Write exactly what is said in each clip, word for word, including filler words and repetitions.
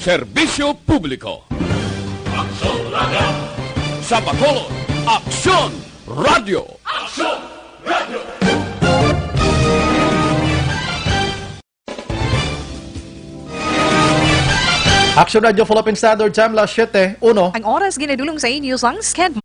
Serbisyo publiko. Aksyon Radio. Sa Bacolod, Aksyon Radio. Aksyon Radio. Aksyon Radio, Philippine Standard Time, las siete uno. Ang oras ginadulong sa inyo sang Sked.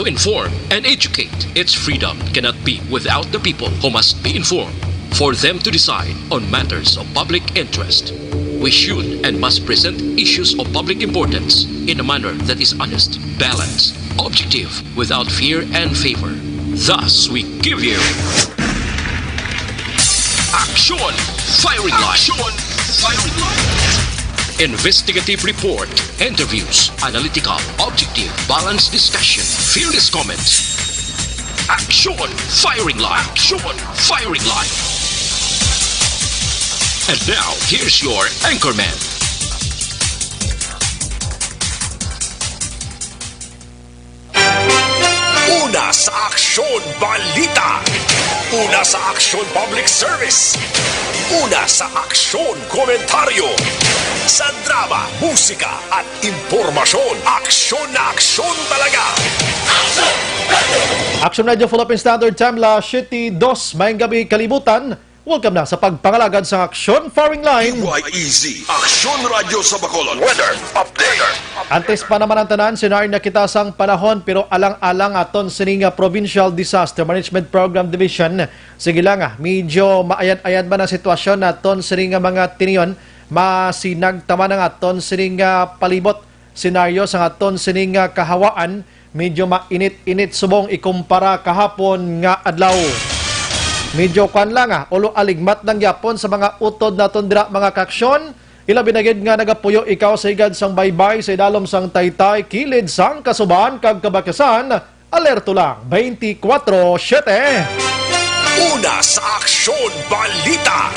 To inform and educate, its freedom cannot be without the people who must be informed for them to decide on matters of public interest. We should and must present issues of public importance in a manner that is honest, balanced, objective, without fear and favor. Thus, we give you Aksyon Firing Line. Aksyon Firing Line. Investigative report, interviews, analytical, objective, balanced discussion, fearless comments. Aksyon Firing Line. Aksyon Firing Line. And now, here's your anchorman. Una sa aksyon, balita. Una sa aksyon, public service. Una sa aksyon, komentaryo. Sa drama, musika, at impormasyon, aksyon na aksyon talaga. Aksyon Radio, Philippine Standard Time, las siete dos. Maayong gabi, kalibutan. Welcome na sa pagpangalagad sa Aksyon Firing Line. P Y E Z, Aksyon Radio sa Bacolod. Weather update. Antes pa naman ang tanan, senaryo na kita sang panahon, pero alang-alang aton sini nga Provincial Disaster Management Program Division. Sige lang, ah, medyo maayad-ayad man ang sitwasyon naton sini nga mga tinion, masinag ta man ang aton sini nga palibot. Senaryo sang aton sini nga kahawaan, medyo mainit-init subong ikumpara kahapon nga adlaw. Medyo kwan lang, ah, ulo aligmat lang gyapon sa mga utod naton dira, mga kaaksyon. Ilabi na gid nga nagapuyo ikaw sa higad sang baybay, sa idalom sang taytay, kilid sang kasuban kag kabakyasan. Alerto lang, twenty-four seven. Una sa aksyon, balita.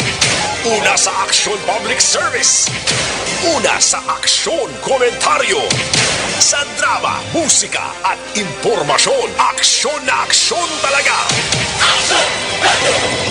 Una sa aksyon, public service. Una sa aksyon, komentaryo. Sa drama, musika, at impormasyon, aksyon na aksyon talaga.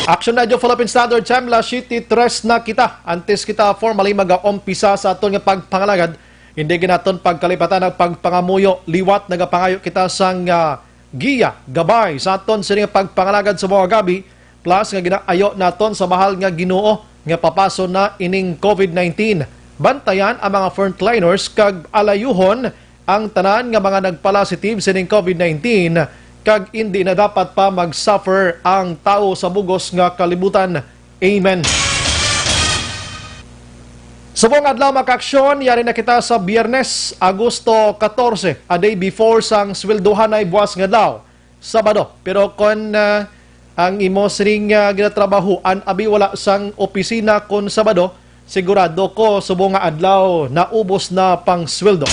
Aksyon Radio, Philippine Standard Time, las siete tres na kita. Antes kita formally mag-umpisa sa aton nga pagpangalagad, hindi gid naton pagkalipatan ang pagpangamuyo. Liwat nagapangayo kita sang, ah, giya, gabay sa aton sini nga pagpangalagad sa mga gabi, plus nga ginaayo naton sa mahal nga Ginoo nga papason na ining COVID nineteen. Bantayan ang mga frontliners kag alayuhon ang tanan nga mga nagpalapositive sining COVID nineteen, kag indi na dapat pa mag-suffer ang tawo sa bugos nga kalibutan. Amen. Subong adlaw, mga kaaksyon, yari na kita sa Biyernes, Agosto catorce, a day before sang sweldohanay buas nga adlaw, Sabado. Pero kon, ah, ang imo sining, ah, ginatrabahoan abi wala sang opisina kon Sabado, sigurado ko subong nga adlaw naubos na pang sweldo.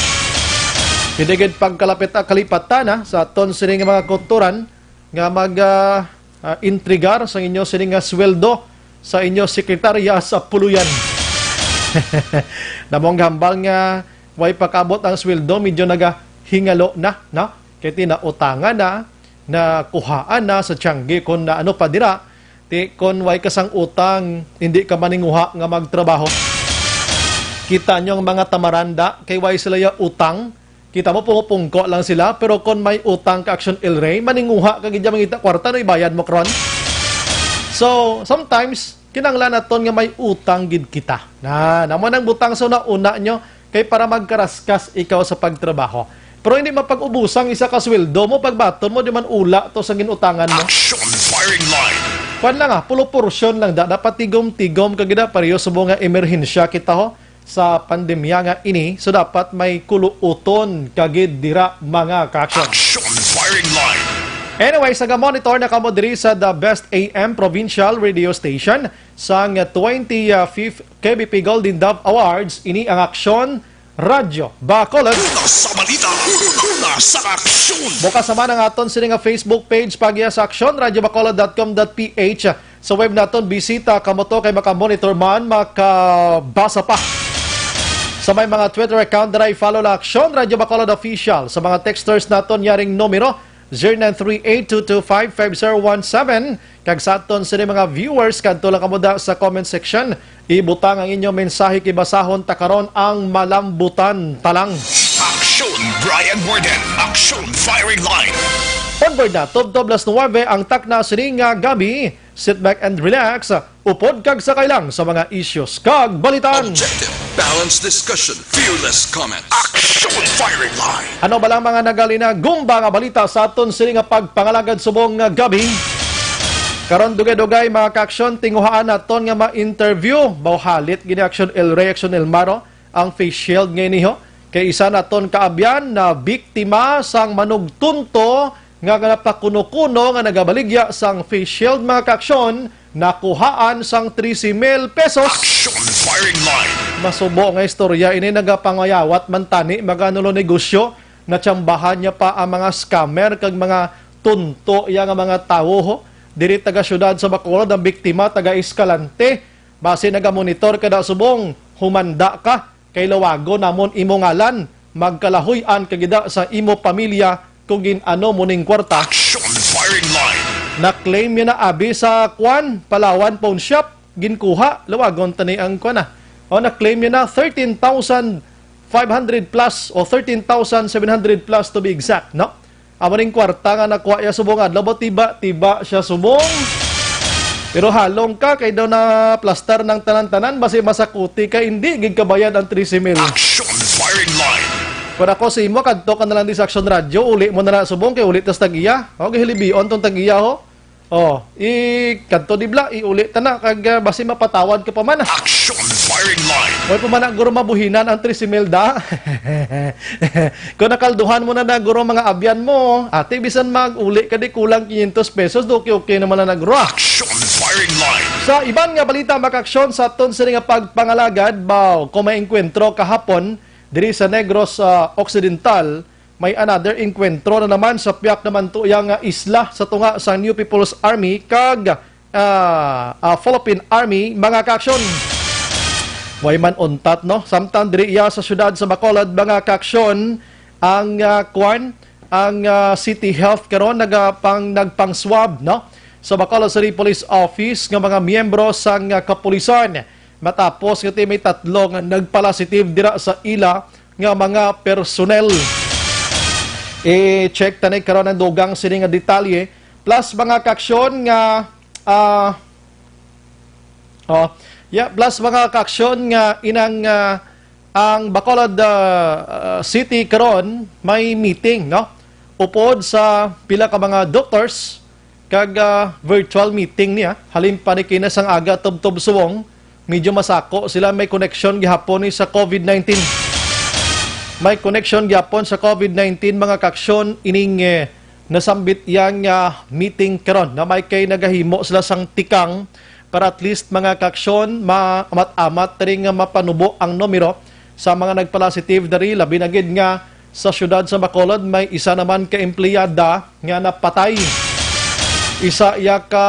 Hindi gid pagkalapit, ah, kalipatan, ah, sa aton sining mga kautoran nga mag, ah, ah, entregar sa inyo sini nga sweldo sa inyo sekretarya sa Puluyan. Namong hambal nga way pakaabot ang sweldo, medyo nagahingalo na, no? Kay ti nautangan na, nakuhaan na sa tiyanggi, kung na ano pa dira, ti kung way ka sang utang, hindi ka maninguha nga magtrabaho. Kita nyo ang mga tamaranda, kay way sila ya utang, kita mo, pumupungko lang sila, pero kon may utang ka, Action El Rey, maninguha ka gid ya mangita kwarta, no, ibayad mo karon. So, sometimes, kinahanglan naton nga may utang gid kita. Na, namo nang butang sa una-una nyo, kay para magkaraskas ikaw sa pagtrabaho. Pero hindi mapag-ubusang isa ka sweldo mo, pagbaton mo, di man ula to sa ginutangan mo. Action Firing Line. Kwan lang, ah, pulo porsyon lang da, dapat tigom-tigom ka gid, ah, pareho sa mga emerhensya kita, ho. Sa pandemya nga ini, so dapat may kuluoton ka gid dira, mga kaaksyon. Action Firing Line. Anyway, sa ga-monitor na kamo diri sa The Best A M Provincial Radio Station sang twenty-fifth K B P Golden Dove Awards, ini ang Aksyon Radyo Bacolod. Una sa balita, una sa aksyon. Bukas naman ang aton sini nga Facebook page, pagya sa aksyon radyo bacolod dot com dot P H. Sa web naton, bisita kamo to kay maka-monitor man, makabasa pa. Sa may mga Twitter account, dira i-follow la Aksyon Radyo Bacolod Official. Sa mga texters naton, yaring numero, zero nine three eight two two five five zero one seven. Kag sa aton sini mga viewers, kadto lang kamo da sa comment section. Ibutang ang inyong mensahe kay basahon ta karon ang malambutan talang. Aksyon Brian Warden, Aksyon Firing Line. Onward na, tubtob las nuwebe ang takna sini nga gabi. Sit back and relax. Upod kag sakay lang sa mga issues kag balitan. Objective, balanced discussion, fearless comment. Action Firing Line. Ano ba lang mga nagalinagumba nga balita sa aton sini nga pagpangalagad subong nga gabi? Karon dugay-dugay, mga ka-aksyon, tinguhaan naton nga ma-interview. Mawhalit gini, Aksyon El Rey, Aksyon El Maro, ang face shield nga iniho. Kay isa naton kaabyan na biktima sang manugtunto nga, nga napakuno-kuno nga nagabaligya sang face shield, mga ka-aksyon, nakuhaan sang trese mil pesos. Action Firing Line. Masubo nga istorya ini, nagapangayawat man tani, maganulo negosyo, natsambahan niya pa ang mga scammer kag mga tunto iya nga mga tawo, ho. Diri taga siyudad sa Bacolod ang biktima, taga Escalante. Basi nagamonitor ka da subong, humanda ka. Kay lawagon namon imo ngalan, magkalahuy-an ka gid sa imo pamilya kung gin-ano mo ning kwarta. Action Firing Line. Na-claim niya na abi sa kwan, Palawan Pawn Shop. Ginkuha, lawagon tani ang kwan, ah. O, na-claim niya na thirteen thousand five hundred plus o thirteen thousand seven hundred plus to be exact, no? Amo ning kwarta nga nakuha iya subong adlaw, ba tiba-tiba siya subong. Pero halong ka, kay daw na plastar ng tanan-tanan, basi masakuti ka, hindi gid kabayad ang trese mil. Action Firing Line. Kung ako sa imo, kadto ka na lang di sa Action Radio, uli mo na na subong, kay uli tas tag-iya. O, gihilibion tong tag-iya, ho. O, i-, kadto di bla, iuli ta na, kag, ah, basi mapatawad ka pa man. Action Firing Line. Way pa man na, guro, mabuhinan ang trese mil da. Kung nakalduhan mo na na, guro, mga abyan mo, ate, bisan mag-uli ka di kulang quinientos pesos, okay, okay naman na na, guro. Action Firing Line. Sa iban nga balita, mga ka-aksyon, sa aton sini nga pagpangalagad, baw, kung may engkwentro kahapon, diri sa Negros, ah, Occidental, may another engkwentro na naman sa piyak naman tuya nga isla sa tunga sang New People's Army kag, ah, ah, Philippine Army, mga ka-aksyon. Way man untat, no? Samtang diri iya sa siyudad sa Bacolod, mga ka-aksyon, ang, ah, kwan, ang, ah, City Health karon nagapang-, nagpang-swab, no? Sa Bacolod City Police Office nga mga miyembro sang, ah, kapulisan. Matapos nga ti may tatlo nga nagpalasitive dira sa ila nga mga personnel. I-check tani karon ang dugang sini nga detalye. Plus mga ka-aksyon nga, ah, oh, yeah, plus mga ka-aksyon nga inang, ah, ang Bacolod, ah, ah, City karon may meeting, no? Upod sa pila ka mga doctors, kag, ah, virtual meeting niya. Halin pa ni kina sang aga tubtob suwong, medyo masako sila, may connection gihapon ni sa COVID nineteen. May connection gihapon sa COVID nineteen, mga ka-aksyon, ining, eh, nasambit yang, ah, meeting karon na may kay nagahimo sila sang tikang para at least, mga ka-aksyon, maamat-amat ring mapanubo ang numero sa mga nagpalasitive diri, labi na gid nga sa siyudad sa Bacolod, may isa naman ka empleyada nga napatay. Isa iya ka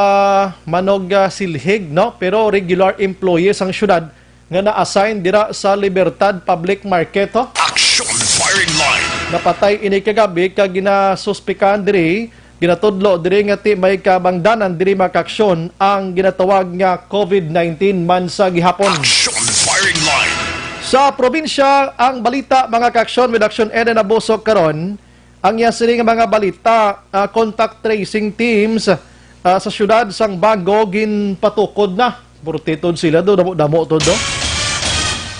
manog, ah, silhig, no? Pero regular employee sang siyudad nga na-assign dira sa Libertad Public Market, ho. Action Firing Line. Napatay ini kagabi kag ginasuspikan diri, ginatudlo diri nga ti may kabangdanan diri, mga ka-aksyon, ang ginatawag nga COVID nineteen man sa gihapon. Action Firing Line. Sa probinsya, ang balita, mga ka-aksyon, with Action Eden Abuso karon, ang iya sini nga mga balita, ah, contact tracing teams, ah, sa siyudad sang Bago ginpatukod na. Purtitod sila do, damo-damo to do.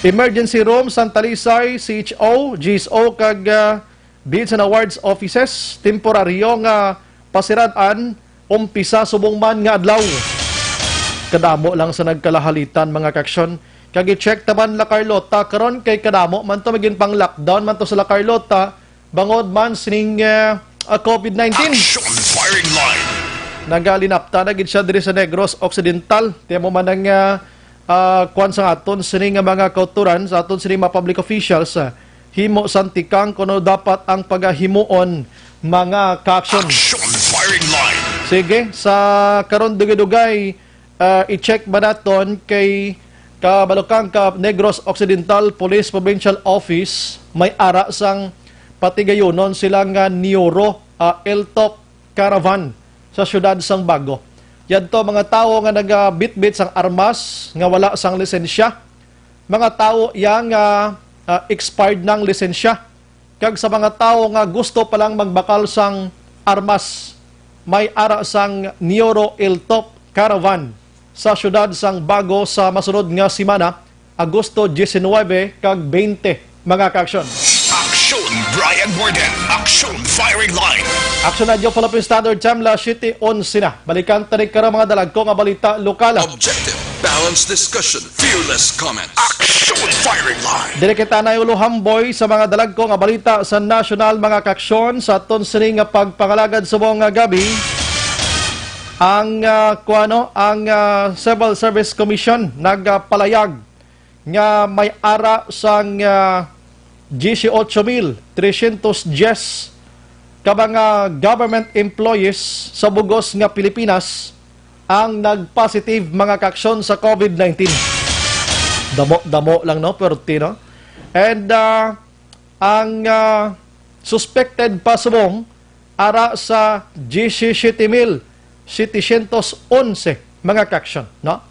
Emergency room sang Talisay, C H O, G S O, kag, ah, Deeds and Awards Offices, temporaryo nga pasirad-an, umpisa subong man nga adlaw. Kadamo lang sa nagkalahalitan, mga ka-aksyon. Kag i-check ta man La Carlota karon kay kadamo man to, magin pang lockdown man to sa La Carlota, bangod man sining, eh, ah, COVID nineteen. Action Firing Line. Nagalinapta na gid siya diri sa Negros Occidental. Tiyan mo man ang, ah, ah, kwan sa aton sini nga mga kauturan, sa aton sini mga public officials, ah, himo sang tikang kuno dapat ang pagahimuon mga ka-aksyon. Action Firing Line. Sige, sa karon dugay-dugay, ah, i-check ba naton kay kabalukang ka Negros Occidental Police Provincial Office, may ara sang patigayunon sila nga Nioro, ah, Eltop Caravan sa siyudad sang Bago. Yadto mga tawo nga nagabitbit sang armas nga wala sang lisensya, mga tawo iya nga, ah, expired nang lisensya, kag sa mga tawo nga gusto pa lang magbakal sang armas, may ara sang Nioro Eltop Caravan sa siyudad sang Bago sa masunod nga semana, Agosto diecinuebe kag twenty, mga ka-aksyon. Action Brian Warden, Action Firing Line. Action Radio Philippine Standard Time, alas siyete onse na. Balikan ta ni karon mga dalagko nga balita lokal. Objective, balanced discussion, fearless comments. Action Firing Line. Diri kita na ulo hamboy sa mga dalagko nga balita sa nasyonal, mga ka-aksyon, sa aton sini nga pagpangalagad subong nga gabi. Ang, ah, kuano, ang, ah, Civil Service Commission nagpalayag nga may ara sang, ah, dieciocho mil trescientos diez ka mga government employees sa bugos nga Pilipinas ang nagpositive, mga ka-aksyon, sa COVID nineteen. Damo-damo lang, no, perti, no? And, ah, ang, ah, suspected pa subong ara sa diyesisiyete mil setecientos onse, mga ka-aksyon, no?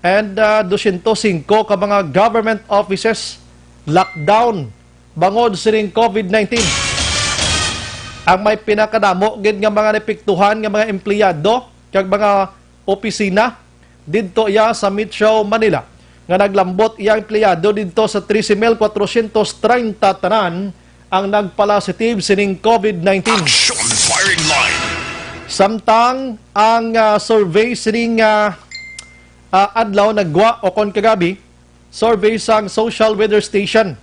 And, ah, dosyentos singko ka mga government offices lockdown bangod sining COVID nineteen. Ang may pinakadamo gid nga mga naepektuhan nga mga empleyado kag mga opisina didto iya sa Metro Manila, nga naglambot iya empleyado didto sa trese mil kwatrosyentos treinta tanan ang nagpalasitive sining COVID nineteen. Action Firing Line. Samtang ang, ah, survey sining, ah, ah, adlaw nagwa o kon kagabi, survey sang Social Weather Station,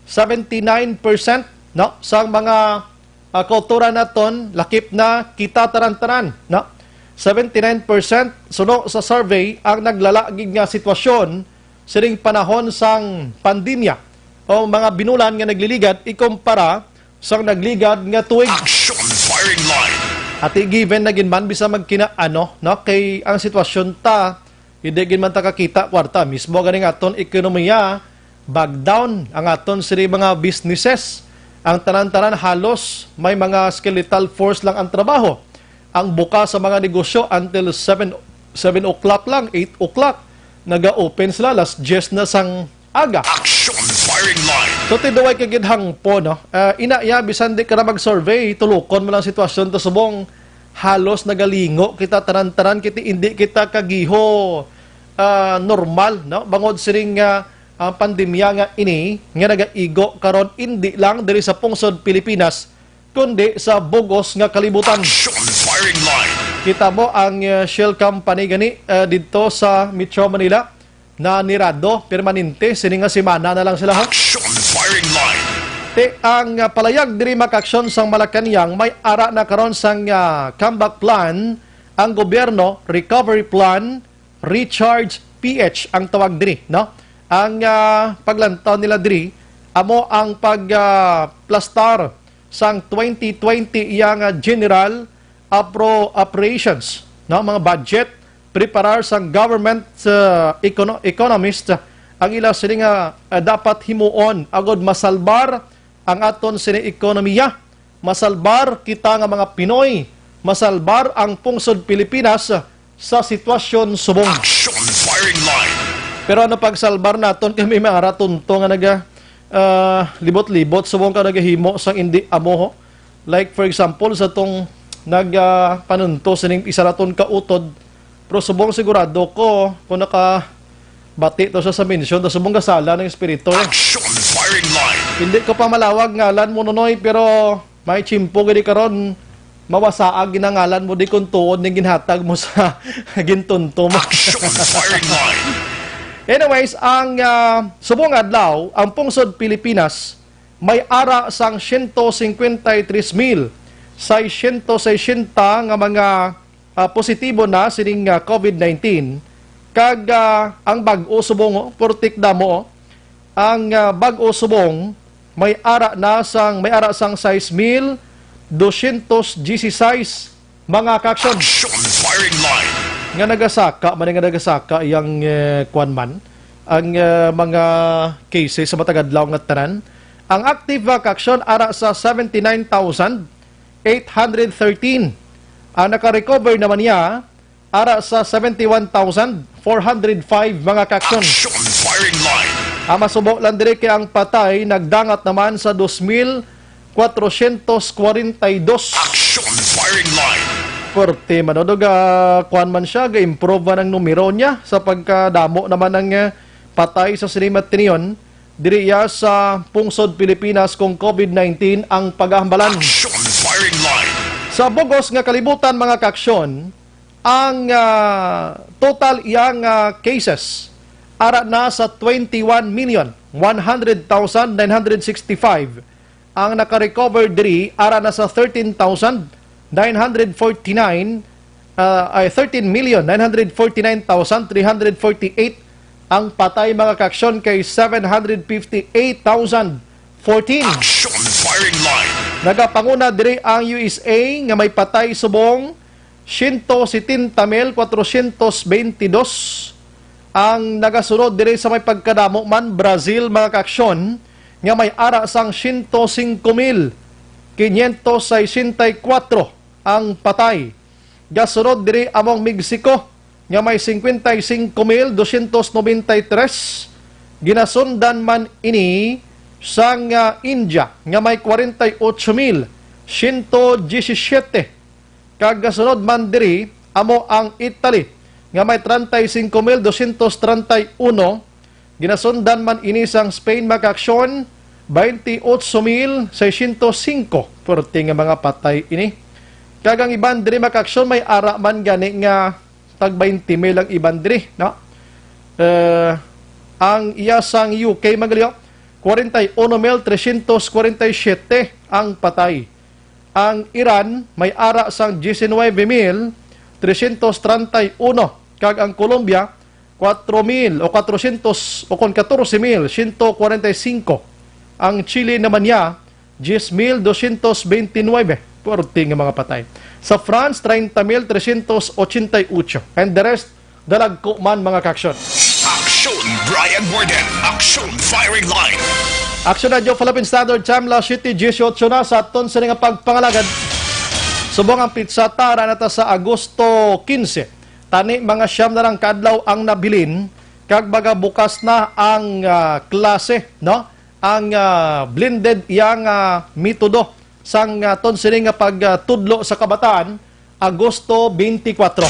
seventy-nine percent, no, sang mga, ah, kultura naton lakip na kita tanan-tanan, no? Seventy-nine percent suno sa survey ang naglala gid nga sitwasyon sining panahon sang pandemya o mga binulan nga nagliligad ikumpara sang nagligad nga tuig. Action Firing Line. Ati given na gid man bisan magkina-, ano, no, kay ang sitwasyon ta, hindi gid man ta kakita kwarta. Mismo ganing aton ekonomiya, bag down ang aton sini mga businesses. Ang tanan-tanan halos may mga skeletal force lang ang trabaho. Ang buka sa mga negosyo until seven, seven o'clock lang, eight o'clock. Naga-open sila, alas diyes na sang aga. Action Firing Line. So, tiduway ka gid hangpo, no? Ah, ina ya, bisan di ka na mag-survey, tulukon mo lang sitwasyon to subong halos nagalingo kita tanan-tanan, kiti hindi kita kagiho, ah, normal, no? Bangod sining, ah, ah, pandemya nga ini, nga nagaigo karon, hindi lang diri sa pungsod Pilipinas, kundi sa bugos nga kalibutan. Action Firing Line. Kita mo ang, ah, shell company gani, ah, didto sa Metro Manila, na nirado permanente sini nga semana na lang sila, ha? Action Firing Line. Ti ang, ah, palayag diri, mga ka-aksyon, sang Malacañang, may ara na karon sang, ah, comeback plan ang gobyerno, recovery plan, recharge P H ang tawag diri, no? Ang, ah, paglantaw nila diri amo ang pag, ah, plastar sang twenty twenty iya nga general appro-, appropriations, no, mga budget, preparar sang government, uh, econo-, economist, uh, ang ila sini nga, uh, dapat himuon agud masalbar ang aton sini ekonomiya, masalbar kita nga mga Pinoy, masalbar ang pungsod Pilipinas, uh, sa sitwasyon subong. Action Firing Line. Pero ano pagsalbar naton kami mga ratunto nga naga, ah, libot-libot subong ka nagahimo sang indi amo, ho? Like, for example, sa tong nag, ah, panunto sining isa naton ka utod, pero subong sigurado ko kung nakabati to siya sa mensyon, ta subong gasala ng espiritu. Action Firing Line. Hindi ko pa malawag ngalan mo, Nonoy, pero may tiyempo gid karon, mawasaag ginangalan mo di kung tuod ning ginhatag mo sa gintunto mo. Action Firing Line. Anyways, ang, ah, subong adlaw, ang pungsod Pilipinas may ara sang siyento singkwenta y tres mil Seiscientos sesenta nga mga, ah, positibo na sining, ah, COVID nineteen. Kag, ah, ang bag-o subong, oh, purtik damo, oh. Ang, ah, bag-o subong may ara na sang, may ara sang sais mil dosyentos dieciséis mga kaaksyon. Action firing line. Nga nagasaka, man nga nagasaka iyang, eh, kwan man, ang, eh, mga cases sa matag adlaw nga tanan. Ang active, ah, kaaksyon ara sa seventy nine thousand eight hundred thirteen. Ang naka-recover naman niya ara sa seventy one thousand four hundred five mga kaaksyon. Action firing line. Ang masubo lang diri kay ang patay nagdangat naman sa dos mil kwatrosyentos kwarenta y dos. Action firing line. Korte man, no? Ga, kuwan man siya, ga-improve man ang numero niya sa pagkadamo naman ng, eh, patay sa sini matinion. Diri iya sa pungsod Pilipinas kung COVID nineteen ang paghambalan. Action firing line. Sa bugos nga kalibutan, mga kaaksyon, ang, ah, total iyang, ah, cases ara na sa twenty one million one hundred thousand nine hundred sixty five. Ang naka-recover diri ara na sa thirteen thousand nine hundred forty nine, ah, ay, thirteen million nine hundred forty nine thousand three hundred forty eight. Ang patay, mga kaaksyon, kay seven hundred fifty eight thousand fourteen. Action firing line. Nagapanguna diri ang U S A nga may patay subong siyento setenta mil kwatrosyentos beintidos. Ang nagasunod diri sa may pagkadamo man, Brazil, mga kaaksyon, nga may ara sang siyento singko mil kinyentos sesenta y kuwatro ang patay. Gasunod diri amo ang Mexico, nga may singkwenta y singko mil dosyentos nobenta y tres. Ginasundan man ini sang, ah, India, nga may kwarenta y ocho mil siyento diyesisiyete. Kag gasunod man diri amo ang Italy, nga may treinta y cinco mil doscientos treinta y uno. Ginasundan man ini sang Spain, mga kaaksyon, twenty-eight mil seiscientos cinco. Pwerte nga mga patay ini. Kag ang iban diri, mga kaaksyon, may ara man gani nga tag twenty mil ang iban diri, no? Eh, ang iya sang U K, mga kaliyo, kwarenta y uno mil trescientos kwarenta y siyete ang patay. Ang Iran may ara sang diecinueve mil trescientos treinta y uno, kag ang Colombia, kuwatro mil o kwatrosyentos o kon katorse mil siyento kwarenta y singko. Ang Chile naman niya, diez mil doscientos veintinueve, pwerte nga mga patay. Sa France, treinta mil trescientos ochenta y ocho. And the rest, dalagko man, mga kaaksyon. Action, Brian Warden. Action, firing line. Aksyon Radyo Philippine Standard Time, alas siyete dieciocho na sa aton sini nga pagpangalagad. Subong ang pitsa, ara na ta sa Agosto quince. Tani, mga siyam na lang ka adlaw ang nabilin, kag magabukas na ang, ah, klase, no? Ang, ah, blended iyang, ah, metodo sang, ah, aton sini nga pagtudlo sa kabataan, Agosto twenty-four.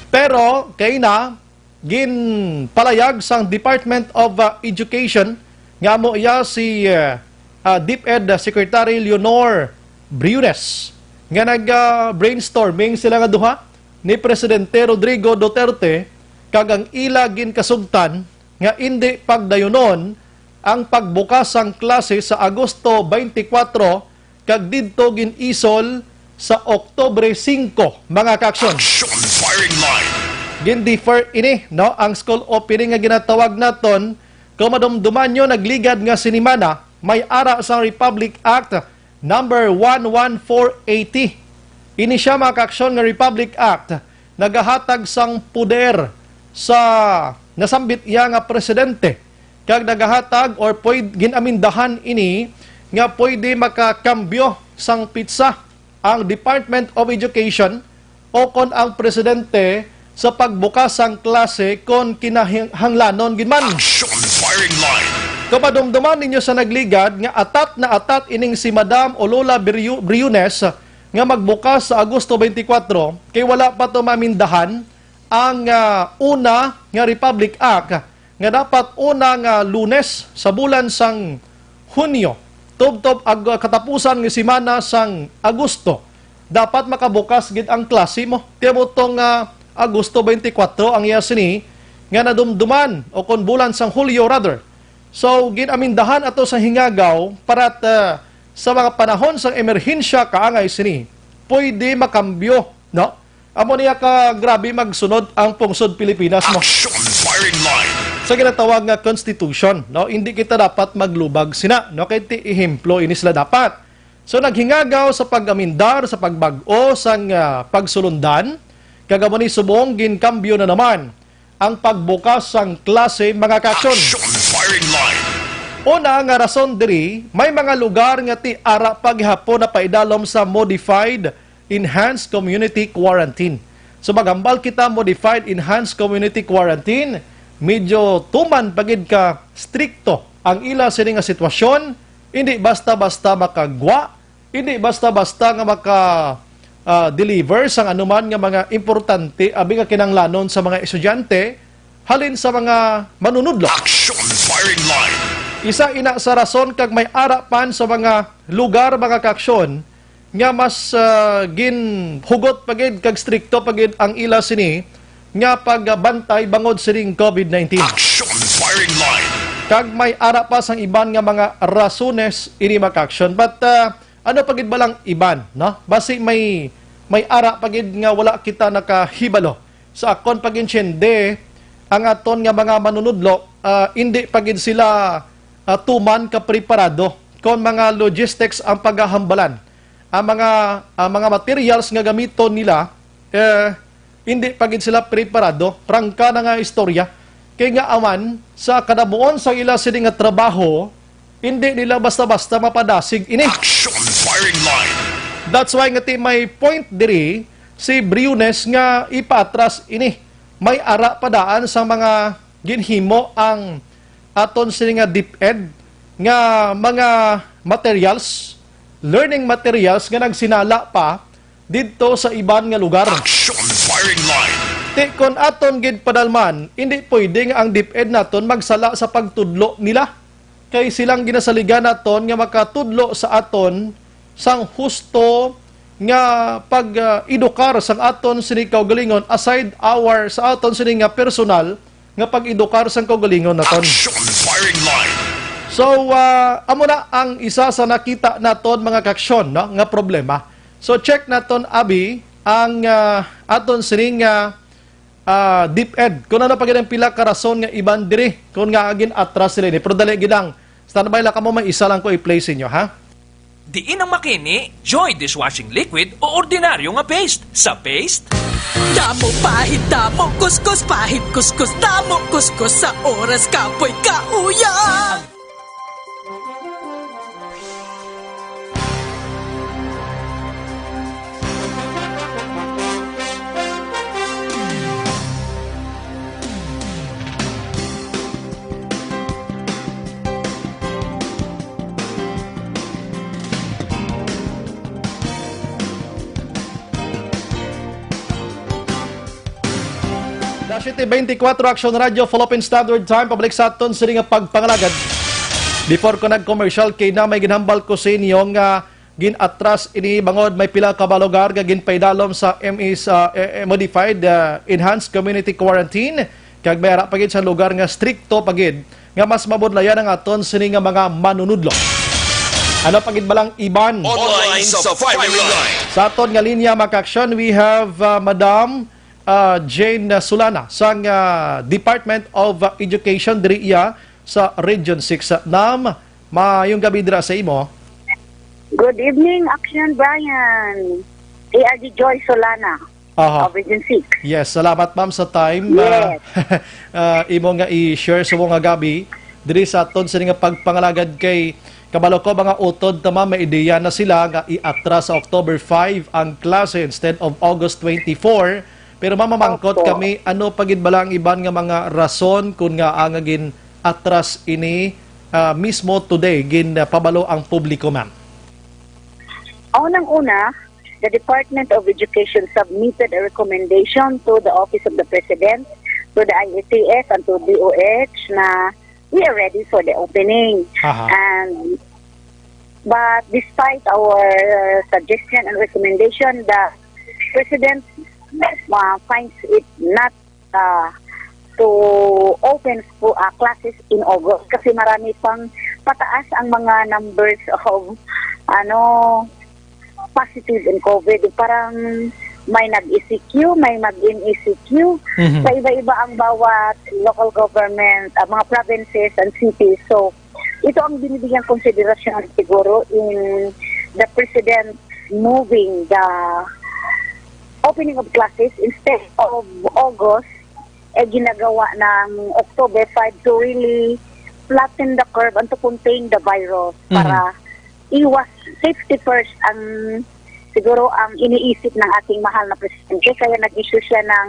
Pero kay na, ginpalayag sang Department of, ah, Education, nga amo iya si, ah, ah, DepEd Secretary Leonor Briones, nga nag, ah, brainstorming sila nga duha ni Presidente Rodrigo Duterte, kag ang ila ginkasugtan nga indi pagdayunon ang pagbukas sang klase sa Agosto twenty-four, kag didto gin-isol sa Oktubre singko, mga kaaksyon. Action firing line. Gin-defer ini, no, ang school opening nga ginatawag naton. Kung madumduman nyo, nagligad nga sinimana, may ara sang Republic Act number one one four eighty. Ini siya, mga kaaksyon, nga Republic Act nagahatag sang poder sa nasambit iya nga presidente, kag nagahatag or pwed-, ginamindahan ini nga pwede makakambyo sang pitsa ang Department of Education o kon ang presidente sa pagbukas sang klase kon kinahanglanon gid man. Action firing line. Kapadumduman ninyo sa nagligad nga atat na atat ining si Madam o Lola Brio-, Briones nga magbukas sa Agosto twenty-four, kay wala pa to mamindahan ang, ah, una nga Republic Act nga dapat una nga Lunes sa bulan sang Hunyo, tubtob ag-, katapusan nga semana sang Agosto, dapat makabukas gid ang klase mo. Tiamo tong, ah, Agosto twenty-four ang iya sini nga nadumduman, o kon bulan sang Hulyo rather. So, ginamindahan ato sa hingagaw para, ah, sa mga panahon sang emerhensya kaangay sini, pwede makambyo, no? Amo niya ka grabe magsunod ang pungsod Pilipinas mo. Action firing line. Sa ginatawag nga constitution, no? Hindi kita dapat maglubag sina, no? Kay ti ehemplo ini sila dapat. So naghingagaw sa pag-amendar sa pagbag-o sang ah, pagsulundan, kag amo ni subong ginkambyo na naman ang pagbukas sang klase mga kaaksyon. Action firing line. Una nga rason diri, may mga lugar nga ti ara pa gihapon napaidalom sa modified enhanced community quarantine. So maghambal kita modified enhanced community quarantine, medyo tuman pa gid ka strikto ang ila sini nga sitwasyon, hindi basta-basta makagwa, hindi basta-basta nga maka ah, deliver sang anuman nga mga importante abi nga kinahanglanon sa mga estudyante halin sa mga manunudlo. Action firing line. Isa ina sa rason kag may ara pan sa mga lugar, mga kaaksyon, nga mas ah, ginhugot pa gid kag strikto pa gid ang ila sini nga pagbantay bangod sining covid nineteen. Action firing line. Kag may ara pa sang iban nga mga rasones ini, mga kaaksyon. But ah, ano pa gid ba lang iban, no? Basi may may ara pa gid nga wala kita nakahibalo. Sa akon pag-intindi, ang aton nga mga manunudlo, ah, indi pa gid sila ah, tuman ka preparado kon mga logistics ang pagahambalan. Ang mga ang mga materials nga gamiton nila, eh, hindi pa gid sila preparado. Prangka na nga istorya. Kay nga aman, sa kadamuon sa ila sini nga trabaho, hindi nila basta-basta mapadasig ini. Action firing line. That's why nga ti may point diri si Briones nga ipaatras ini. May ara pa daan sa mga ginhimo ang aton sini nga DepEd nga mga materials, learning materials nga nagsinala pa didto sa iban nga lugar. Action firing line. Ti kon aton gid padalman, hindi pwede nga ang DepEd naton magsala sa pagtudlo nila. Kay silang ginasaligan naton nga makatudlo sa aton sang husto nga pag-edukar sang aton sini kaugalingon, aside our sa aton sini nga personal nga pag-edukar sang kaugalingon naton. Action firing line. So, ah, amo na ang isa sa nakita naton, mga kaaksyon, no, nga problema. So, check naton, abi, ang ah, aton sini nga ah, DepEd, kung ano pa gid ang pila ka rason nga iban diri, kung nga gin-atras sila ini. Pero dali gid lang. Standby lang kamo, may isa lang ko i-play sa inyo, ha? Diin ang makini, Joy dishwashing liquid o ordinaryo nga paste? Sa paste? Damo pahid, damo kuskus, pahid kuskus, damo kuskus sa oras kapoy kauya. Alas siyete beintikwatro, Action Radio, Philippine Standard Time, pabalik sa aton sini nga pagpangalagad. Before ko nag-commercial, kay na may ginhambal ko sa inyo nga gin-atras ini bangod may pila ka mga lugar nga ginpaidalom sa M E sa, eh, eh, modified, ah, enhanced community quarantine, kag may ara pa gid sa lugar nga strikto pa gid nga mas mabudlayan ang aton sini nga mga manunudlo. Ano pa gid ba lang iban? Online sa firing line. Sa aton nga linya, mga kaaksyon, we have, ah, Madam ah, Jane Solana sang ah, Department of ah, Education diri iya sa Region six. Ma'am, maayong gabi dira sa imo. Good evening, Action Brian. A R D Joy Solana Aha. of Region six. Yes, salamat, ma'am, sa time. Ah, Yes. ah, imo nga i-share sa mga gabi diri sa aton sini nga pagpangalagad kay kabalo ko mga utod ta, ma'am, may ideya na sila nga i-atras sa October five ang klase instead of August twenty-four. Pero mamamangkot Opo. kami, ano pa gid bala ang iban nga mga rason kung nga ang gin-atras ini, ah, mismo today, ginpabalo ang publiko, ma'am? Unang-una, the Department of Education submitted a recommendation to the Office of the President, to the I E T F, and to D O H na we are ready for the opening. Aha. And but despite our uh, suggestion and recommendation, the President uh, finds it not uh, to open school, uh, classes in August kasi marami pang pataas ang mga numbers of ano, positive in COVID. Parang may nag-E C Q, may mag-M E C Q. Mhm. Sa iba-iba ang bawat local government, ah, mga provinces and cities. So, ito ang binibigyan konsiderasyon siguro in the president moving the opening of classes instead of August, eh, ginagawa ng October five to really flatten the curve and to contain the virus Mhm. para iwas, safety first ang siguro ang iniisip ng ating mahal na presidente. Kaya nag-issue siya ng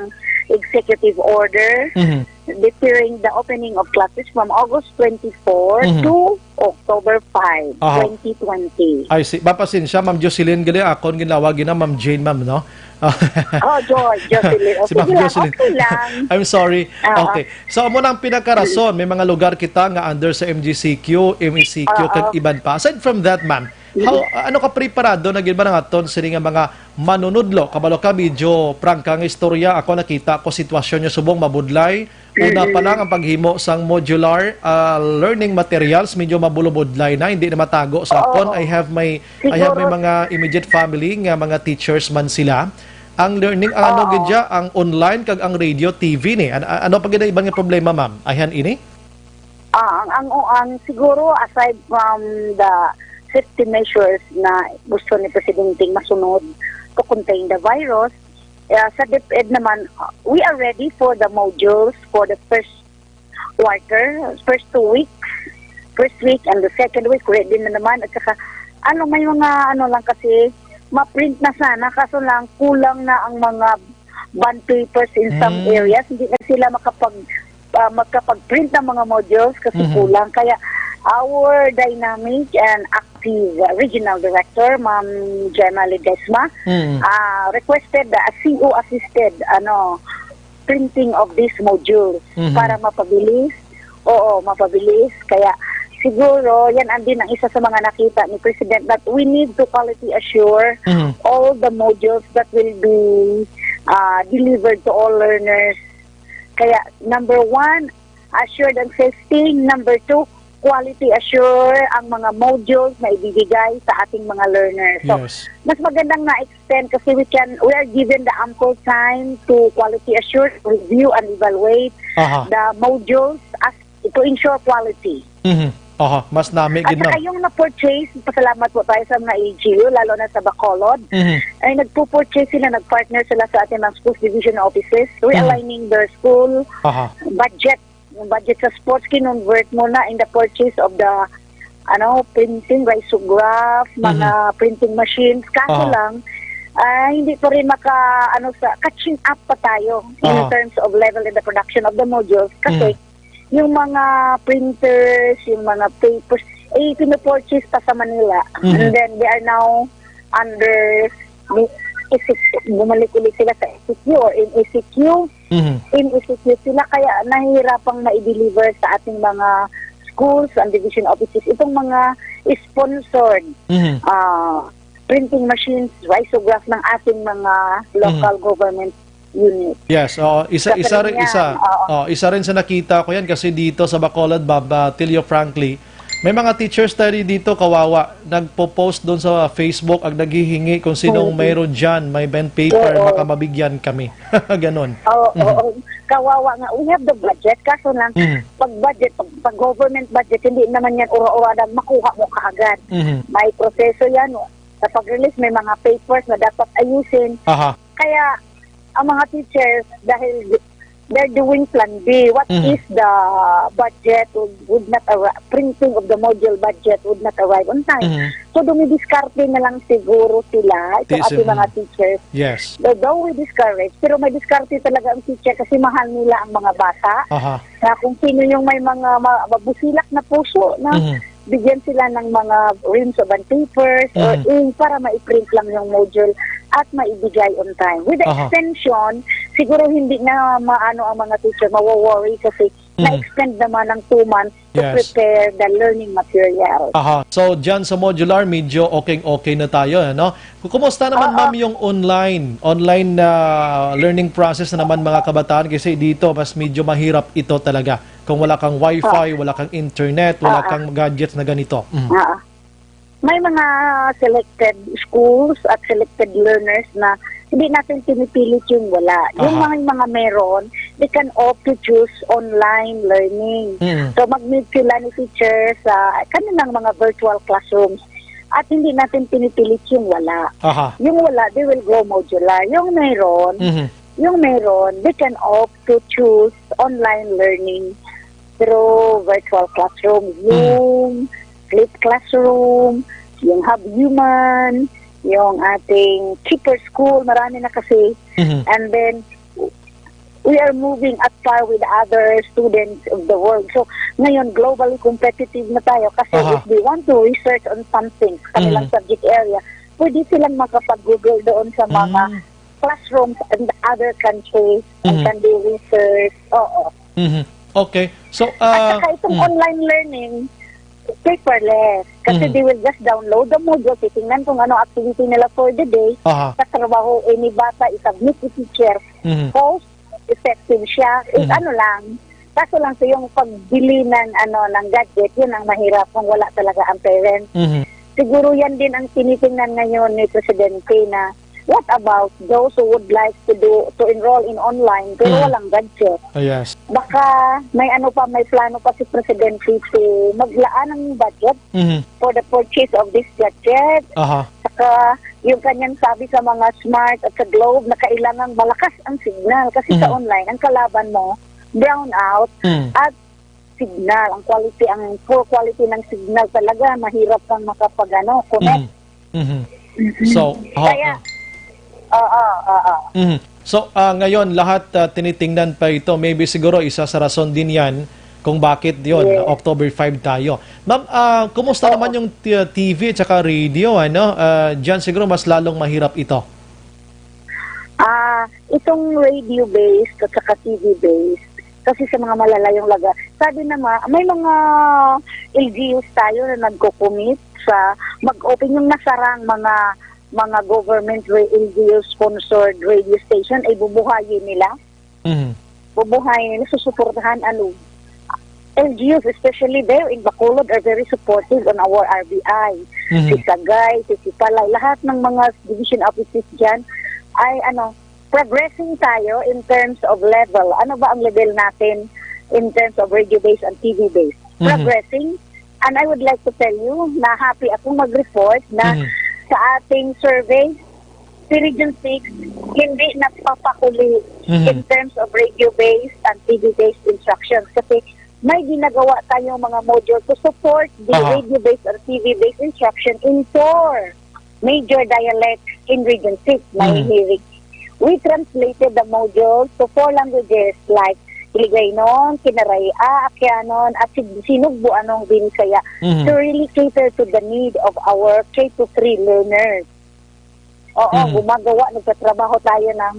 executive order Mhm. declaring the opening of classes from August twenty-four Mhm. to October five, Aha. twenty twenty. Ay, si, mapasensya, Ma'am Jocelyn, gali akon ginawag na Ma'am Jane, ma'am, no? Oh, Joy, Jocelyn. Oh, Si Ma'am sige lang, Jocelyn. okay lang. I'm sorry. Oo. Okay. So, amo na ang pinakarason. May mga lugar kita nga under sa M G C Q, M E C Q, Oo. kag iban pa. Aside from that, ma'am, how, ano ka preparado na gid ba nga aton sini nga mga manunudlo? Kabalo ka, medyo prangka nga istorya. Ako nakita ko sitwasyon niyo subong mabudlay. Una pa Mm-mm. lang ang paghimo sang modular, ah, learning materials, medyo mabulubudlay na, hindi na matago sa Oo. akon. I have my, I have my Siguro mga immediate family nga mga teachers man sila. Ang learning, ang ano Oo. gid siya, ang online kag ang radio, T V ni. An-, a-, ano pa gid ang ibang problema, ma'am? Ayhan ini? Ah, ang, ang, ang siguro, aside from the safety measures na gusto ni Presidente masunod to contain the virus, eh, sa DepEd naman, uh, we are ready for the modules for the first quarter, first two weeks, first week and the second week, ready na naman. At saka, ano, may mga, ano lang kasi, ma-print na sana, kaso lang, kulang na ang mga bond papers in some Mm. areas. Hindi na sila makapag, ah, makapag-print ng mga modules kasi Mhm. kulang. Kaya, our dynamic and active regional director, Ma'am Gemma Ledesma, Mm. ah, requested, ah, C O assisted, ano, printing of these modules Mhm. para mapabilis. Oo, mapabilis. Kaya siguro, yan ang din ang isa sa mga nakita ni President, that we need to quality assure Mhm. all the modules that will be, ah, delivered to all learners. Kaya, number one, assured ang safety. Number two, quality assure ang mga modules na ibibigay sa ating mga learners. So, Yes. mas magandang na-extend kasi we can, we are given the ample time to quality assure, review, and evaluate Aha. the modules as to ensure quality. Mhm. Aha, mas nami At gid, saka ma'am. yung na-purchase, pasalamat po tayo sa mga L G U, lalo na sa Bacolod. Mhm. Ay, nagpo-purchase sila, nag-partner sila sa ating mga schools division offices, Mhm. realigning their school Aha. budget. Yung budget sa sports, kinonvert mo na in the purchase of the, ano, printing, risograph, mga Mhm. printing machines. Kaso Aha. lang, ah, hindi pa rin maka, ano, sa, catching up pa tayo in Aha. terms of level in the production of the modules. Kasi Mhm. yung mga printers, yung mga papers, eh, pinopurchase pa sa Manila. Mhm. And then they are now under ni E C Q. Bumalik ulit sila sa E C Q or in E C Q. Mhm. In E C Q sila, kaya nahihirapang ma-deliver sa ating mga schools and division offices itong mga sponsored, Mhm. ah, printing machines, risograph ng ating mga local Mhm. government unit. Yes, oo. Isa, Sa isa rin, Kaparingan, isa, oo. oh, isa rin sa nakita ko yan kasi dito sa Bacolod, Bob, ah, Tilio Frankly, may mga teachers tayo dito, kawawa, nagpo-post doon sa Facebook, ang naghihingi kung sinong Oo. mayroon dyan, may bond paper, Oo. baka mabigyan kami. Ganon. Oo, Mhm. oo. Kawawa nga. We have the budget, kaso lang, Mhm. pag budget, pag, pag government budget, hindi naman yan ura-ura na makuha mo kaagad. Mhm. May proseso yan. Sa pag-release, may mga papers na dapat ayusin. Aha. Kaya, ang mga teachers, dahil they're doing plan B, what Mhm. if the budget would, would not arrive, printing of the module budget would not arrive on time? Mhm. So, dumidiskarte na lang siguro sila, itong Tiis, ating mga mhm. teachers. Yes. Though we discourage, pero may diskarte talaga ang teacher kasi mahal nila ang mga bata. Aha. Na kung sino yung may mga ma-, mabusilak na puso, na Mhm. bigyan sila ng mga reams of bond papers or Mhm. ink para ma-print lang yung module at maibigay on time. With the Aha. extension, siguro hindi na maano ang mga teacher, mawo-worry kasi Mhm. na-extend naman ng two months to Yes. prepare the learning materials. Aha. So, dyan sa modular, medyo okay-okay na tayo, ano? Kumusta naman, Oo. ma'am, yung online, online na learning process na naman, mga kabataan? Kasi dito, mas medyo mahirap ito talaga. Kung wala kang wifi, Oo. wala kang internet, wala Oo. kang gadgets na ganito. Mhm. Oo. May mga selected schools at selected learners na hindi natin pinipilit yung wala. Yung Aha. mga, mga meron, they can opt to choose online learning. Mm. So, mag-meet sila ni teacher sa kanilang mga virtual classrooms. At hindi natin pinipilit yung wala. Aha. Yung wala, they will go modular. Yung meron, Mhm. yung meron, they can opt to choose online learning through virtual classroom, Mhm. Zoom, Flip Classroom, yung Hub Human, yung ating Keeper School, marami na kasi. Mhm. And then, we are moving at par with other students of the world. So, ngayon, globally competitive na tayo kasi Aha. if they want to research on something sa kanilang Mhm. subject area, pwede silang makapag-Google doon sa mga Mm. classrooms in other countries and Mhm. can do research. Oo. Mhm. Okay. So, At ah, saka itong mm. online learning, paperless. Kasi Mhm. they will just download the module, titingnan kung ano activity nila for the day, Aha. sa trabaho, any bata, isubmit sa teacher. Mhm. Cost effective siya. Is Mhm. ano lang, kaso lang sa yung pagbili ng, ano, ng gadget, yun ang mahirap kung wala talaga ang parents. Mhm. Siguro yan din ang tinitingnan ngayon ni Presidente na what about those who would like to do, to enroll in online pero Mhm. walang gadget? Ah, yes. Baka may ano pa, may plano pa si Presidente to maglaan ng budget Mhm. for the purchase of this gadget. Aha. Saka yung kanyang sabi sa mga Smart at sa Globe na kailangan malakas ang signal kasi sa Mhm. online, ang kalaban mo, brownout Mhm. at signal. Ang quality, ang poor quality ng signal talaga, mahirap kang makapag-ano, connect. Mhm. Mhm. Mhm. So, oo. Kaya, oo, oo. Mhm. So, ah, ngayon, lahat, ah, tinitingnan pa ito. Maybe siguro isa sa rason din yan kung bakit yon, Yes. October five tayo. Ma'am, ah, kumusta Oo. naman yung t-, T V at saka radio, ano? Ah, diyan siguro mas lalong mahirap ito. Ah, itong radio-based at saka T V-based, kasi sa mga malalayong laga, sabi na ma-, may mga L G Us tayo na nagko-commit sa mag-open yung nasarang mga, mga government ra-, L G U sponsored radio station ay bubuhayin nila. Mhm. Bubuhayin nila, susuportahan, ano. L G Us, especially there in Bacolod, are very supportive on our R B I. Mhm. Si Sagay, si Sipalay, lahat ng mga division offices dyan ay, ano, progressing tayo in terms of level. Ano ba ang level natin in terms of radio-based and T V-based? Mhm. Progressing. And I would like to tell you na happy ako mag-report na Mhm. sa ating survey, si Region six hindi napapakuli Mhm. in terms of radio-based and T V-based instructions. Kasi may ginagawa tayong mga module to support the Aha. radio-based or T V-based instruction in four major dialects in Region six. May Mhm. hearing. We translated the modules to four languages like Hiligaynon, Kinaray-a, Aquianon, at Sig-, Sinugbo-anong Binisaya Mhm. to really cater to the need of our K to three learners. Oo, Mhm. gumagawa, nagtatrabaho tayo ng,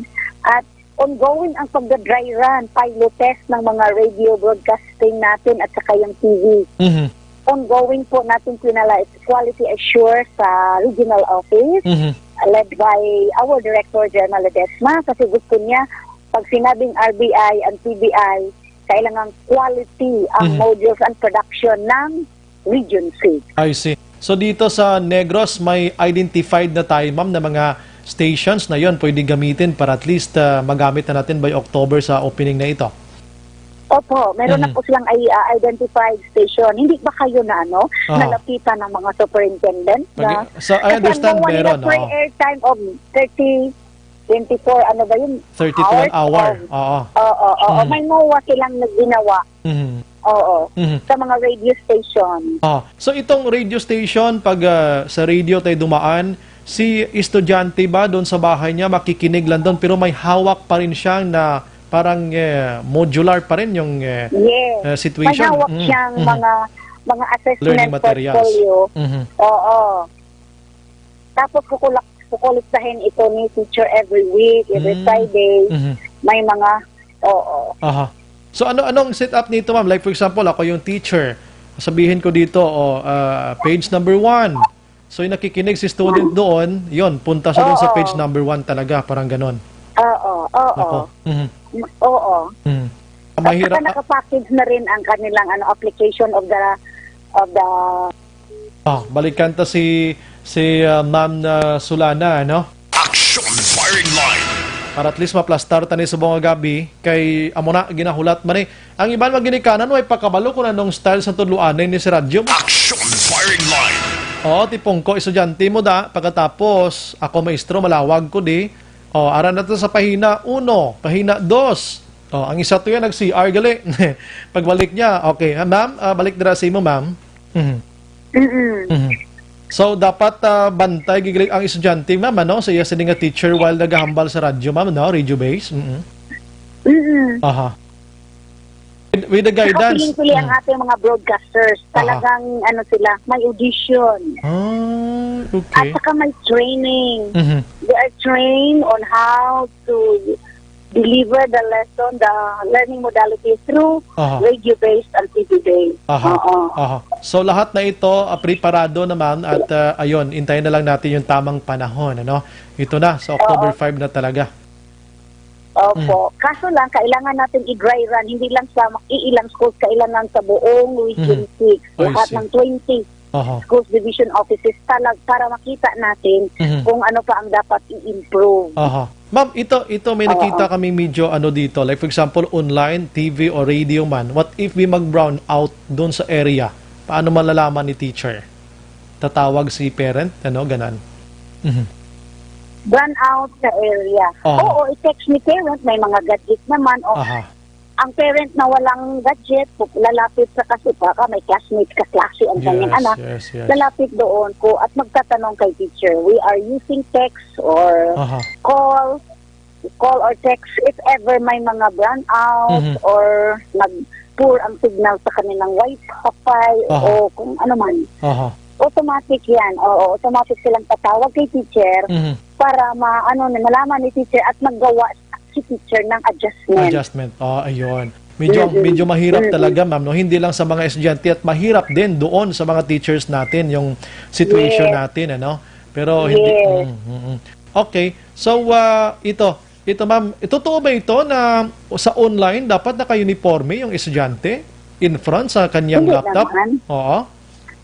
at ongoing ang pagda-dry run, pilot test ng mga radio broadcasting natin at saka yung T V. Mhm. Ongoing po natin pinala quality assure sa regional office, Mhm. led by our director, General Ledesma, kasi gusto niya, pag sinabing R B I and T B I, kailangan quality ang Mhm. modules and production ng Region six. I see. So dito sa Negros, may identified na tayo, ma'am, na mga stations na yon pwede gamitin para at least, ah, magamit na natin by October sa opening na ito? Opo, meron na Mhm. po silang i-, ah, identified station. Hindi ba kayo na, ano, Aha. nalapitan ng mga superintendent na Mag-, so, I kasi ang understand, MOA nila meron, free oo. airtime of thirty, twenty-four, ano ba yun? Thirty to an Hours hour. of Oo. Oo, oo. Mhm. May MOA silang na ginawa. Mhm. Oo. Mhm. Sa mga radio station. Ah, so itong radio station, pag, ah, sa radio tayo dumaan, si estudyante ba doon sa bahay niya makikinig lang doon, pero may hawak pa rin siyang na parang, eh, modular pa rin yung, eh, Yes. eh, situation? May hawak Mm, siyang mhm. mga, mga assessment Learning materials. portfolio. Mhm. Oo. Tapos kukulak-, kukuliktahin ito ni teacher every week, every Mm. Friday. Mhm. May mga, oo. Aha. So ano, anong setup nito, ma'am? Like for example, ako yung teacher. Sabihin ko dito, oh, ah, page number one. So yung nakikinig si student doon, yun, punta siya dun sa Oo. page number one talaga, parang ganon. Oo, oo. Nako. Mhm. Oo. Mhm. At Mahirap saka pa. nakapackage na rin ang kanilang, ano, application of the, of the Ah, balikan ta si, si, ah, Ma'am, ah, Solana, no? Action Firing Line. Para at least maplastar ta ni subong nga gabi, kay amo na ginahulat man eh. Ang iban mga ginikanan, way pakabalo kung anong style sa tudloanay ni si radyo mo. Action Firing Line. Oo, tipong ko, estudyante mo da, pagkatapos, ako maestro, malawag ko di. Oh, ara na to sa pahina uno, pahina dos. Oh, ang isa to yan, nag-C R gali. Pagbalik niya, okay. Ah, ma'am, ah, balik dira sa imo, ma'am. Mhm. Mm-mm. Mhm. So, dapat, ah, bantay gigilig ang estudyante, ma'am, ano, sa iya sini nga teacher while nagahambal sa radyo, ma'am, no? Radio base. Mm-mm. Mm-mm. Aha. With, with the guidance. Nakapiling-pili ang Mm. ating mga broadcasters. Aha. Talagang, ano sila, may audition. Ah, At okay. saka may training. Mhm. They are trained on how to deliver the lesson, the learning modality through Aha. radio-based and T V-based. Aha. Oo. Aha. So, lahat na ito, ah, preparado naman at, ah, ayun, intayin na lang natin yung tamang panahon, ano? Ito na, sa October Oo. five na talaga. Opo. Mm. Kaso lang, kailangan natin i-dry run, hindi lang sa mag-iilang schools, kailangan sa buong Region Mhm. six, I lahat see. ng twenty Aha. schools division offices talag-, para makita natin Mhm. kung ano pa ang dapat i-improve. Aha. Ma'am, ito, ito may Oo. nakita kami medyo ano dito. Like, for example, online, T V o radio man. What if we mag-brown out doon sa area? Paano malalaman ni teacher? Tatawag si parent, ano, ganan. Mhm. Brown out sa area. Aha. Oo, i-text ni parent, may mga gadget naman. O, Aha. ang parent na walang gadget, lalapit sa kasi baka may classmate, kaklase ang kanyang Yes, anak. yes, yes. Lalapit doon ko at magtatanong kay teacher, "We are using text or Aha. call, call or text if ever may mga brownout Mhm. or nag-poor ang signal sa kanilang wifi Aha. o kung ano man." Aha. Automatic yan. Oo, automatic silang tatawag kay teacher Mhm. para ma-, ano, malaman ni teacher at maggawa si teacher ng adjustment. Adjustment. Ah, ayun. Medyo, Mm-mm. medyo mahirap Mm-mm. talaga, ma'am, no? Hindi lang sa mga estudyante at mahirap din doon sa mga teachers natin yung situation Yes. natin, ano? Pero hindi, Yes. mm, mm, mm. Okay. So, ah, ito, ito, ma'am, totoo ba ito na sa online dapat naka-uniforme yung estudyante in front sa kanyang Hindi laptop? naman. Oo.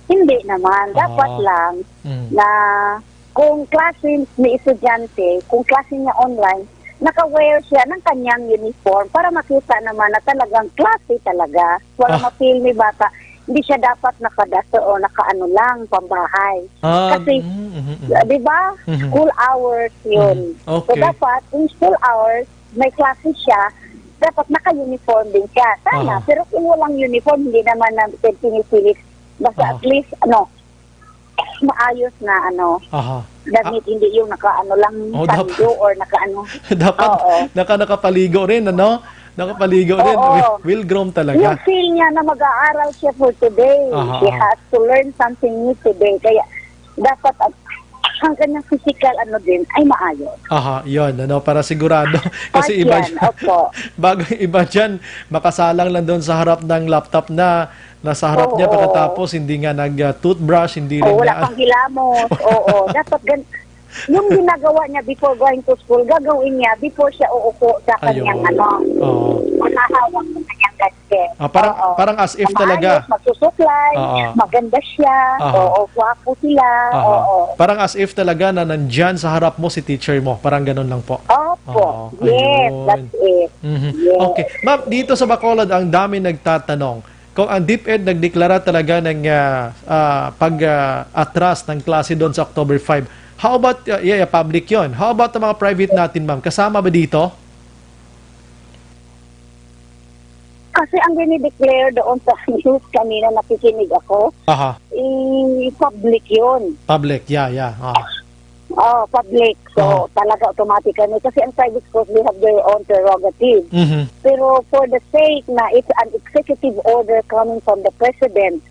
Hindi naman. Dapat Ah. lang Mm. na kung klase ni estudyante, kung klase niya online, naka-wear siya ng kanyang uniform para makita naman na talagang klase talaga. Wala Ah. ma-feel ni bata, hindi siya dapat nakadato o nakaano lang, pambahay. Ah, Kasi, mm, mm, mm. di ba? Mhm. School hours yun. Mhm. So, Okay. dapat, in school hours, may klase siya, dapat naka-uniform din siya. Sana, Aha. pero kung walang uniform, hindi naman natin pinipilit. Basta Aha. at least, ano, maayos na, ano, Aha. damit, Ah. hindi yung nakaano lang, Oh, sando dapat. or nakaano. Dapat Oo. naka-, nakapaligo rin, ano? Nakapaligo rin. Oo. Will, will groom talaga. Yung feel niya na mag-aaral siya for today. Aha, She aha. has to learn something new today. Kaya dapat ang, ang kanyang physical, ano din, ay maayos. Aha, yun, ano, para sigurado. Kasi Part iba yan, dyan, opo. bago iba dyan, makasalang lang doon sa harap ng laptop na nasa harap niya Oo. pagkatapos hindi nga nag-toothbrush, hindi Oo, rin wala na pang hilamos. Oo, dapat gan-, yung ginagawa niya before going to school, gagawin niya before siya uupo sa kanyang, Ayun. ano, Oo. nakahawak ng kanyang gadget. Ah, parang, Oo. parang as if Maayos, talaga. magsusuklay, Oo. maganda siya, Aha. oo, gwapo sila, Aha. oo. Parang as if talaga na nandyan sa harap mo si teacher mo. Parang ganun lang po. Opo. Oo, Yes, ayun. that's it. Mhm. Yes. Okay. Ma'am, dito sa Bacolod, ang dami nagtatanong. Kung ang DepEd nagdeklara talaga ng, ah, ah, pag, ah, atras ng klase doon sa October five, how about, ah, yeah, yeah, public yon? How about ang mga private natin, ma'am? Kasama ba dito? Kasi ang dinideclare doon sa news kanina, nakikinig ako, Aha. eh, public yun. Public, yeah, yeah. Ah. Oh, public. So, Oo. talaga automatic kami. Kasi ang private schools, they have their own prerogative. Mhm. Pero for the sake na it's an executive order coming from the president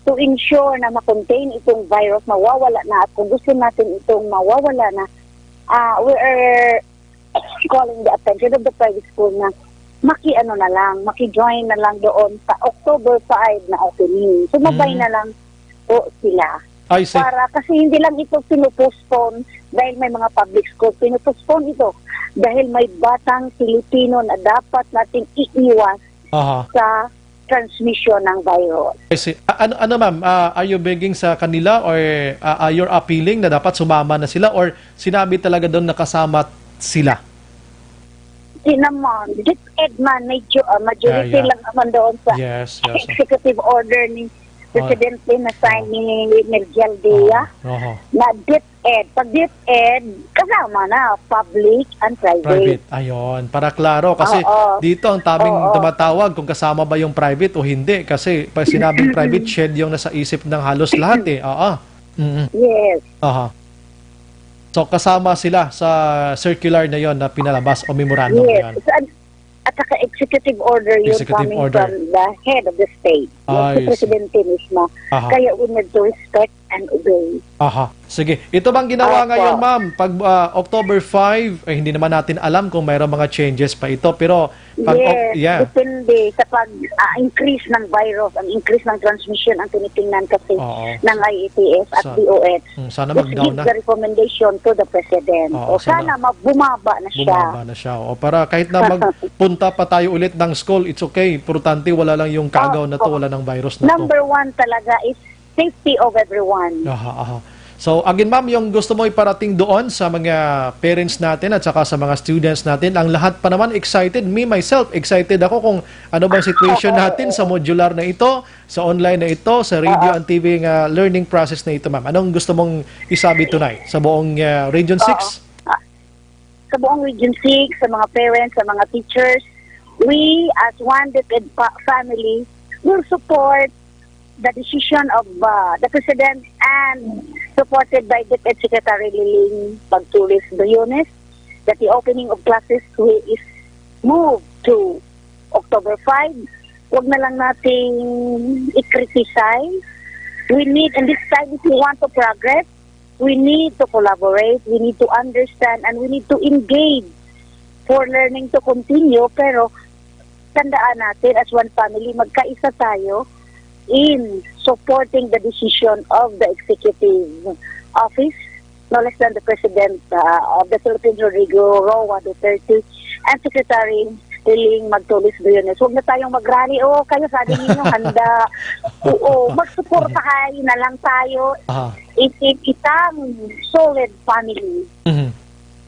to ensure na ma-contain itong virus, mawawala na. At kung gusto natin itong mawawala na, ah, we are calling the attention of the private school na maki-ano na lang, maki-join na lang doon sa October five na opening. Sumabay Mm. na lang po sila. I see. Para, kasi hindi lang ito pinupostpone dahil may mga public school. Pinupostpone ito dahil may batang Pilipino na dapat nating iiwas Aha. sa transmission ng virus. I see. A- ano, ano, ma'am? Ah, are you begging sa kanila, or, ah, ah, you're appealing na dapat sumama na sila, or sinabi talaga doon na kasama sila? Di naman. DepEd man, medyo, ah, majority Ah, yeah. lang naman doon sa Yes, yes, oh. executive order ni Oh. Presidente na sign Oh. ni Miguel Dia Oho. na DepEd. Pag DepEd, kasama na public and private. Private. Ayun. Para klaro. Kasi Oo. dito ang taming Oo. tumatawag kung kasama ba yung private o hindi. Kasi pag sinabing private, shared yung nasa isip ng halos lahat eh. Oo. Mm-mm. Yes. Aha. So kasama sila sa circular na yon na pinalabas o memorandum na Yes. yon. Sa- At saka executive order yun Executive coming order. from the head of the state. Yes, Ah, si I see. Presidente mismo. Aha. Kaya we need to respect and obey. Aha. Sige. Ito bang ginawa Opo. ngayon, ma'am? Pag ah, October five, eh, hindi naman natin alam kung mayroong mga changes pa ito. Pero pag Yes, yeah. depende sa pag ah, increase ng virus, ang increase ng transmission ang tinitingnan kasi Oo. ng I A T F at Sa- D O H. Mm, sana Just mag-down give na. the recommendation to the president. Oo, O sana sana ma- bumaba na siya. Bumaba na siya. O para kahit na magpunta pa tayo ulit ng school, it's okay. Importante wala lang yung kaagaw na to, Oo. wala nang virus na to. Number one talaga is safety of everyone. Aha, aha. So, again, ma'am, yung gusto mo iparating doon sa mga parents natin at saka sa mga students natin, ang lahat pa naman excited. Me, myself, excited ako kung ano bang situation Oo. natin sa modular na ito, sa online na ito, sa radio Oo. and T V nga learning process na ito, ma'am. Anong gusto mong isabi tonight sa buong ah, Region Oo. six? Ah, sa buong Region six, sa mga parents, sa mga teachers, we as one DepEd pa- family will support the decision of uh, the President and supported by DepEd Secretary Liling Bagtulis Doyones that the opening of classes wi- is moved to October five. Huwag na lang nating i-criticize. We need, and this time, if we want to progress, we need to collaborate, we need to understand, and we need to engage for learning to continue. Pero tandaan natin, as one family, magkaisa tayo in supporting the decision of the executive office, no less than the President uh, of the Philippines, Rodrigo Roa Duterte, and Secretary Liling Magtulis Briones. Huwag na tayong mag-rally. Oo, kayo sabi ninyo, handa. Oo, magsuportahay na lang tayo. Aha. It, it, itang solid family. Mhm.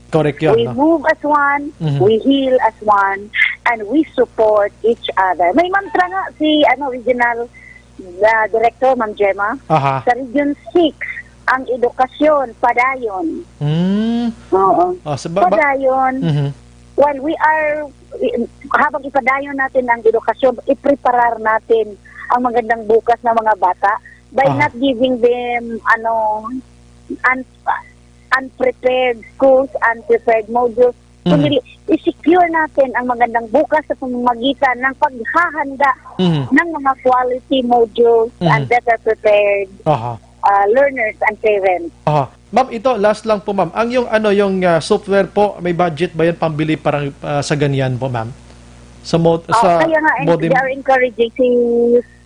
Correct yun, We no? move as one, Mhm. we heal as one, and we support each other. May mantra nga si ano, Regional uh, Director, Ma'am Gemma, Aha. sa Region six, ang edukasyon, padayon. Hmm. Oo. Ah, sa ba- ba- Padayon. Mhm. While we are, habang ipadayon natin ang edukasyon, ipreparar natin ang magandang bukas ng mga bata by Aha. not giving them, ano, un- unprepared schools, unprepared modules, Mhm. kundi i-secure natin ang magandang bukas sa pamamagitan ng paghahanda Mhm. ng mga quality modules Mhm. and better prepared Aha. uh, learners and parents. Aha. Ma'am, ito, last lang po, ma'am. Ang yung, ano, yung ah, software po, may budget ba yan pambili para ah, sa ganyan po, ma'am? Sa mod, Ah, sa kaya nga, and modem? they are encouraging si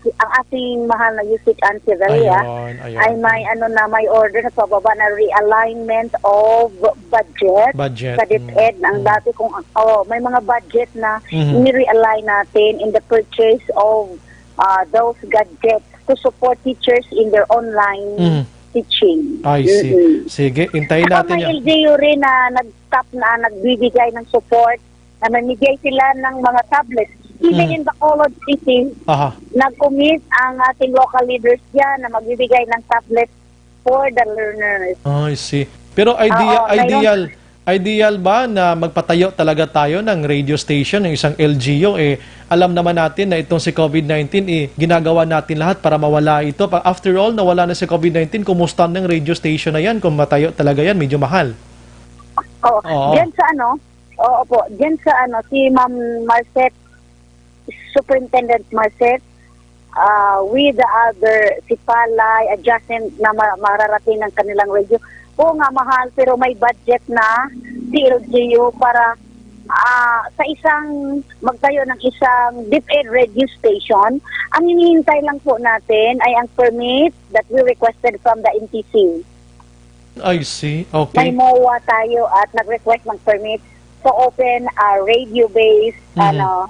ang ating mahal na Yusik Ann Sevilla Ayun, ayun. ay may ano na, may order na pababa na realignment of budget Budget, sa DepEd. mm, Ang mm. dati kung, oh, may mga budget na Mhm. ni-realign natin in the purchase of uh, those gadgets to support teachers in their online Mhm. teaching. I see. Mm-mm. Sige, intayin Saka natin may yan. L G U rin na nag-stop na nagbibigay ng support na mamigay sila ng mga tablets. Even Mm. in Bacolod City, Aha. nag-commit ang ating local leaders dyan na magbibigay ng tablet for the learners. I see. Pero idea, Oo, mayroon. ideal, ideal ba na magpatayo talaga tayo ng radio station, ng isang L G U? Eh, alam naman natin na itong si COVID nineteen, eh, ginagawa natin lahat para mawala ito. Pa- After all, nawala na si COVID nineteen, kumusta ng radio station na yan kung matayo talaga yan? Medyo mahal. Oh, Oo. Diyan sa ano, Oo po, diyan sa ano, si Ma'am Marcet, Superintendent Marcet, ah, with the other, si Palay, adjacent na ma- mararating ang kanilang radio. Oo nga, mahal, pero may budget na si L G U para ah, sa isang, magtayo ng isang DepEd radio station. Ang hinihintay lang po natin ay ang permit that we requested from the N T C. I see. Okay. May MOA tayo at nag-request ng permit to open a radio-based Mhm. ano,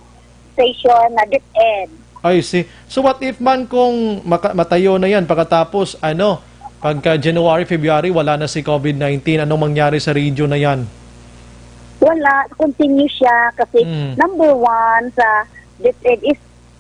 station na DepEd. I see. So what if man kung maka-, matayo na yan pagkatapos, ano, pagka January, February, wala na si covid nineteen? Anong mangyari sa region na yan? Wala, continue siya kasi Mm. number one sa DepEd is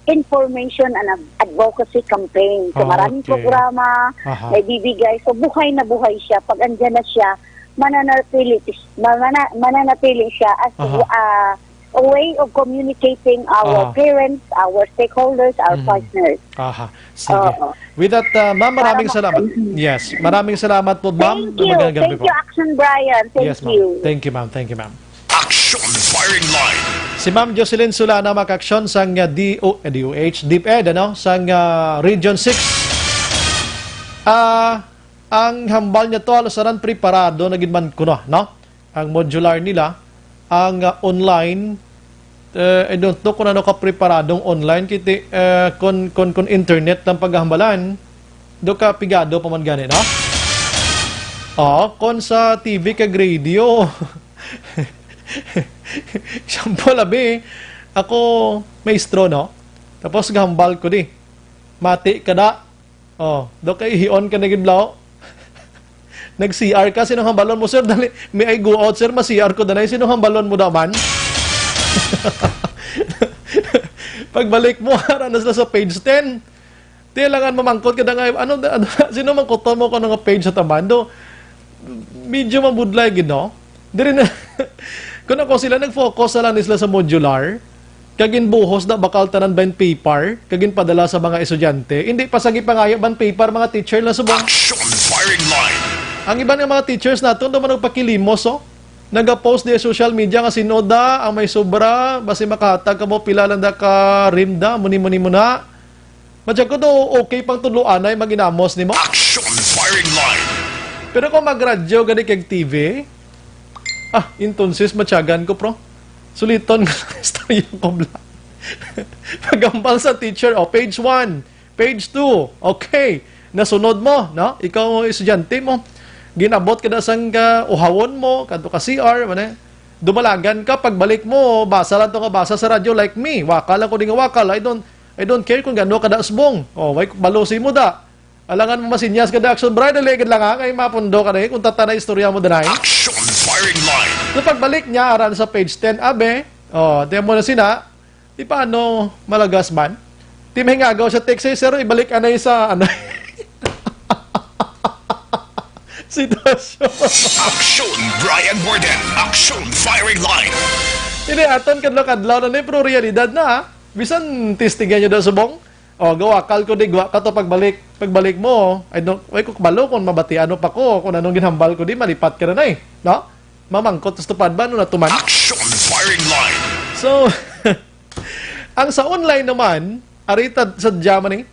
information and ad- advocacy campaign. So Ah, maraming okay. programa Aha. na ibibigay. So buhay na buhay siya. Pag andyan na siya, mananatili, manana, mananatili siya as Aha. uh, a way of communicating our Aha. parents, our stakeholders, our Mhm. partners. Aha. Sige. Oo. With that, uh, ma'am, maraming Para ma- salamat. Yes, maraming salamat po, ma'am. Thank you. Magandang gabi Thank po. You, Action Brian. Thank Yes, ma'am. you. Thank you, ma'am. Thank you, ma'am. Action Firing Line. Si Ma'am Jocelyn Solana, mga ka-aksyon, sang uh, D O, eh, D O H, DepEd, ano, sang uh, Region six. Ah, ang hambal niya to, halos aran preparado na gid man kuno, no? Ang modular nila, ang uh, online, eh, I don't know kung ano ka preparadong online, kiti, eh, kung, kung, kung internet ang paghahambalan, do ka pigado pa man gani, no? Oh, kung sa T V kag radio, example, abi, ako maestro, no? Tapos gahambal ko di. Mati ka da. Oh, do kay hion ka na gid blaw. Nag-C R ka, sino hambalon mo, sir? Dali, may I go out, sir, ma-C R ko danay. Sino hambalon mo daw man? Pagbalik mo, ara na sila sa page ten. Di langan mamangkot ka da nga, ano, ano, sino mangkuton mo kung ano nga page sa taman? Do, medyo mabudlay gid, no? Diri na, kung ako sila, nag-focus na lang ni sila sa modular, kag ginbuhos na bakal tanan ban paper, kag ginpadala sa mga estudyante. Hindi pa sa gipangayo ban paper, mga teacher lang subong. Action Firing Line. Ang iban nga mga teachers naton, daw man nagpakilimos, oh. Nagapost di sa social media nga sino da ang may sobra, basi makahatag kamo pila lang da ka rim da, muni-muni mo na. Matya ko do, okay pang tudloanay maginamos nimo. Action Firing Line. Pero kung magradyo gani kag T V, ah, entonces matyagan ko, pro. Suliton nga istorya ko, bla. Pagambal sa teacher, oh, page one, page two, okay. Nasunod mo, no? Ikaw, estudyante mo. Ginabot ka na sang ka, uhawon mo, kadto ka C R, man eh. Dumalagan ka, pagbalik mo, basa lang to nga basa sa radyo like me. Wakal ako di nga wakal. I don't, I don't care kung gano ka da subong. Oh, way balosi mo da. Alangan mo masinyas ka da, Action Brian, dali gid lang ha, kay mapundo ka na eh, kung tata na istorya mo danay. Action Firing Line. Sa pagbalik niya, aran sa page ten, abe, oh, di mo na sina, di paano malagas man? Di mahingagaw sa text, eh, sir, ibalik anay sa, ano, sitwasyon. Action Brian Morden. Action Firing Line. Hindi, aton kadlaw-kadlaw na ni, pero realidad na, ha? Bisan testigan nyo daw subong, oh, gawakal ko di, gwa ka to pagbalik. Pagbalik mo, I don't, way ko kabalo kung mabatian mo pa ko, kung anong ginhambal ko di, malipat ka na na eh. No? Mamangkot sa tupad ba, ano na tuman? Action Firing Line. So, ang sa online naman, arita sa Germany,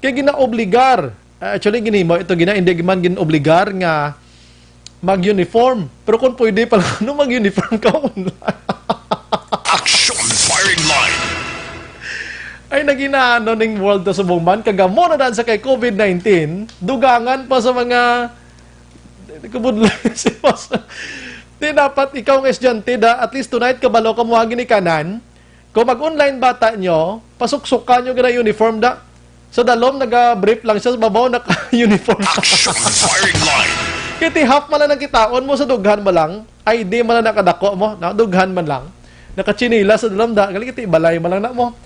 kay ginaobligar. Ah, actually, ginimo ito gina, hindi man ginobligar nga mag-uniform. Pero kung pwede pala, ano mag-uniform ka online? Action Firing Line. Ay, naging na ano ning world na subong man, kagamo na daan sa kay covid nineteen, dugangan pa sa mga, hindi ko budlay si boss. Di dapat ikaw nga estudyante da, at least tonight kabalo ka mo ang ginikanan. Kung mag-online bata nyo, pasuksukan nyo gina uniform da. Sa dalom, naga-brief lang siya, sa babaw, naka-uniform. Action Firing Line. Kiti half man lang nakitaon mo sa dughan man lang, I D man lang nakadako mo, na dughan man lang. Nakachinila sa dalom da, gali kiti balay man lang na mo.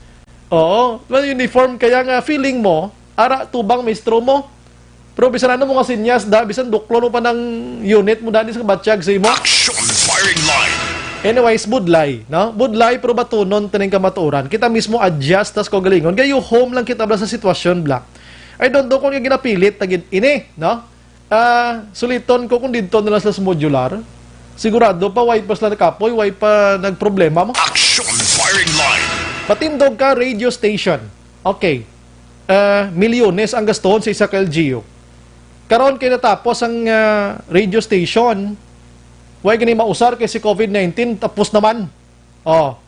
Oo, well, uniform kaya nga feeling mo, ara tubang mistro mo. Pero bisan ano mo nga sinyas da, bisan duklon mo pa ng unit mo dali sa batyag sa imo. Action Firing Line. Anyways, budlay, no? Budlay pero batunon tining kamatuoran. Kita mismo adjust tas kaugalingon. Gayo home lang kita bla sa sitwasyon bla. I don't know kung yung ginapilit na gid ini, no? Ah, suliton ko kung didto na lang sila sa modular. Sigurado pa, way pa sila nakapoy, way pa nagproblema mo. Action Firing Line. Patindog ka radio station. Okay. Ah, milyones ang gastuhon sa isa ka L G U. Karon kay natapos ang ah, radio station, way gani mausar kay si covid nineteen tapos naman. Oh.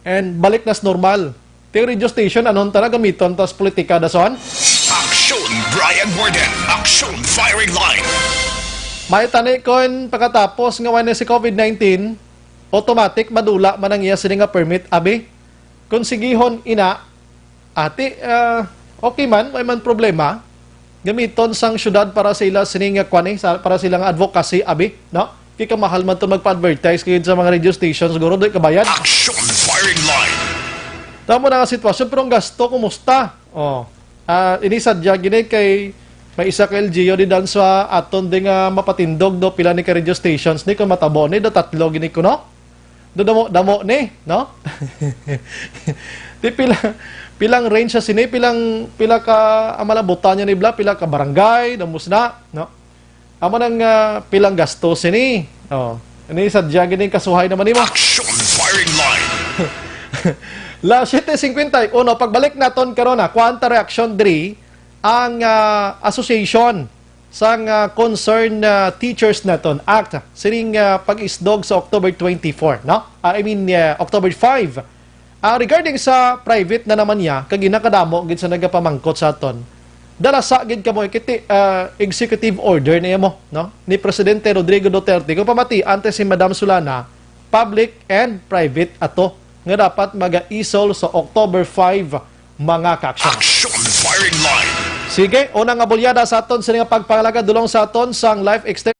And balik na sa normal. Ti radio station, anon ta na gamiton tas politika dason? Action Brian Morden. Action Firing Line. May tani kon pagkatapos nga wala si covid nineteen, automatic madula man ang iya sini nga permit, abi? Kung sigihon ina, Ati, ah, okay man, may man problema. Gamiton sang syudad para sa ila sini nga kwan, eh, sa, para sa ila nga advocacy, abi, no? Kay kamahal man to magpa-advertise kagid sa mga radio stations, siguro di kabayad. Action Firing Line. Tama na nga sitwasyon, pero ang gasto, kumusta? Oh. Ah, ini sadya gini kay may isa ka L G U di dan sa aton di nga mapatindog do pila ni ka radio stations ni kung matabo ni do tatlo gini kuno. Do damo, damo ni, no? Di pila, pilang range sa sini, pilang, pila ka, ang malabutan niya ni bla, pila ka barangay, damos na, no? Amo nang, ah, pilang gasto sini. Oh, ini sadya gini kasuhay naman nimo. Action Firing Line. La siete cincuenta y uno, pagbalik naton karon na, kuwanta reaksyon diri ang, ah, association sang, ah, concern, ah, teachers naton act sining, ah, pag-isdog sa October twenty-four, no? Ah, I mean, ah, October five. Ah, regarding sa private na naman niya, kag ina kadamo gid sa nagapamangkot sa aton. Dalasa gid kamo kiti, ah, executive order niya mo, no? Ni Presidente Rodrigo Duterte, kung pamati, antes si Madam Solana, public and private ato nga dapat mag-isol sa October five, mga ka-action. Action Firing Line. Sige, una nga bulyada sa aton sini nga pagpangalaga dulong sa aton sang life extension.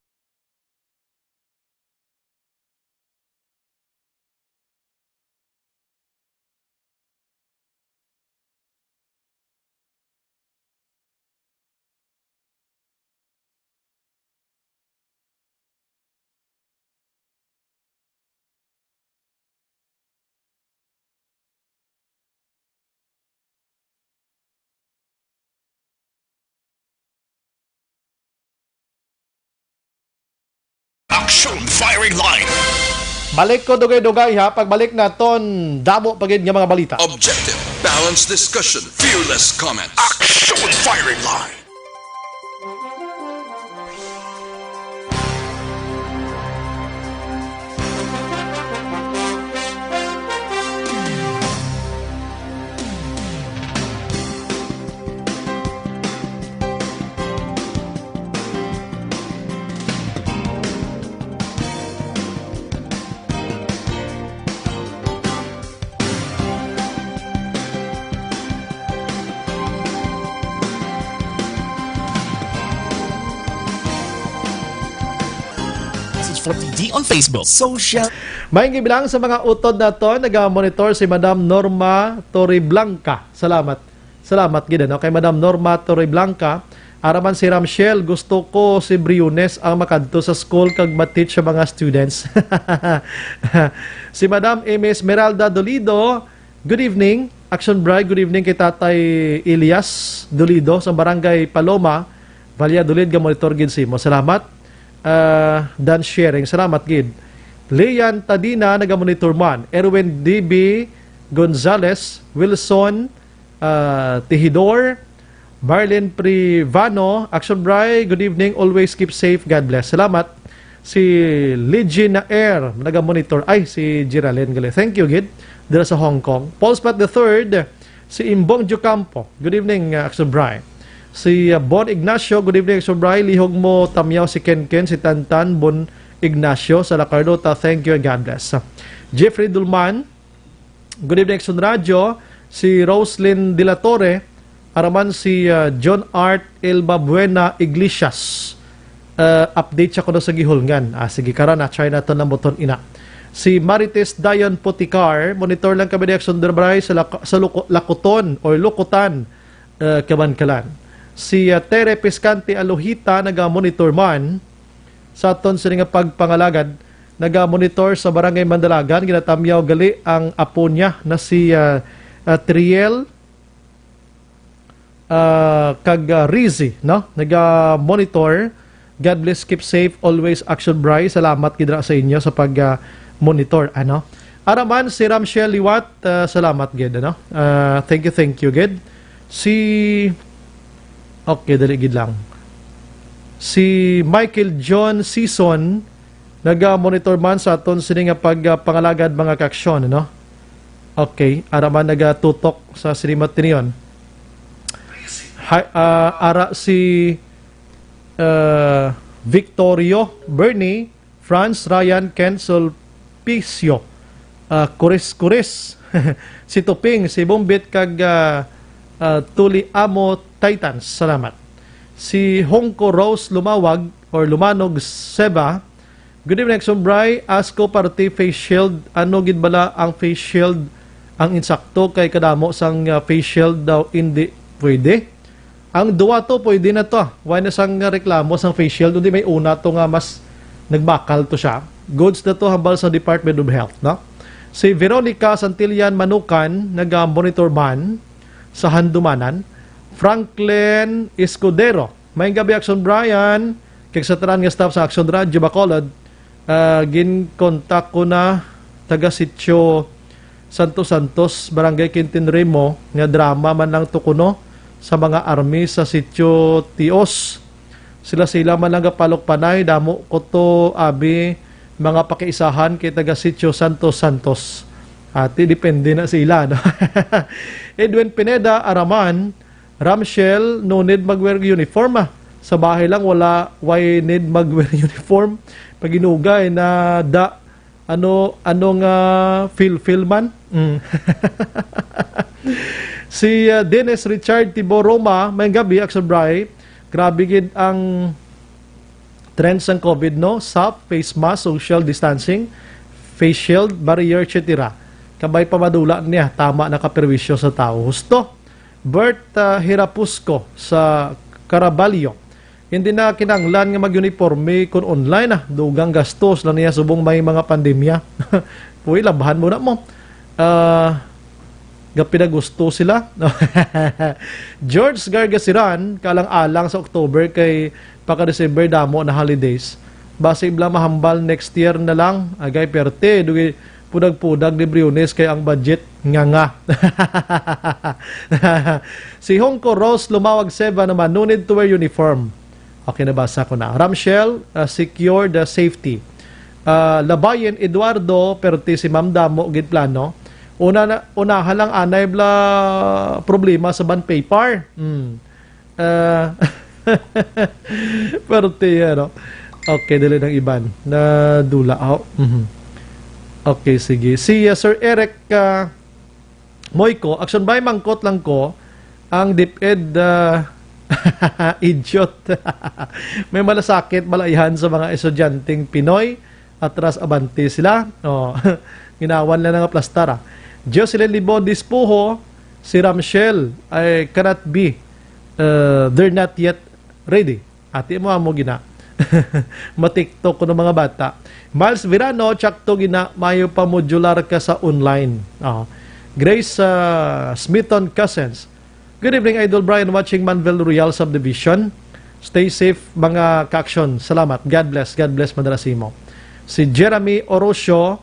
Action Firing Line. Balik ko dugay-dugay, ha. Pagbalik naton, damo pa gid nga mga balita. Objective, balanced discussion, fearless comment. Action Firing Line. Message for T D on Facebook. Social. May gibilang sa mga utod nato, naga-monitor si Madam Norma Torreblanca. Salamat. Salamat gid, ano, kay Madam Norma Torreblanca. Araman si Ramshel, gusto ko si Briones ang makadto sa school kag ma-teach sa mga students. Si Madam Amy Esmeralda Dolido, good evening. Action Bright, good evening kay Tatay Elias Dolido sa Barangay Paloma, Valladolid, ga-monitor gid simo. Salamat. Ah, Dan Sharing, salamat gid. Leon Tadina, naga-monitor man. Erwin D B Gonzales, Wilson, ah, Tihidor, Marlene Privano, Action Bry, good evening, always keep safe, God bless. Salamat. Si Legina Air, naga-monitor. Ay, si Geraldine gali. Thank you, gid. Dira sa Hong Kong. Paul Spot the third, si Imbong Jocampo. Good evening, uh, Action Bry. Si, uh, Bon Ignacio, good evening, Action Bry. Lihog mo tamyaw si Kenken, si Tantan, Bon Ignacio, sa La Carlota. Thank you and God bless. Jeffrey Dulman, good evening, Action Radio. Si Roslyn De La Torre, araman si, uh, John Art Elba Buena Iglesias. Uh, update siya kuno sa Gihulngan. Ah, sige, karon na, try naton ang buton ina. Si Marites Dayon Poticar, monitor lang kami ni Action Bry sa, Lak-, sa Luko-, Lakuton or Lukutan, uh, Kabankalan. Si, uh, Tere Piscante Aluhita, naga-monitor man sa aton sini nga pagpangalagad, naga-monitor sa Barangay Mandalagan, ginatamyaw gali ang apo niya na si, uh, uh, Triel, ah, kag, ah, Rizzy, no? Naga-monitor. God bless, keep safe, always Action Bry. Salamat gid ra sa inyo sa pag, ah, monitor, ano? Araman si Ramshel Liwat, ah, salamat gid, ano? Ah, thank you, thank you gid. Si, okay, dali gid lang. Si Michael John Season, naga-monitor man sa aton sini nga pag, ah, pangalagad, mga kaaksyon, ano? Okay, ara man nagatutok sa sini matinion. Hi, ah, ara si, ah, Victorio, Bernie, Franz, Ryan, Ken, Sulpicio, ah, Kuris, Kuris, si Tuping, si Bumbit, kag, ah, Ah, Tuli Amo Titans, salamat. Si Hongko Rose Lumawag or Lumanog Seba, "Good evening, Action Bri. Ask ko, parte face shield, ano gid bala ang face shield ang insakto kay kadamo sang, ah, face shield daw hindi pwede?" Ang duwa to, pwede na to. Wala na sang reklamo sang face shield, kundi may una to nga mas nagbakal to siya. Goods na to hambal sa Department of Health, no? Si Veronica Santillan Manukan, naga-monitor man sa Handumanan. Franklin Escudero, "Maayong gabi, Action Brian, kag sa tanan nga staff sa Action Radio Bacolod. Ah, ginkontak ko na taga Sitio Santos Santos, Barangay Quintin Remo, nga drama man lang to kuno sa mga army sa Sitio Tios. Sila-sila man lang gapalok panay, damo ko to abi mga pakiisahan kay taga Sitio Santos Santos." Ati, depende na sila, no? Edwin Pineda Araman, "Ramshel, no need mag-wear uniform, ah. Sa bahay lang, wala, why need mag-wear uniform? Paginugay na da, ano, ano nga feel-feel man?" Mm. Si, ah, Dennis Richard Tibo Roma, "Maayong gabi, Action Bri. Grabe gid ang trend sang COVID, no? Sap, face mask, social distancing, face shield, barrier, et cetera. Kabay pa madula niya, tama na ka perwisyo sa tao." Husto. Bert, ah, Hirapusco sa Caraballo, "Hindi na kinahanglan nga mag-uniforme kon online, ah. Dugang gastos lang niya subong may mga pandemya." Uy, labhan mo na mo. Ah, gapinagusto sila. George Gargasiran, "Kalang-alang sa October kay pagka-December damo na holidays. Basi bala mahambal next year na lang. Agay, perte, dugi pudag-pudag ni Briones kay ang budget nga nga." Si Hongko Rose Lumawag Seva naman, "No need to wear uniform." Okay, nabasa ko na. Ramshel, uh, secure the safety. Uh, Labayen Eduardo, "Perte si Ma'am, damo gid plano. Una na, unahan lang anay bala problema sa bond paper." Hmm. Uh, perte, ano? Okay, dili nang iban. Nadula ako. Mhm. Okay, sige. Si, uh, Sir Eric, uh, Moy ko, Action Bri, mangkot lang ko, ang DepEd, ah, idiot. May malasakit, malaihan sa mga estudyanteng Pinoy, atras abante sila. Oh, ginawan lang nga plastar, ah. Jocelyn Libon Dispuho, si Ramshel, I cannot be, uh, they're not yet ready. Ati mo amo gina. Ma-TikTok ko ng mga bata. Miles Verano, "Tsakto gina, mayo pa modular ka sa online." Oh. Grace, ah, Smithon Cousins, "Good evening, Idol Brian, watching Manvel Royal Subdivision. Stay safe, mga ka-action. Salamat. God bless. God bless, madala simo." Si Jeremy Orocio,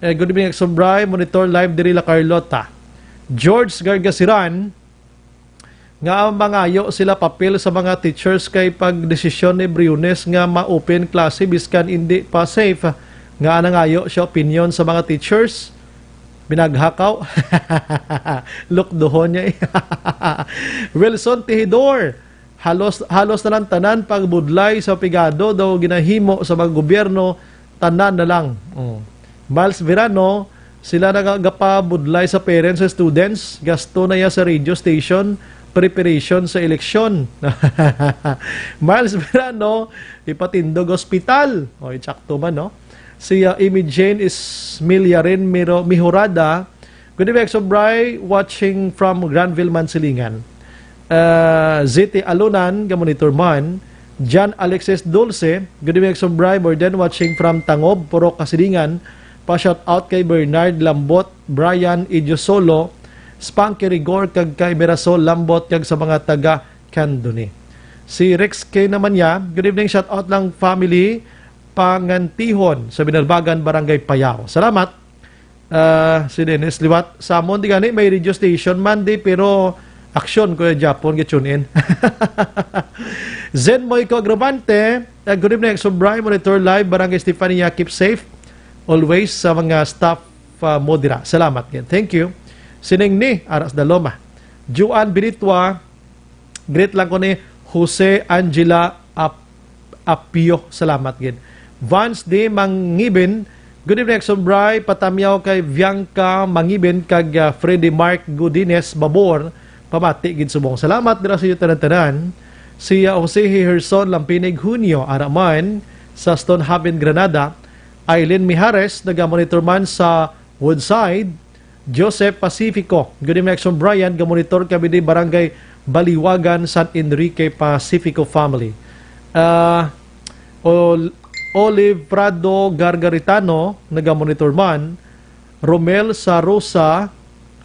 eh, "Good evening, Action Bri. Monitor live diri La Carlota." George Gargasiran, nga ang mangayo sila papel sa mga teachers kay pagdesisyon ni Briones nga ma-open klase biskan indi pa safe, nga nangayo siya opinion sa mga teachers. Binaghakaw. Lukduhon niya, eh. Wilson Tihidor, "Halos, halos na lang tanan pagbudlay sa pigado daw ginahimo sa mga gobyerno, tanan na lang." Oh. Miles Verano, "Sila nagagapabudlay sa parents sa students, gasto na ya sa radio station, preparation sa eleksyon." Miles Verano, "Ipatindog ospital." O, itsakto man, no? Si, uh, Amy Jane Ismiliarin Miro-, Mihurada, "Good evening, Exo Bri, watching from Granville, Mansilingan." Uh, Z T Alunan, ga-monitor man. John Alexis Dulce, "Good evening, Exo Bri, Borden, watching from Tangob, Purok Kasilingan. Pa-shout out kay Bernard Lambot, Brian Idiosolo, Spanky Rigor, kag kay Mirasol Lambot, kag sa mga taga Candoni." Si Rex K naman niya, "Good evening, shout out lang family Pangantihon sa Binalbagan, Barangay Payao." Salamat. Ah, si Dennis liwat, "Samon di gani may radio station man di, pero aksyon ko gyapon gi-tune in." Zen Moico Agravante, uh, "Good evening, Exo Bri. Monitor live, Barangay Estefania. Keep safe always sa mga staff, uh, mo dira." Salamat gid. Thank you. Sining ni Aras Daloma. Juan Binitua, "Greet lang ko ni Jose Angela Ap-, Apio." Salamat gid. Vance D Mangibin, "Good evening, Exo Bri. Patamyaw kay Bianca Mangibin kag, ah, Freddy Mark Godines Babor Pamati gid subong. Salamat dira sa inyo tanan-tanan. Si, uh, Jose Herson Lampinig Junio, ara man sa Stonehaven, Granada. Aileen Mijares, nagamonitor man sa Woodside. Joseph Pacifico, good evening, Action Brian. Gamonitor kami di Barangay Baliwagan, San Enrique, Pacifico family. Ah, Ol-, Olive Prado Gargaritano, nagamonitor man. Romel Sarosa,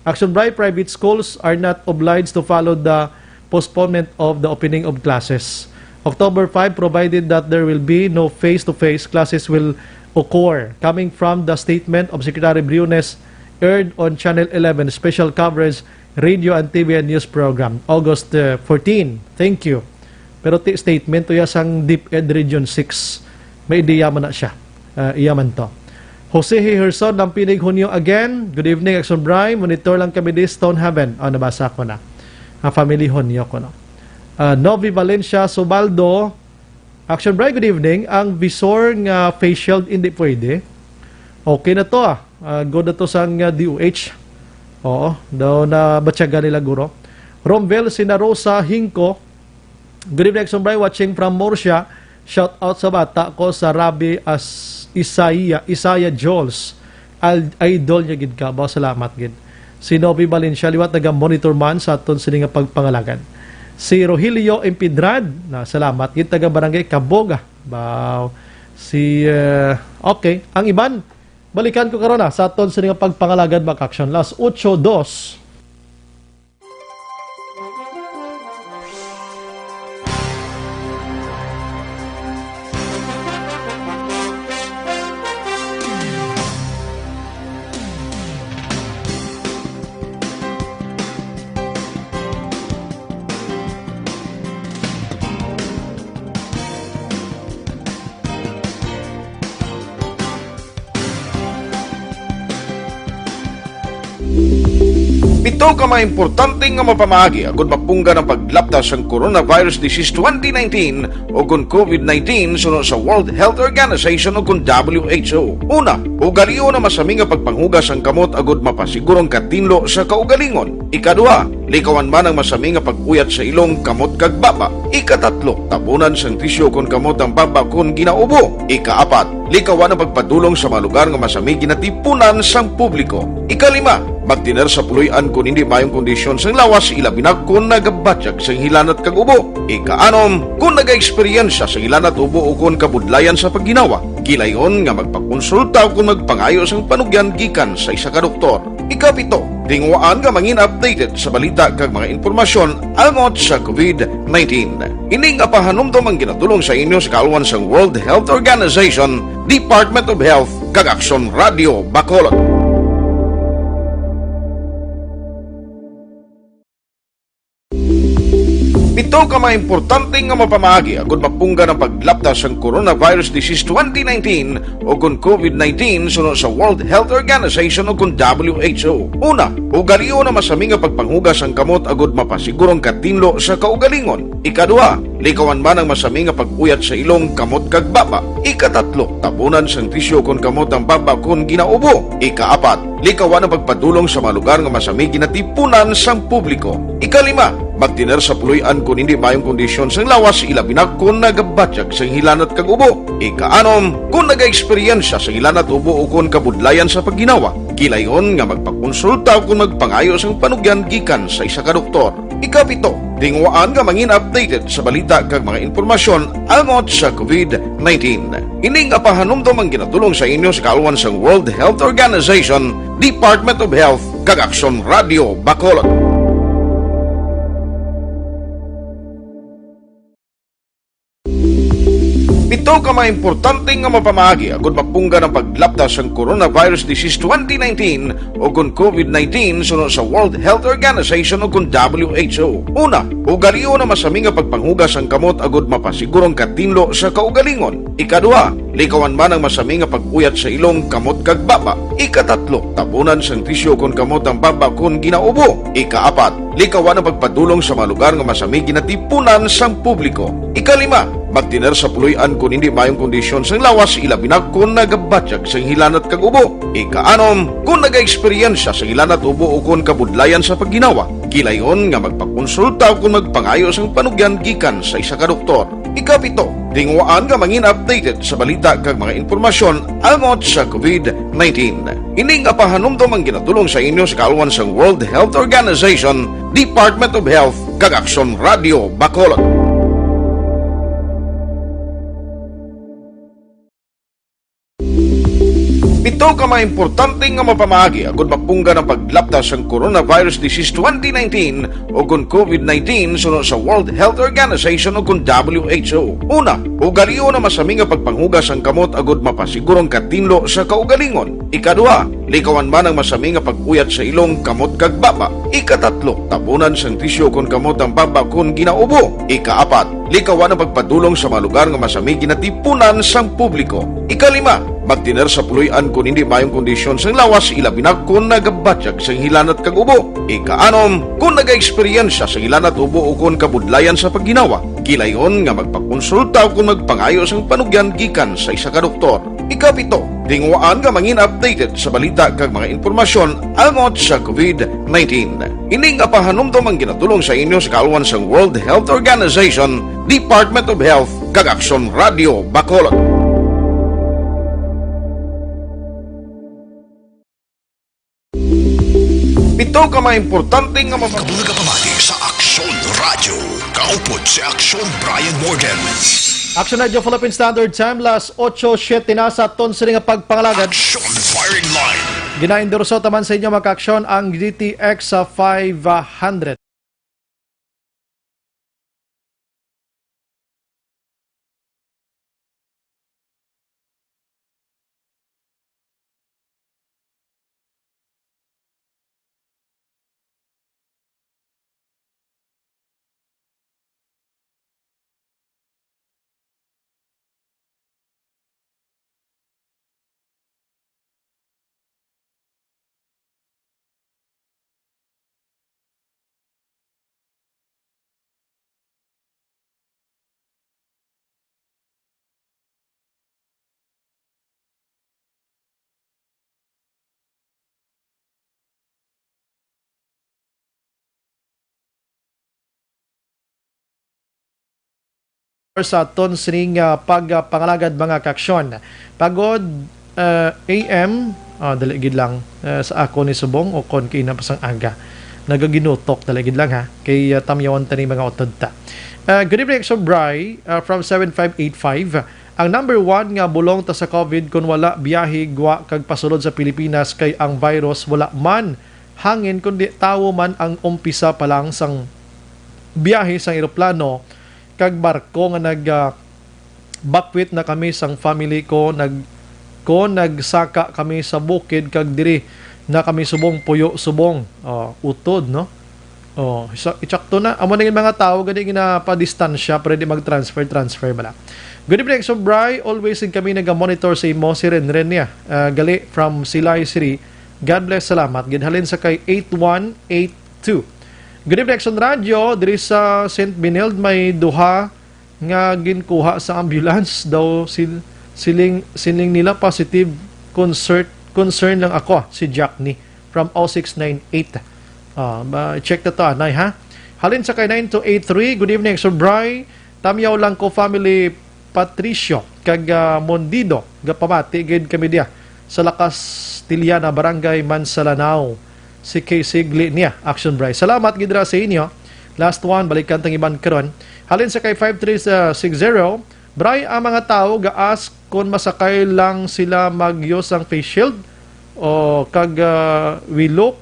Action Bright, private schools are not obliged to follow the postponement of the opening of classes. October five, provided that there will be no face-to-face classes will occur. Coming from the statement of Secretary Briones aired on Channel eleven special coverage radio and T V and news program, August, uh, fourteen. Thank you. Pero ti statement to ya sang DepEd Region six. May ideya man na siya. Ah, iya man to. Jose Herson Lampinig Junio again. Good evening, Action Bry. Monitor lang kami di Stonehaven. Oh, nabasa ko na. Ah, family Junio ko, no? Ah, Novi Valencia Subaldo. Action Bry, good evening. Ang visor nga face shield, hindi pwede. Okay na to, ah. Ah, good na to sang, ah, D O H. Oo, daw na batyagan nila, guro. Romvel Sinarosa Hingko. Good evening, Action Bry. Watching from Murcia. Shout out sa bata ko sa Rabi as Isaiah, Isaiah Jols. Al-, idol niya gid ka. Ba, salamat gid. Si Novi Valencia liwat naga-monitor man sa aton sini nga pagpangalagan. Si Rogelio Empedrad, na salamat gid, taga Barangay Kaboga. Ba, si, eh, okay, ang iban, balikan ko karon na sa aton sini nga pagpangalagan, mga ka-action. Las ocho dos. Pito ka mga importante nga mapamaagi agud mapunggan ang paglapta sang coronavirus disease twenty nineteen o kon COVID nineteen suno sa World Health Organization o kon W H O. Una, ugalion ang masami nga pagpanghugas sang kamot agud mapasiguro ang katinlo sa kaugalingon. Ikaduha, likawan man ang masami nga pag-uyat sa ilong, kamot, kag baba. Ikatatlo, tabunan sang tisyu kon kamot ang baba kon ginaubo. Ikaapat, likawan ang pagpadulong sa mga lugar nga masami ginatipunan sang publiko. Ikalima, magtener sa puloy-an kon hindi maayong kondisyon sang lawas, ilabi na kon nagabatyag sang hilanat kag ubo. Ikaanom, kon nagaeksperyensya sang hilanat, ubo, o kon kabudlayan sa pagginawa, gilayon nga magpakonsulta o kon magpangayo sang panugyan gikan sa isa ka doktor. Ikapito, tinguhaan nga mangin updated sa balita kag mga impormasyon angot sa COVID nineteen. Ini nga pahanumdom ang ginadul-ong sa inyo sa kaalwan sang World Health Organization, Department of Health, kag Aksyon Radio Bacolod. Pito ka mga importante nga mapamaagi agud mapunggan ang paglapta sang coronavirus disease twenty nineteen o kon COVID nineteen suno sa World Health Organization o kon W H O. Una, ugalion ang masami nga pagpanghugas sang kamot agud mapasiguro ang katinlo sa kaugalingon. Ikaduha, likawan man ang masami nga pag-uyat sa ilong, kamot, kag baba. Ikatatlo, tabunan sang tisyu kon kamot ang baba kon ginaubo. Ikaapat, likawan ang pagpadulong sa mga lugar nga masami ginatipunan sang publiko. Ikalima, magtener sa puloy-an kon hindi maayong kondisyon sang lawas, ilabi na kon nagabatyag sang hilanat kag ubo. Ikaanom, kon nagaeksperyensya sang hilanat, ubo, o kon kabudlayan sa pagginawa, gilayon nga magpakonsulta o kon magpangayo sang panugyan gikan sa isa ka doktor. Ikapito, tinguhaan nga mangin updated sa balita kag mga impormasyon angot sa COVID nineteen. Ini nga pahanumdom ang ginadul-ong sa inyo sa kaalwan sang World Health Organization, Department of Health, kag Aksyon Radio Bacolod. Pito ka mga importante nga mapamaagi agud mapunggan ang paglapta sang coronavirus disease twenty nineteen o kon COVID nineteen suno sa World Health Organization o kon W H O. Una, ugalion ang masami nga pagpanghugas sang kamot agud mapasiguro ang katinlo sa kaugalingon. Ikaduha, likawan man ang masami nga pag-uyat sa ilong, kamot, kag baba. Ikatatlo, tabunan sang tisyu kon kamot ang baba kon ginaubo. Ikaapat, likawan ang pagpadulong sa mga lugar nga masami ginatipunan sang publiko. Ikalima, Magtener sa puloy-an kon hindi maayong kondisyon sang lawas, ilabi na kon nagabatyag sang hilanat kag ubo. Ikaanom, kon nagaeksperyensya sang hilanat, ubo, o kon kabudlayan sa pagginawa, gilayon nga magpakonsulta o kon magpangayo sang panugyan gikan sa isa ka doktor. Ikapito, tinguhaan nga mangin updated sa balita kag mga impormasyon angot sa covid nineteen. Ini nga pahanumdom ang ginatulong sa inyo sa kaalwan sang World Health Organization, Department of Health, kag Aksyon Radio Bacolod. Pito ka mga importante nga mapamaagi agud mapunggan ang paglapta sang coronavirus disease twenty nineteen o kon covid nineteen suno sa World Health Organization o kon W H O. Una, ugalion ang masami nga pagpanghugas sang kamot agud mapasiguro ang katinlo sa kaugalingon. Ikaduha, likawan man ang masami nga pag-uyat sa ilong, kamot, kag baba. Ikatatlo, tabunan sang tisyu kon kamot ang baba kon ginaubo. Ikaapat, likawan ang pagpadulong sa mga lugar nga masami ginatipunan sang publiko. Ikalima, magtener sa puloy-an kon hindi maayong kondisyon sang lawas, ilabi na kon nagabatyag sang hilanat kag ubo. Ikaanom, kon nagaeksperyensya sang hilanat, ubo, o kon kabudlayan sa pagginawa, gilayon nga magpakonsulta o kon magpangayo sang panugyan gikan sa isa ka doktor. Ikapito, tinguhaan nga mangin updated sa balita kag mga impormasyon angot sa covid nineteen. Ini nga pahanumdom ang ginatulong sa inyo sa kaalwan sang World Health Organization, Department of Health, kag Aksyon Radio Bacolod. Pito ka mga importante nga mga Kabulga pamati sa Aksyon Radio. Kaupod si Aksyon Brian Morgan. Aksyon Radio Philippine Standard Time, las ocho siete na sa aton sini nga pagpangalagad. Aksyon Firing Line. Ginaendorso taman sa inyo, mga ka-aksyon, ang D T X five hundred. Sa aton sining, ah, pagpangalagad, mga ka-aksyon. Pagod, ah, A M, ah, dali gid lang, ah, sa ako ni subong o kon kaina pa sang aga. Nagaginutok, dali gid lang, ha. Kay, ah, tamyawan ta ni mga utod ta. Ah, good evening, Aksyon Bri, ah, from seven five eight five. Ang number one nga bulong ta sa covid, kun wala biyahe, gwa, kag pasulod sa Pilipinas, kay ang virus wala man hangin, kundi tawo man ang umpisa pa lang sang biyahe sang eroplano kag barko nga nag, ah, bakwit na kami sang family ko, nag-, ko nagsaka kami sa bukid kag diri na kami subong puyo subong. Oh, utod, no? Oh, sa, itsakto na. Amo na yung mga tao gani ginapadistansya, pero di mag-transfer, transfer bala. Good evening, Aksyon Bri. Always gid kami naga-monitor sa imo, si Renren niya. Ah, gali from Silay City. God bless, salamat. Gid halin sa kay eight one eight two. Good evening, Aksyon Radio. Diri sa Saint Benilde may duha nga ginkuha sa ambulance daw sil-, siling, siling nila positive concert, concern lang ako, si Jack ni from oh six nine eight. Ah, ma-check na to, anay, ha? Halin sa kay nine two eight three, good evening, Sir Bry. Tamyaw lang ko, family Patricio, kag, ah, Mondido, gapamati gid kami diya sa La Castellana, Barangay Mansalanao. Si Kay Sigli niya, Action Bry. Salamat gid ra sa inyo. Last one, balikan tang iban karon. Halin sa kay five three six zero, Bry, ang mga tao ga-ask kung masakay lang sila mag-use ang face shield o kag, ah, we look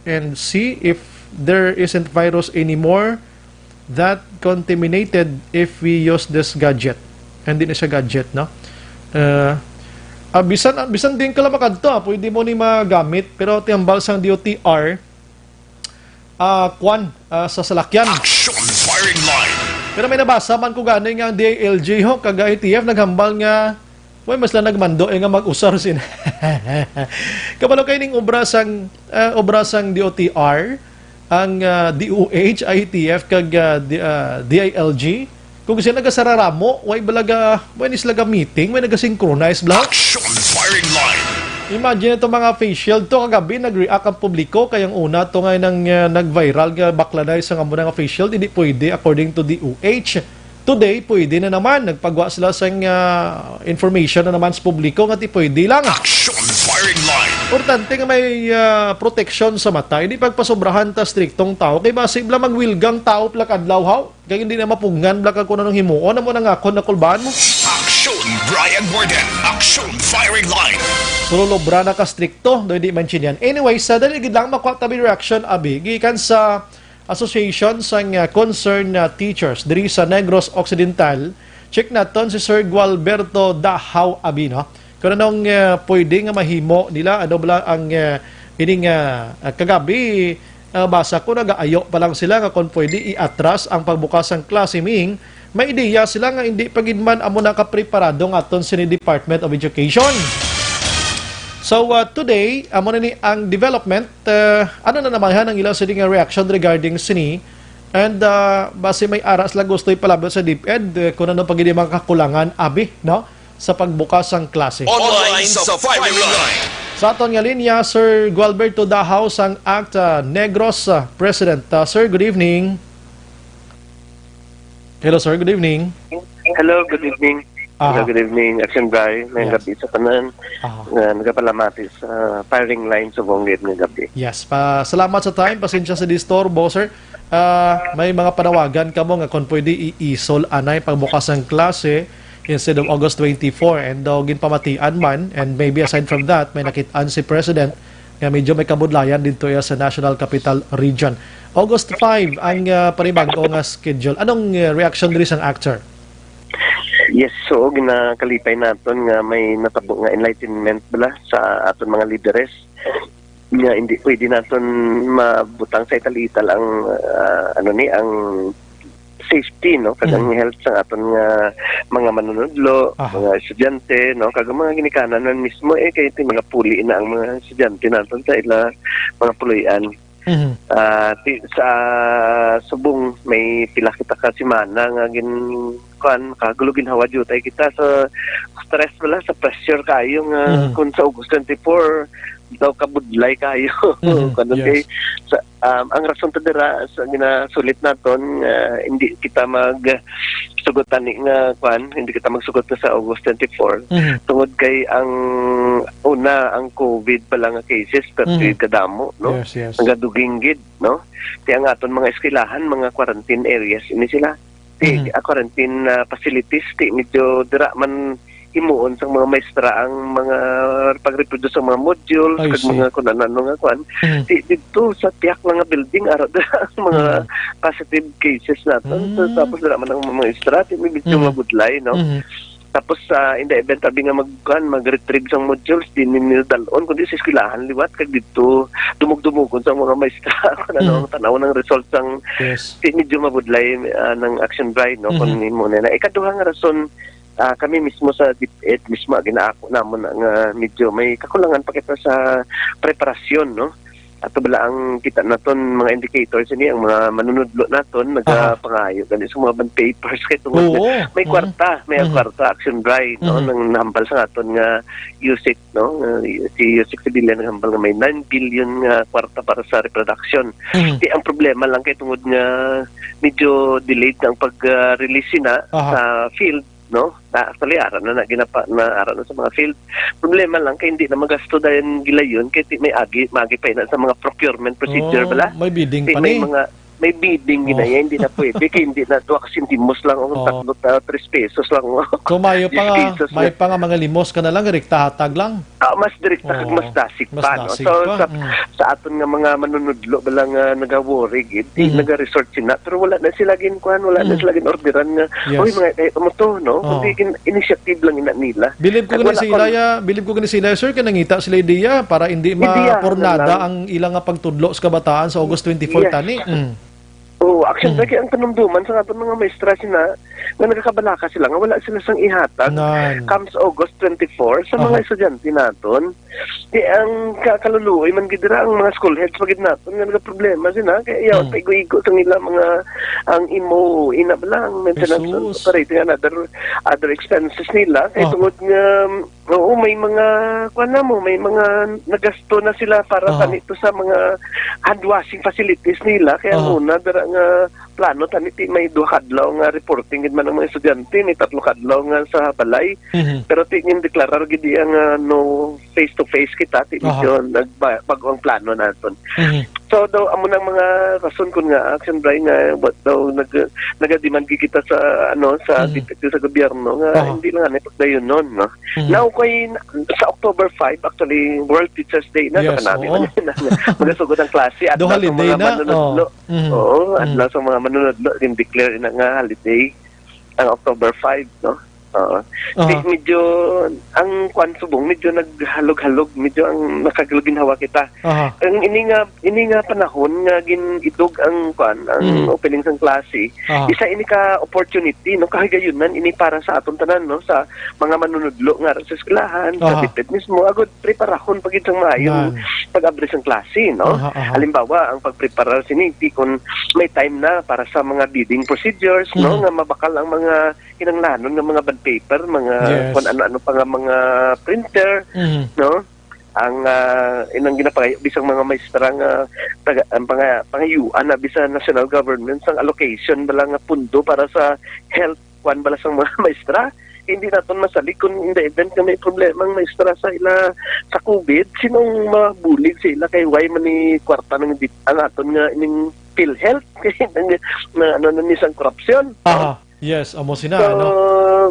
and see if there isn't virus anymore that contaminated if we use this gadget. Hindi na siya gadget, no? Uh, ah, bisan, bisan din ka lang makadto, ah, pwede mo ni magamit, pero tiyambal sang D O T R, ah, kwan, ah, sa salakyan. Action Firing Line. Pero may nabasa man ko gani nga ang D I L G ho, kag I T F naghambal nga, "Uy, mas lang nagmando, eh, nga mag-usar sin." Kabalo kay ning obra sang, ah, obra sang D O T R, ang, ah, D O H, I T F, kag, ah, D-, ah, D I L G. Kung sila nagasararamo, way balaga, way ni sila ga-meeting, way nagasynchronize bala. Action firing line. Imagine ito, mga face shield to, kagabi nag-react ang publiko, kay ang una to nga nang, ah, nag-viral nga bakla na isang amo na nga face shield, hindi pwede according to D O H. Today, pwede na naman. Nagpagwa sila sang, ah, information na naman sa publiko nga ti pwede lang. Action firing line. Importante nga may, ah, proteksyon sa mata. Hindi pagpasobrahan ta striktong tao. Kay basi bala magwilgang tao pila kadlaw, haw? Kay hindi na mapugngan bala ka kung anong himuon. Amo na nga akon nakulbaan mo. Action, Brian Warden. Action firing line. Pero lobra na ka strikto, do hindi man siya yan. Anyway, sa dali gid lang makuha tabi reaction, abi, gikan sa Association sang, ah, Concerned, ah, Teachers diri sa Negros Occidental. Check naton si Sir Gualberto Dahaw, abi, no? Kung anong, ah, pwede nga mahimo nila, ano bala ang, ah, ining, ah, ah, kagabi, ah, basa ko, nagaayo pa lang sila nga kung pwede iatras ang pagbukas sang klase, ming may ideya sila nga hindi pa gid man amo nakapreparado nga aton sini Department of Education. So, ah, today, amo na ni ang development. Ah, ano na naman han ang ila sini nga reaction regarding sini? And, ah, basi may ara sila gusto ipalabot sa DepEd, eh, kung ano pa gid ang mga kakulangan, abi, no? Sa pagbukas sang klase. Online sa firing line. Sa aton nga linya, Sir Gualberto Dahaw sang ACT, ah, Negros, ah, President. Ah, sir, good evening. Hello, sir. Good evening. Hello, good evening. Aha. Hello, good evening, Action Guy. May Yes. gabi sa tanan Aha. nga nagapalamati sa firing line sa Bongit nga gabi. Yes, pa, salamat sa time. Pasensya sa disturbo, sir. Ah, may mga panawagan kamo nga kung pwede iisol anay pagbukas ang klase instead of August twenty-four. And daw ginpamatian man, and maybe aside from that, may nakitaan si President nga medyo may kabudlayan dito iya sa National Capital Region. August five ang, ah, panibag-o nga schedule. Anong, ah, reaction diri sang ACT, sir? Yes, so ginakalipay naton nga may natabo nga enlightenment bala sa aton mga lideres nga hindi pwede naton mabutang sa ital-ital ang, ah, ano ni, ang safety, no, kag ang Mm. health sa aton nga mga manunudlo, Aha. mga estudyante, no, kag ang mga ginikanan man mismo, eh, kay ti mga puli na ang mga estudyante naton sa ila mga puloy-an. Mhm. Ah, ti-, sa subong may pila kita ka semana nga gin-, kuan, kagulo ginhawa jutay kita sa stress bala, sa pressure kaayo nga Mhm. kung sa August twenty-four, daw kabudlay kaayo. Mhm. Kuan, Yes. kay sa, um, ang rason ta dira sa ginasulit naton nga hindi kita mag sugot tani nga kuan, hindi kita magsugot na sa August twenty-four. Mhm. Tungod kay ang una, ang COVID pa lang nga cases, Mm. perti kadamo, no? Yes, yes. Nagaduging gid, no? Kaya ang aton mga eskwelahan, mga quarantine areas ini sila. Ti, Mhm. ah, quarantine, ah, facilities, ti medyo dira man himuon sang mga maestra ang mga pag-reproduce sang mga modules, I kag see. mga kun ano-ano nga kuan. Mhm. Ti didto sa tiyak lang nga building, ara dira ang mga Mhm. positive cases naton. So, Mm. tapos dira man ang mga maestra, ti medyo Mhm. mabudlay, no? Mhm. Tapos, ah, in the event, abi nga mag-, kuan, mag-retrieve sang modules, di ninyo dal-on, kundi sa eskwelahan liwat, kag didto, dumog-dumogon sa mga maestra, kung ano Mm. ang tanaw ng result sang, Yes. di, medyo mabudlay, ah, ng action by, no, kung Mhm. nimo na. Na ikaduha nga rason, ah, kami mismo sa DepEd mismo, ginaako namon na nga medyo may kakulangan pa kita sa preparasyon, no? Ato bala ang kita naton mga indicators ini, ang mga manunudlo naton Aha. nagapangayo gani sa mga bond papers kay tungod Oo. nga may Mm. kwarta, may Mhm. kwarta, action by, no, Mhm. nang nahambal sa aton nga USEC, no, nga si USEC Sevilla naghambal nga may nine billion nga kwarta para sa reproduction. Mhm. Di, ang problema lang kay tungod nga medyo delayed na ang pag-release sina Aha. sa field, no? Na, actually, ara na, na ginapa, na ara na sa mga field. Problema lang kay hindi na magasto dayon gilayon kay ti-, may agi, magi pa ina sa mga procurement procedure Oh, bala. may bidding Ti pa may ni. mga, may bidding Oh. ginaya, hindi na pwede kay hindi na duha ka sentimos lang o Oh. tatlo ta, tres pesos lang. So, mayo pa Diyes nga, pesos mayo na. pa nga mga limos ka na lang, rekta hatag lang. Ah, mas direkta kag Oh, mas dasig mas pa, no? dasig So, pa. sa, Mm. sa aton nga mga manunudlo bala nga nagaworry gid, di Mhm. naga-resort sina, pero wala na sila gin-, kuan, wala na Mhm. sila gin-orderan nga, Yes. "Uy, mga, eh, amo to," no? Oh. Kundi gin-, initiative lang ina nila. Bilib ko Kag gani wala sila, kon- ya, bilib ko gani sila, sir, kay nangita sila ideya para hindi Ideya, mapornada lang. ang ilang nga pagtudlo sa kabataan sa August twenty-four Yes. tani. Mm. Oo, action Mm. lagi ang panumduman sa aton mga maestra sina, nga nagakabalaka sila nga wala sila sang ihatag Nan. comes August twenty-four sa mga Aha. estudyante naton. Di ang ka-, kaluluoy man gid dira ang mga school heads pa gid naton nga nagaproblema sila kay yaw Hmm. paigo-igo sa nila mga ang imo ina ba lang maintenance Jesus. operating and other other expenses nila kay Oh. tungod nga Oo, may mga, kuwan na mo, may mga nagasto na sila para Aha. tani to sa mga hand washing facilities nila. Kaya Aha. ang una, dara nga plano, tani ti may duha kadlaw nga reporting gid man ang mga estudyante, may tatlo kadlaw nga sa balay. Mhm. Pero ti gindeklarar gid iya nga no face to face kita, ti Aha. medyo nagba-, bago ang plano naton. Mhm. So, daw, amo nang mga rason kun nga, Action Bray, nga what daw nag-, nagademand gid kita sa, ano, sa Mhm. dito sa gobyerno nga Aha. hindi lang anay pagdayunon, no? Mhm. Now, kay, sa October five, actually, World Teachers Day na, Yes, sa kanami oo. man yun. Magasugod ang klase, Do adlaw sa holiday mga na, manunudlo. oh. Mhm. Oo, Mhm. adlaw sa mga manunudlo, in-declare na nga holiday ang October five, no? Oo. Aha. Di, medyo, ang kwan subong, medyo naghalog-halog, medyo ang nakagulo-ginhawa kita. Aha. Ang ini nga, ini nga panahon nga gin-idog ang kwan, ang Mhm. opening sang klase, Aha. isa ini ka opportunity, no? Kahigayunan ini para sa aton tanan, no? Sa mga manunudlo nga sa eskwelahan, sa Aha. DepEd mismo, agud preparahon pa gid sang maayo ang Yan. pag-abri sang klase, no? Aha, aha. Halimbawa, ang pagpreparar sini, ti kun may time na para sa mga bidding procedures, no? Mhm. Nga mabakal ang mga kinahanglanon nga mga bond paper, mga Yes. kung ano-ano pa nga mga printer, Mhm. no? Ang, ah, inang ginapangayo bisang mga maestra nga taga-, ang panga-, pangayuan na bisa national government sang allocation bala nga pundo para sa health kwan bala sang mga maestra. Hindi naton masalig kung in the event nga may problema ang maestra sa ila sa COVID, sinong mabulig sa ila kay why man ni kwarta ng di-, ang aton nga ining PhilHealth? Kay nang, na, ano na ni sang korupsyon. Aha. Yes, amo sina, So, ano?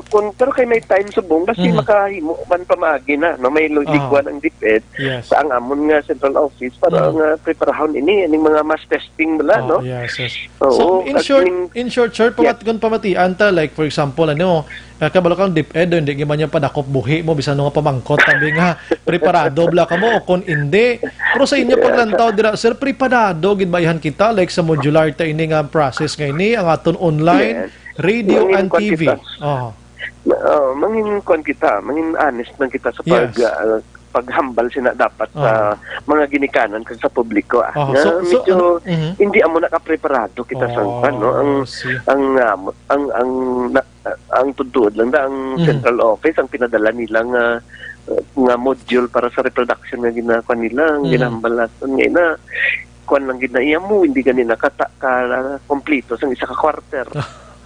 Kung, pero kay may time subong, basi Mm. makahimo man pamaagi na, no? May lu-, Aha. liguan ang DepEd Yes. sa ang amon nga central office para Mm. nga preparahon ini, ining mga mass testing bala, Ah, no? yes, yes. Oo, So, in at short, ning-, in short, sir, yeah. pamat-, kung pamatian ta, like, for example, ano, ah, kabalo kang DepEd, hindi man niya padakop buhi mo, bisan nga pamangkot, tabi nga, preparado bala ka mo, o kung hindi. Pero sa inyo Yeah. paglantaw dira, sir, preparado gid ba ihan kita, like, sa modular ta ini nga process nga ini, ang aton online, Yes. Radio Mangin and kwan T V. kita. Oh. Ma-, oh, mangin kwan kita, mangin honest lang kita sa pag, Yes. ah, paghambal sina dapat sa Oh. mga ginikanan kag sa publiko, ah. Oh, Nga so, so, medyo ano, mhm. hindi amo nakapreparado kita sa Oh, kwan, no? Ang, see. ang, ah, ang, ang, na-, ang tuod lang da, ang Mhm. central office, ang pinadala nila nga, uh, nga module para sa reproduction nga ginakwan nila, ang Mhm. ginahambal naton nga ina, kwan lang gid na iya mo, hindi gani nakata-, ka, kompleto sang isa ka quarter.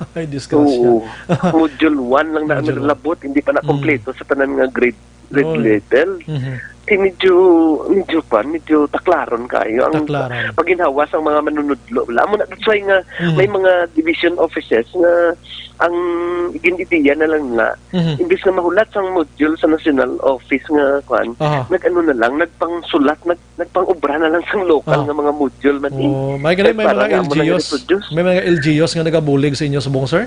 Ay, disgrasya. Oo. Module one lang na ang Module one. naglabot, hindi pa na Mhm. kompleto sa tanan nga grade, grade Oy. level. Mhm. Ti medyo, medyo kwan, medyo taklaron kayo ang Taklaron. pagginhawa sang mga manunudlo. Wala mo na, that's why nga Mhm. may mga division offices nga ang gin-ideya na lang na, Mhm. imbis nga mahulat sang module sa national office nga kwan, Aha. nag-ano na lang, nagpangsulat, nag-, nagpang-obra na lang sang lokal Oh. nga mga module man, eh. Oh, may gani, Kay may para mga nga amo na L G Us, i-reproduce. may mga L G Us nga nagabulig sa inyo subong, sir?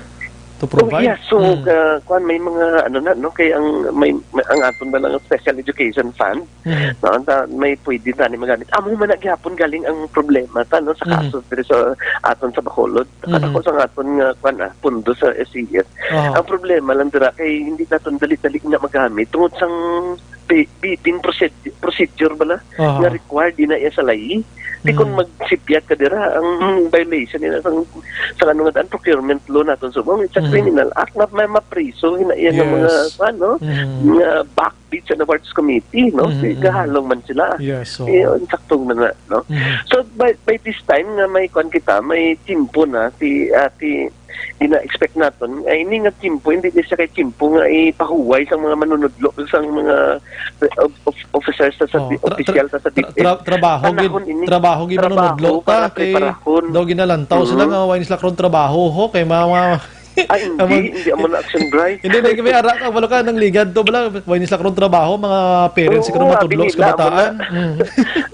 To Oh, provide? yes. So, Mm. uh, kwan, may mga, ano na, no, kay ang, may, may, ang aton ba lang special education fund, Mhm. no, ta-, may pwede tani magamit. Amo man na gihapon galing ang problema ta, no, sa Mhm. kaso diri sa aton sa Bacolod. Mhm. Kadako sa aton nga, kwan, ah, pundo sa S E S. Aha. Ang problema lang dira kay hindi naton dali-dali na magamit tungod sang bi-, bidding proced-, procedure bala Aha. nga required ina iya sa layi. Di kung Mm. magsipyat ka dira, ang violation nila sang, sang ano nga daan, procurement law naton subong, it's a Mm. criminal act na may mapriso ina iya nga mga, Yes. ano, Mm. nga backbeat sa Awards Committee, no? Mhm, Di mhm. gahalong man sila. Yes, so Di, yun, saktong na nga, no? Mhm. So, by, by this time nga may kwan kita, may timpo na, ti, ah, ti, gina-expect naton, ay, ini nga timpo, hindi ni siya kay timpo nga ipahuway sang mga manunudlo, sang mga, eh, of-, of-, officers sa, sa Oh, di-, tra-, opisyal tra-, sa, sa tra-, DepEd. tra-, trabaho gid, Panahon ini. trabaho gid Trabaho manunudlo para ta, kay preparahon. daw ginalantaw sila Mhm. nga, wa ni sila karon trabaho, ho, kay mga, mga Ay, hindi, Amo hindi amo na action, Bray. Hindi, hindi, kami ara ka, wala ka nang ligad to, wala, wa ni sila karon trabaho, mga parents, Oo, karon abi matudlo sa nila, amo na. kabataan. Mm.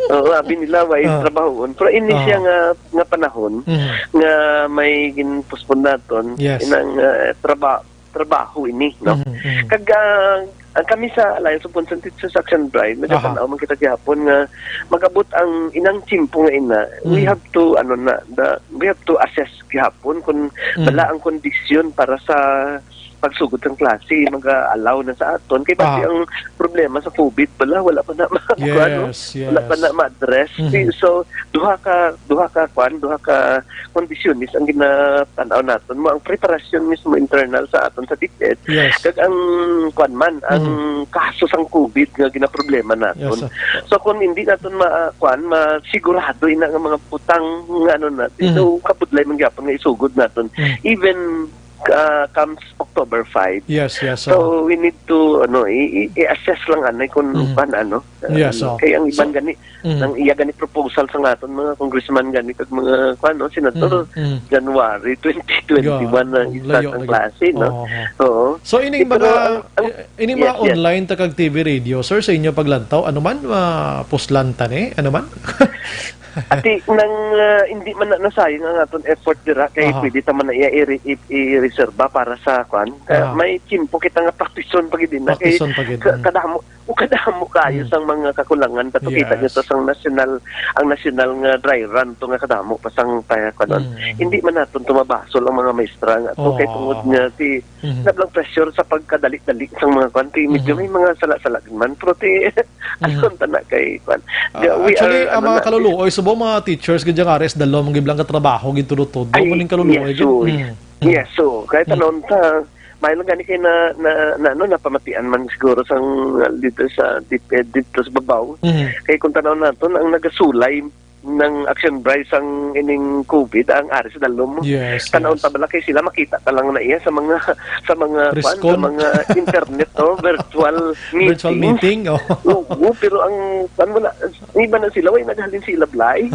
Oo, abi nila, wa Ah. trabahoon. Pero ini siya Ah. nga, nga panahon, Mhm. nga may ginpuspon naton, Yes. inang, ah, traba-, trabaho ini, no? Mhm, mhm. Kag, ah, Ang kami sa Alliance of Concerned Teachers Action Drive, Aha. nagapanaw man kita gihapon nga magabot ang inang tiyempo nga ina, we Mm. have to, ano na, the, we have to assess gihapon kung Mm. bala ang kondisyon para sa pagsugod sang klase, mag-allow na sa aton. Kay basi Ah. ang problema sa COVID, bala, wala pa na ma-, ano, Yes, wala pa yes. na ma-address. Mm. So, duha ka, duha ka, kwan, duha ka kondisyones ang ginatan-aw naton. Mo ang preparasyon mismo internal sa aton sa DepEd, Yes. kag ang, kwan man, ang Mm. kaso sang COVID nga ginaproblema naton. Yes, sir. So, kung hindi naton ma-, kwan, masigurado ina nga mga butang nga ano natin, Mm. so, kabudlay man gyapon nga isugod naton. Mm. Even, ah, comes October five. Yes, yes, So, sir. we need to, ano, i-, i-, i-assess lang, anay, kung Mm. pan-, ano, Yes, ano, oh. kay ang iban So, gani, mm. ang iya gani proposal sa aton mga congressman gani kag mga, kuwan, no, senador, Mm, mm. January twenty twenty-one Yeah, ang start layo ang lagi. klase, no? Oo, oo. Oo. So, ining Ito mga, na ang, ang, eh, ining mga yes, yes. online ta kag T V radio, sir, sa inyo paglantaw, ano man, ah, puslanta ni? Ano man? Ati, nang, ah, hindi man na nasayang ang aton effort dira, kay Aha. pwede ta man na iya i-, i-, i-reserba para sa, kuwan. Ah, Aha. may tiyempo kita nga praktison pa gid na, kay Praktison pa gid, ka-, mm. kadamo, o kadamo kaayo Mm. sang mga kakulangan. Kato kita Yes. nito sang national, ang national nga dry run to nga kadamo pa sang pa, kanon. Mm, mm. Hindi man naton to mabasol ang mga maestra nga to, kay Oo. tungod nga si Mhm. nablang pressure sa pagkadali-dali sang mga kwan, ti medyo Mhm. may mga sala-sala gid man, pero ti, Mhm. ano, ta na kay kwan. Ah, Di, we actually, are, ang ano mga na, kaluluoy, subong mga teachers gid dyan nga, res dalom, ang giblang katrabaho, gid tudo-tudo, Ay, muning kaluluoy, yes, gid. so, Mm. Mm. yes, so, kahit Mm. anong ta, may lang gani kay na, na, na, ano, napamatian man siguro sang, uh, dito sa, dito, dito sa babaw. Mhm. Kay kung tanaw naton, ang nagasulay ng Action Bryce ang ining COVID, ang ari sa dalom. Yes, Tanaw yes. ta bala kay sila, makita ta lang na iya sa mga, sa mga, kwan, sa Preskon. mga internet, no? Virtual Virtual meeting. meeting, oh. Oo, pero ang, kwan mo na, iba na sila, way naghalin sila, Blay.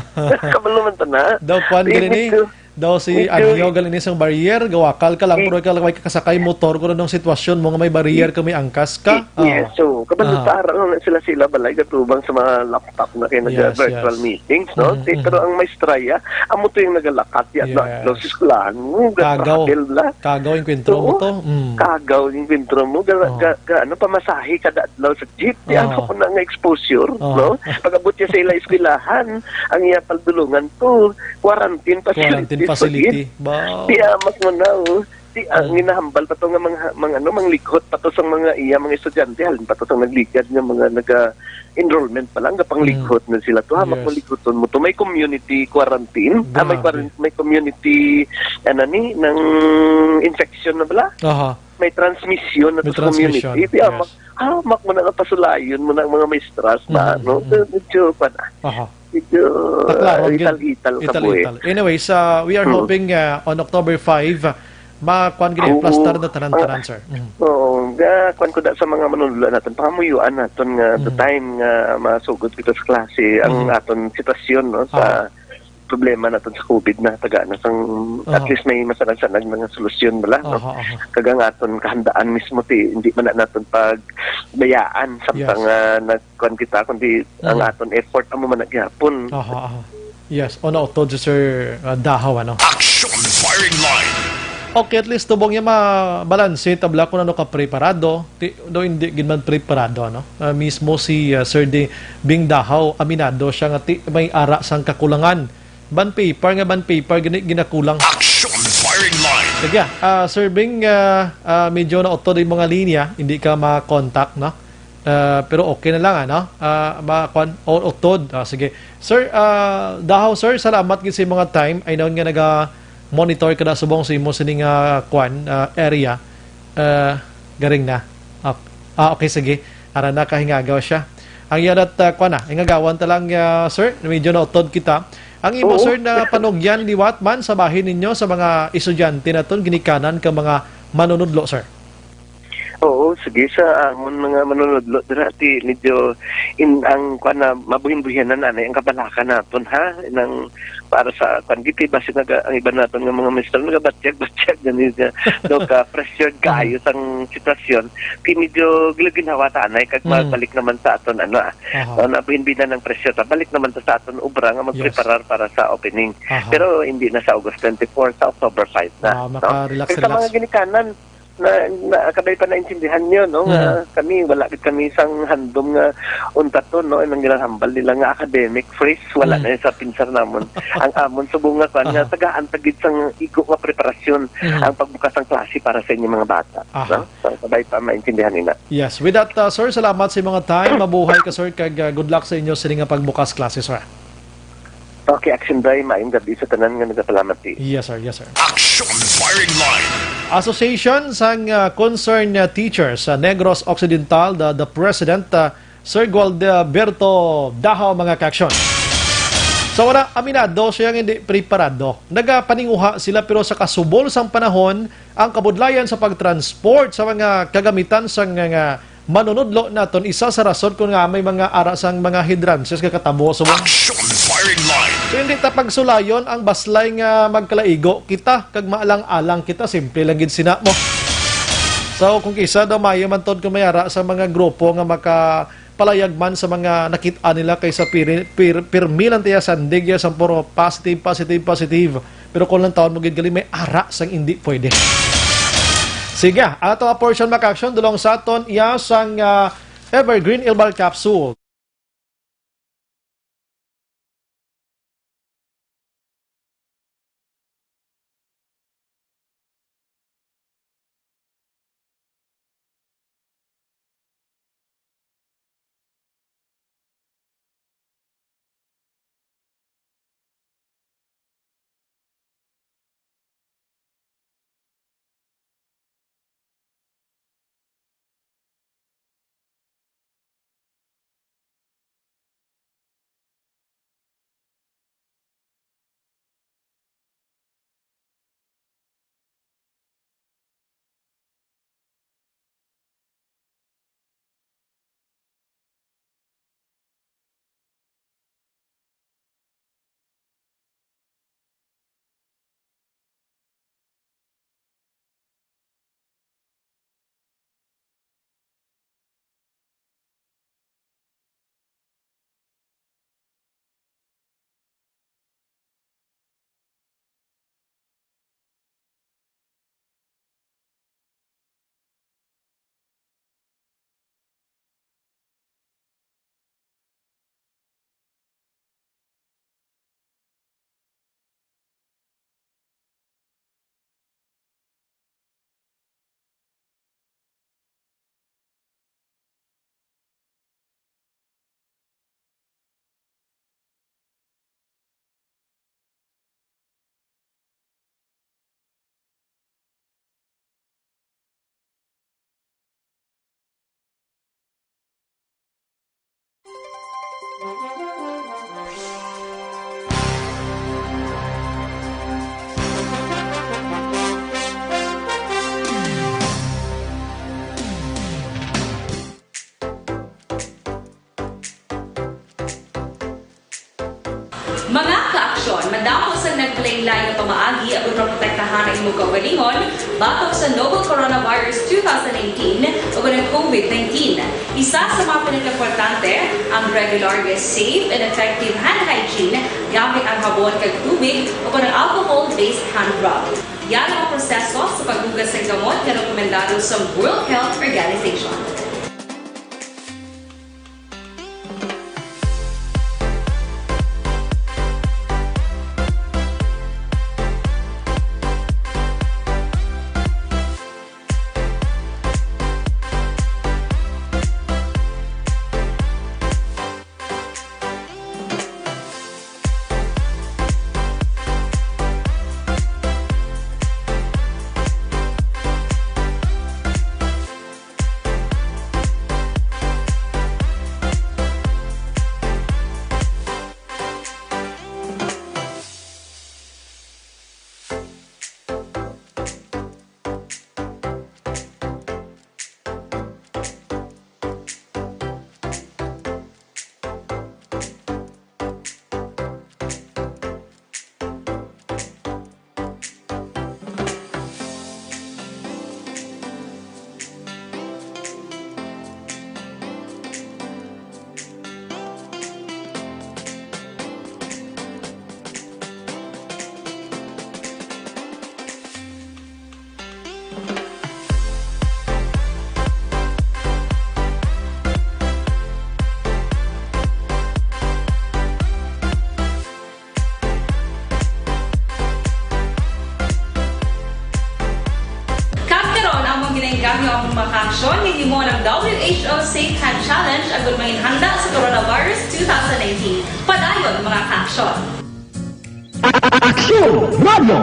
Kabalo man ta na. Daw, kwan, Eh, gani ni? medyo, Daw si medyo Anyo, gali ni sang barrier, gawakal ka lang, Eh, pero ikaw lang may kakasakay motor, kung anong sitwasyon mo nga may barrier ka, may angkas ka. Eh, yes, Oh. so, kabalo Ah. ta, ara lang na sila, sila, balay, gatubang sa mga laptop na kay Yes, nag-virtual yes. meetings, no? Mm, Si, mm. pero ang maestra, ya, amo to yung nagalakat, ya, na, Yes. no, si eskwelahan mo, Kagaw. gatravel na. Kagaw yung kwentro mo Oo. to. Mm. Kagaw yung kwentro mo, ga, Oh. ga, ga, ano, pamasahe kada adlaw sa jeep, di Oh. ano ko na nga exposure, Oh. no? Pag-abot niya sa ila eskwelahan, ang iya paldulungan to, quarantine Quarantine facilities pa facility. gid. Ba? Di amas mo na, oh. Di, ang Mm. ginahambal pa to nga mga, mga, ano, manglighot pa to sa mga iya, mga estudyante, halin pa to sa nagligad nga mga naga-enrollment pa lang, gapanglighot Mm. na sila to. Hamak Yes. malighot mo to. May community quarantine. Ah, may Grabe. quaran-, may community, ano ni, ng infection na bala? Aha. May transmission na May to sa community. transmission. Di, ah, Yes. ma-, ah, mak mo na nga pasulayon mo na ang mga maestras na, Mm, ano? mm. Medyo, kwan, ah, Aha. medyo, Taklaro, ah, gid. ital-ital ka Ital-ital. buhi. Anyways, uh, we are Mm. hoping, uh, on October five, uh, ma-, kwan gid, Oo. plastar na tanan-tanan, Ang, sir. Mm. oo, ga, kwan ko da sa mga manunula natin, pangamuyuan natin nga the Mm. time nga masugod kita sa klase, ang Mm. aton sitwasyon, no, sa Ah. problema naton sa COVID na taga na sang at Aha. least may masanag-sanag na nga solusyon bala, no? Aha, aha. Kag ang aton kahandaan mismo ti hindi man na naton pagbayaan samtang, Yes. ah, nagkuan kita, kundi ang Mm. aton effort amo man na gihapon. Aha, aha. Yes, o nautod si Sir, ah, Dahaw, ano? Action Firing Line. Okay, at least tubong niya mabalanse tabla kung ano ka preparado, ti, do hindi gid man preparado, ano? Ah, mismo si, ah, Sir Di-, Bing Dahaw, aminado siya nga ti, may ara sang kakulangan. Ban paper nga ban paper gani ginakulang. Action Firing Line. Sige, ah, Sir Bing, ah, ah, medyo nautod yung mga linya, hindi ka ma-contact, no? Ah, pero okay na lang, ano? Ah, ma-, kwan, o-, utod. Ah, sige. Sir, ah, Dahaw, sir, salamat gid sa imong time. I know nga naga-monitor ka na subong sa imo sining, ah, kwan, ah, area. Ah, garing na. Ah, ah, okay, sige. Ara na, kahingagaw siya. Ang iya nat, ah, kwan na, ingagawan ta lang, ah, sir. Medyo nautod kita. Ang imo, Oo. sir, na panugyan liwat man sa bahin ninyo sa mga estudyante naton, ginikanan ka mga manunudlo, sir? Oo, sige, sa amon mga manunudlo, dira, ti, medyo in, ang, kwan na, mabuhin-buhinan na, anay, ang kabalakan naton, ha? Nang, para sa, kwan, giti, basi naga, ang iba naton nga mga mister, nagabatyag-batyag, gani siya. Do ka, pressured Mm. kaayo sang sitwasyon. Ti, medyo gilagin hawata, anay, kag Mm. magbalik naman sa aton, ano, ah. Aha. So, nabuhin-buhinan ang pressure, ta, balik naman ta sa aton obra nga Yes. magpreparar para sa opening. Aha. Pero hindi na sa August twenty-four, sa October five na, Ah, no? maka-relax, Kag sa mga relax. ginikanan, Na, na, kabay pa naintindihan niyo, no, nga Mhm. kami, wala gid kami sang handom nga untaton, no, ang ginahambal nila nga academic freeze, wala Mhm. na sa pinsar namon. Ang amon subong nga kwan nga Aha. tagaan ta gid sang igo nga preparasyon Mhm. ang pagbukas sang klase para sa inyong mga bata, Aha. no? So, kabay pa maintindihan nila. Yes. With that, uh, sir, salamat sa mga time. Mabuhay ka, sir, kag, uh, good luck sa inyo sini nga pagbukas klase, sir. Okay, Action Day, maayong gabi sa tanan nga nagapalamat, eh. Yes, sir. Yes, sir. Action Firing Line. Association sang, ah, Concerned, ah, Teachers sa Negros Occidental, the, the President, ah, Sir Gualberto Dahao, mga ka-action. Sa una, aminado siya nga hindi preparado. Nagapaninguha sila, pero sa kasubol sang panahon, ang kabudlayan sa pag-transport sa mga kagamitan sang nga manunudlo naton, isa sa rason kon nga may mga ara sang mga hidrantes nga katabo sa mga Action Firing Line. So, hindi ta pagsulayon ang baslay nga magkalaigo kita kag maalang-alang kita, simple lang gid sina mo. So, kung kisa daw, maayo man tod kung may ara sa mga grupo nga makapalayag man sa mga nakit-an nila kaysa piri-, pir-, pirmi lang tiya sandig ya sa puro positive, positive, positive. Pero kung lang taon mo gid gali, may ara sang hindi pwede. Sige, ato a portion, mga ka-action, dulong sa aton iya sang, ah, Evergreen Herbal Capsule. Mga ka-aksyon, madamo sang naglain-lain nga pamaagi agud maprotektahan ang imo kaugalingon batok sa novel coronavirus two thousand nineteen o ang COVID nineteen. Isa sa mga pinakaimportante, ang regular nga safe and effective hand hygiene gamit ang habon kag tubig o ang alcohol-based hand rub. Yara ang proseso sa paghugas sang kamot nga rekomendado sa World Health Organization. Ang mga kaaksyon nga himo ng W H O Safe Hand Challenge agud mangin handa sa coronavirus two thousand nineteen. Padayon, mga kaaksyon. Aksyon! Radyo!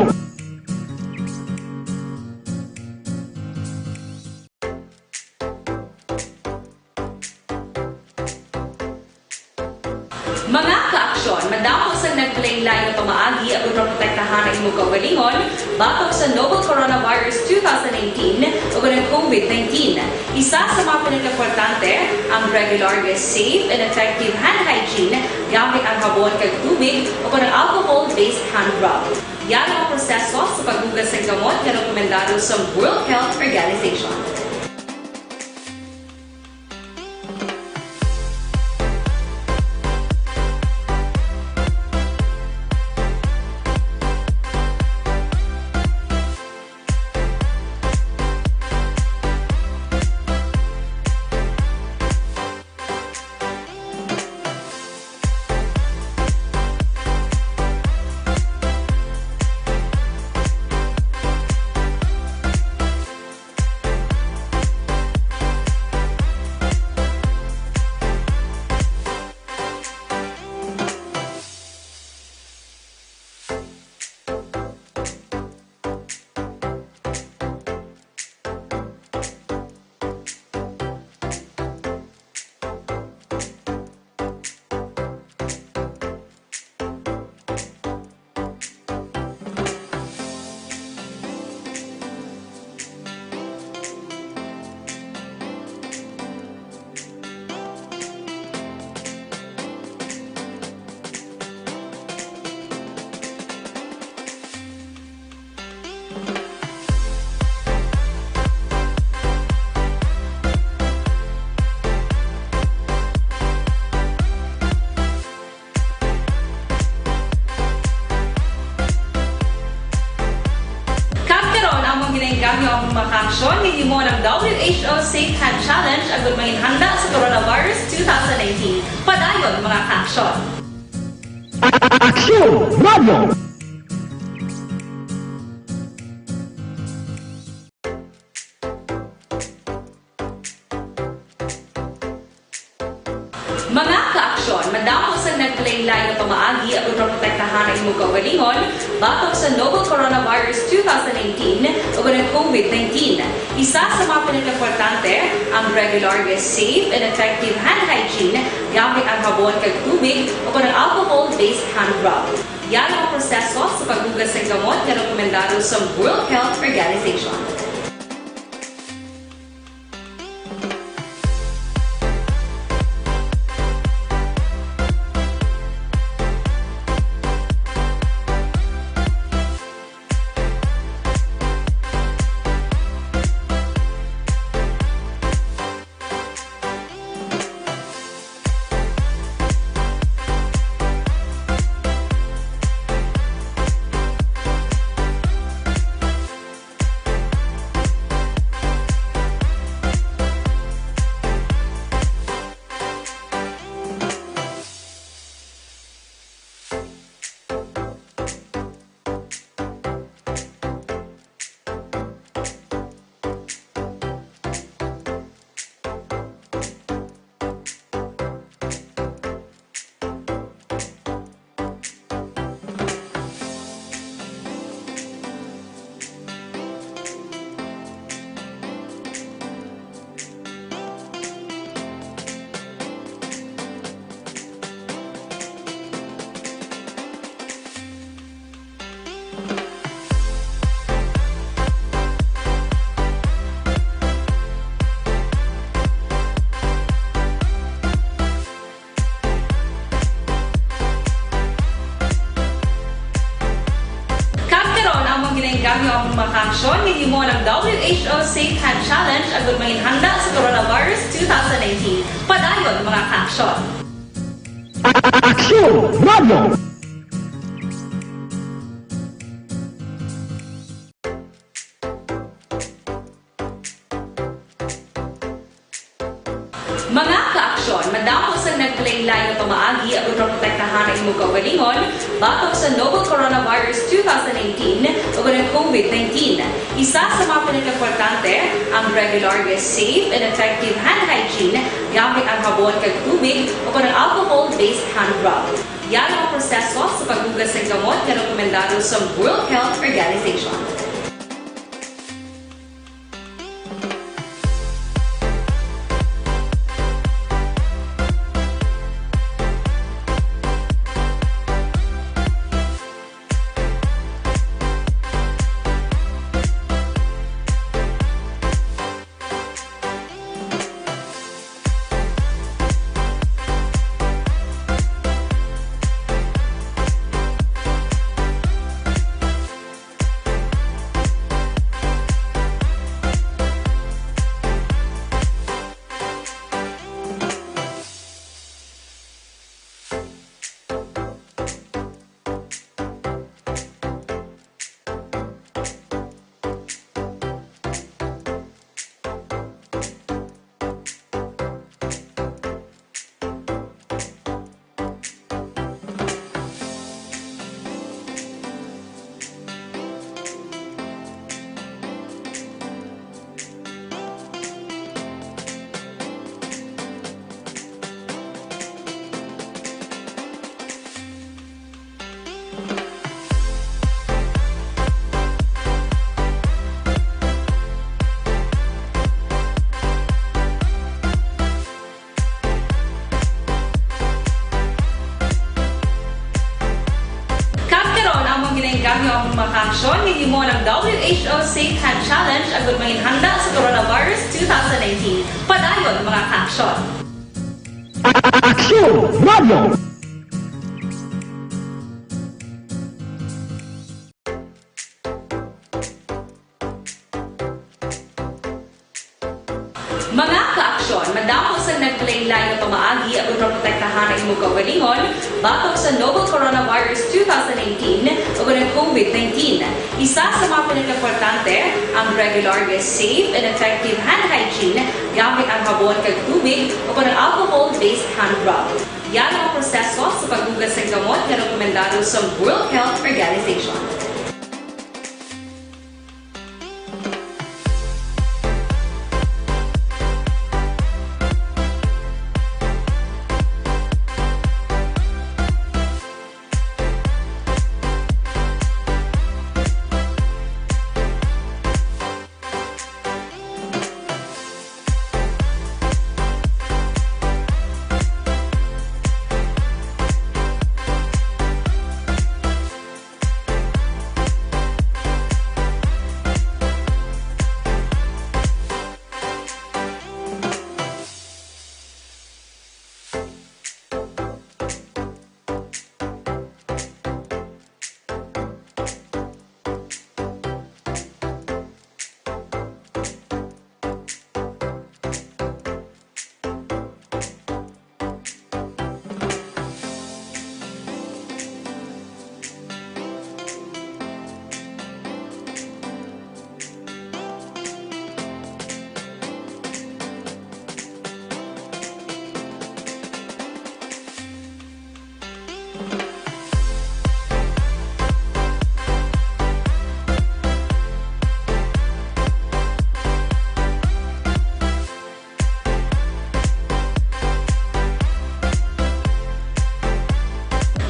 Mga kaaksyon, madamo sang naglain-lain nga pamaagi agud maprotektahan ang imong kaugalingon batok sa novel coronavirus two thousand nineteen ug ang COVID nineteen. Isa sa mga pinakaimportante, ang regular nga safe and effective hand hygiene gamit ang habon kag tubig o kon ang alcohol-based hand rub. Yari ang proseso sa paghugas sang gamot nga rekomendado sa World Health Organization. Kag karon, amon ginaengganyo ang mga kaaksyon nga himo ng W H O Safe Hand Challenge agud mangin handa sa coronavirus two thousand nineteen. Padayon, mga kaaksyon. Aksyon! Radyo! Mga kaaksyon, madamo sang naglain-lain nga pamaagi agud maprotektahan ang imong kaugalingon batok sa novel coronavirus two thousand nineteen ug ang COVID nineteen. Isa sa mga pinakaimportante, ang regular nga safe and effective hand hygiene gamit ang habon kag tubig o kon ang alcohol-based hand rub. Yari ang proseso sa paghugas sang gamot nga rekomendado sa World Health Organization. Kag karon, amon ginaengganyo ang mga kaaksyon nga himo ng W H O Safe Hand Challenge agud mangin handa sa coronavirus two thousand nineteen. Padayon, mga kaaksyon. Aksyon! Radyo! Mga kaaksyon, Madamo sang naglain-lain nga pamaagi agud maprotektahan ang imong kaugalingon batok sa novel coronavirus two thousand nineteen ug ang COVID nineteen. Isa sa mga pinakaimportante ang regular nga safe and effective hand hygiene gamit ang habon kag tubig o kon ang alcohol-based hand rub. Yara ang proseso sa paghugas sang kamot nga rekomendado sa World Health Organization. Kag karon, amon ginaengganyo ang mga kaaksyon nga gihimo ng W H O Safe Hand Challenge agud manginhanda sa coronavirus two thousand nineteen. Padayon, mga kaaksyon. Aksyon Radio! Mga kaaksyon, madamo sang naglain-lain nga pamaagi agud maprotektahan ang imong kaugalingon batok sa novel coronavirus two thousand nineteen ug ang COVID nineteen. Isa sa mga pinakaimportante ang regular nga safe and effective hand hygiene gamit ang habon kag tubig o kon ang alcohol-based hand rub. Yara ang proseso sa paghugas sang kamot nga rekomendado sa World Health Organization.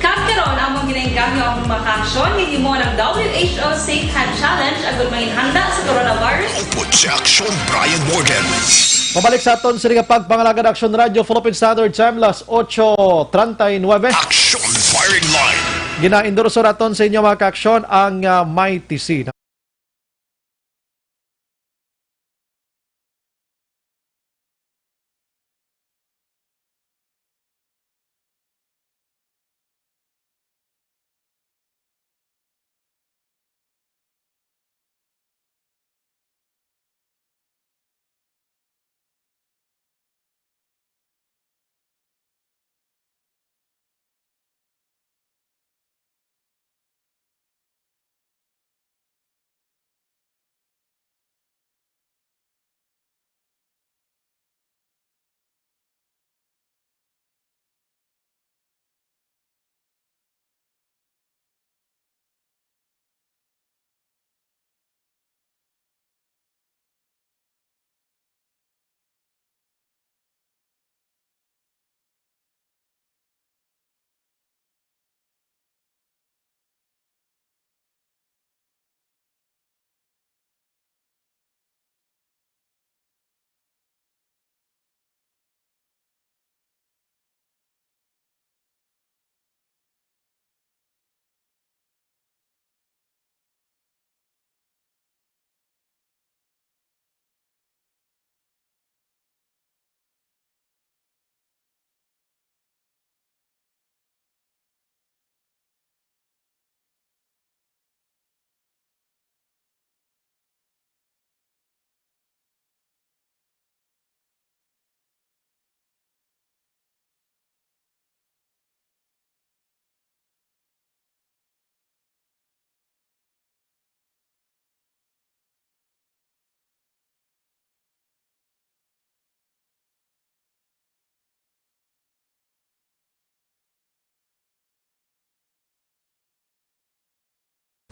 Kag karon, amon ginaengganyo ang mga kaaksyon nga gihimo ng W H O Safe Hand Challenge agud manginhanda sa coronavirus. Upod si Aksyon Brian Morgan. Pabalik sa aton sini nga pagpangalagad, Aksyon Radio Philippine Standard Time, las ocho treinta y nueve. Aksyon Firing Line. Ginaendorso naton sa inyo, mga kaaksyon, ang, ah, Mighty C.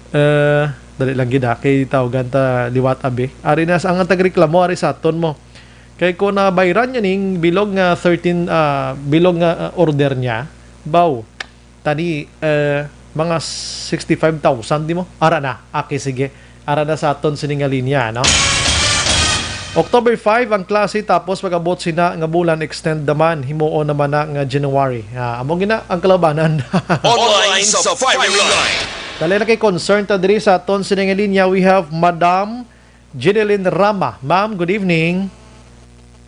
Eh, dali lang gid, ah, kay tawagan ta liwat, abi. Ari na sa ang tagreklamo, ari sa aton mo. Kay kung nabayran niya ning bilog nga thirteen, ah, bilog nga, ah, order niya, baw, tani, eh, mga sixty-five thousand, di mo? Ara na. Okay, sige. Ara na sa aton sini nga linya, no? October five ang klase, tapos pag-abot sina nga bulan, extend naman, himuon naman na nga January. Ah, amo gina ang kalabanan. Online sa firing line. Dali na kay concern ta diri sa aton sini nga linya, we have Madam Jeneline Rama. Ma'am, good evening.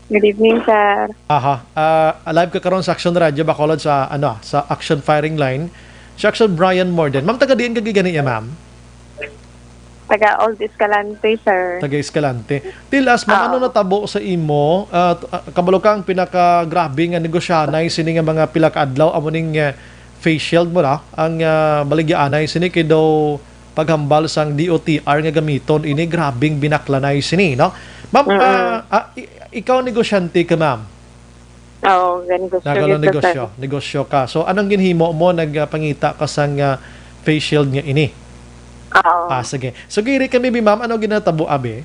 Good evening, sir. Aha. Ah, live ka karon sa Action Radio Bacolod sa, ano, sa Action Firing Line. Si Action Brian Morden. Ma'am, taga diin ka gid gani, ya, ma'am? Taga Old Escalante, sir. Taga Escalante. Tell us, ma'am, ano Oo. natabo sa imo? Ah, t-, ah, kabalo ka ang pinakagrabe nga negosyanay sini nga mga pila ka adlaw, amo ning, eh, face shield mo na, ang, ah, baligyaanay sini kay daw paghambal sang D O T R nga gamiton ini, grabing binaklanay sini, no? Ma'am, Mm-mm. ah, ah, i-, ikaw negosyante ka, ma'am? Oo, ganun gusto Nagano kita, negosyo, sir. negosyo ka. So, anong ginhimo mo? Nagpangita ka sang, ah, face shield nga ini? Oo. Ah, sige. So, giri kami, bi, ma'am, ano ginatabo, abi?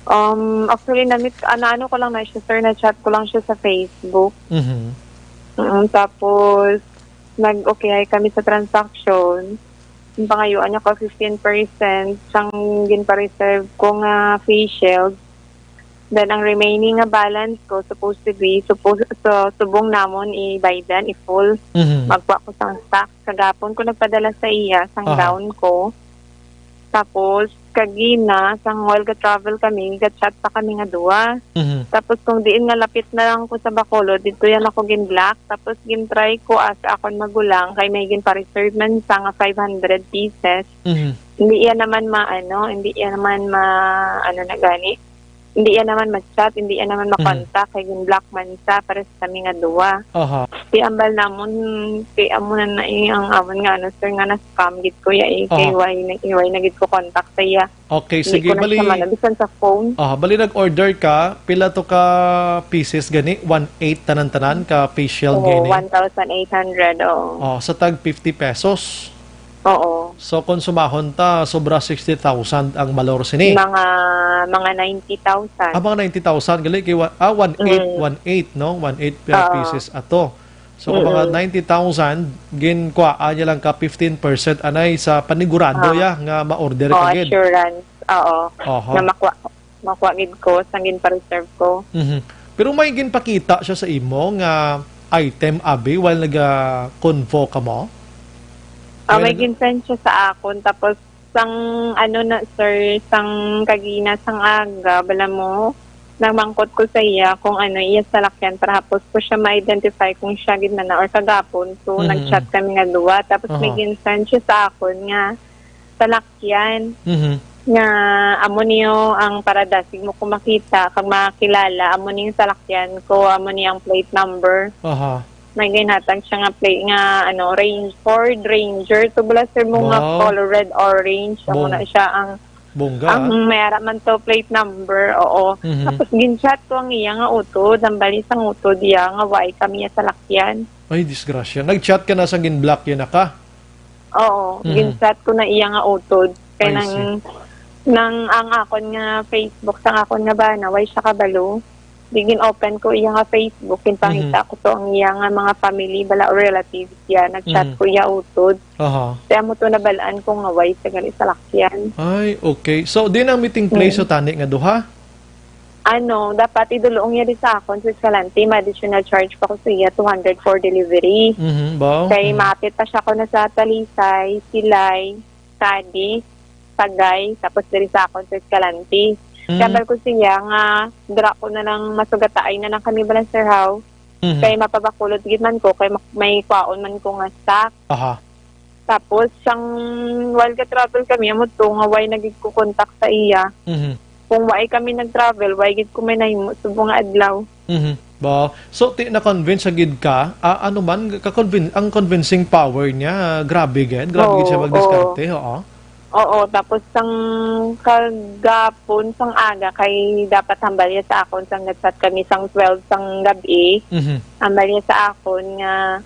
Um, actually, namit, ano, ano ko lang na siya, sir, na-chat ko lang siya sa Facebook. Mhm. Mm, tapos, nag-okay kami sa transaction. Ang pangayuan niya ko fifteen percent sang ginpa-reserve ko nga face shield. Then, ang remaining nga balance ko, supposed to be, supposed, so, subong namon i-baydan, i-full. Mhm. Magkuha ko sang stock. Kagapon ko nagpadala sa iya, sang Aha. down ko. Tapos, kagina, sang while ga-travel kami, ga-chat pa kami nga duwa. Mhm. Tapos, kung diin nga lapit na lang ko sa Bacolod, dito yan ako gin-block. Tapos, gin-try ko as akon magulang, kay may ginpa-reserve man sa nga five hundred pieces. Mhm. Hindi yan naman ma-, ano, hindi yan naman ma-, ano na gani. Hindi yan naman ma-chat, hindi yan naman Mhm. ma-contact, kay gin-block man siya, pares kami nga duwa. Aha. Di ambal namon, kay amo na na eh, ang amon nga, ano, sir, nga na-scam gid ko ya eh, kay Aha. why na, why na gid ko contact sa iya. Okay, Hindi sige, ko na bali siya man, bisan sa phone. Aha, bali nag-order ka, pila to ka pieces gani? One eight tanan-tanan ka face shield Oo, gani? one thousand eight hundred, oo. Oh, sa tag fifty pesos. Oo. So, kung sumahon ta, sobra sixty thousand ang balor sini. Mga, mga ninety thousand. Ah, mga ninety thousand, gali kay wa-, ah, one eight, Mm. one eight, no? One eight, uh, Oo. pieces ato. So, kung mga Mm-mm. ninety thousand, ginkuhaan niya lang ka fifteen percent anay sa panigurado Oo. ya nga ma-order Oo, ka gid. Assurance. Oo. Oho. Na makuha, makuha gid ko sang ginpa-reserve ko. Mhm. Pero may ginpakita siya sa imo nga item, abi, while naga-convo ka mo? Ah, While may naga- gin-send siya sa akon, tapos sang, ano na, sir, sang kagina, sang aga, bala mo, namangkot ko sa iya kung ano iya salakyan para hapos ko siya ma-identify kung siya gid man na or kagapon. So, Mhm. nag-chat kami nga duwa. Tapos may Aha. gin-send siya sa akon nga salakyan Mhm. nga amo niyo ang para dasig mo ko makita kag makilala. Amo ni yung salakyan ko, amo ni ang plate number. Aha. May ginhatag siya nga plate nga, ano, Range, Ford Ranger. To bala, sir, mo nga Wow. color red, orange. Amo Bong-, na siya ang, bongga, ang ah. may ara man to plate number, oo. Mhm. Tapos gin-chat ko ang iya nga utod, ang bali sang utod iya nga why kami iya salakyan. Ay, disgrasya. Nag-chat ka na sa gin-block yun na ka? Oo, Mhm. gin-chat ko na iya nga utod. Kay I nang, see. nang ang akon nga Facebook, sang akon nga bana, way siya kabalo. Di gin-open ko iya nga Facebook, ginpangita Mhm. ko to ang iya nga mga family, bala, o relatives iya. Nag-chat Mhm. ko iya utod. Aha. Kaya mo to nabalaan ko nga way sa gali salakyan. Ay, okay. So, din ang meeting place Mm. sa tani nga duha? Ano, dapat idulong niya di sa akon sa Escalante, ma-additional charge pa ko sa iya, two hundred for delivery. Mhm, ba? Kay Mhm. maapit pa siya ko na sa Talisay, Silay, Cadiz, Sagay, tapos diri sa akon sa Escalante. Mhm. Sabi ko siya nga, dira ko na lang masugataay na lang kami, Balancerhao. Mhm. Kay mapabakulod gid man ko, kay mak-, may kwaon man ko nga stock. Aha. Tapos, sang while ga-travel kami, amo to nga way na gid ko contact sa iya. Mhm. Kung way kami nag-travel, way gid ko may nahimo subong nga adlaw. Mhm. Ba, so, ti-, na-convince sa gid ka? Ah, ano man, ka-convin-, ang convincing power niya, grabe gid. Grabe gid siya Oo, magdiskarte, oo. Oo, tapos sang kagapon, sang aga, kay dapat hambal niya sa akon, sang nag-chat kami, sang twelve, sang gabi, Mhm. hambal niya sa akon nga,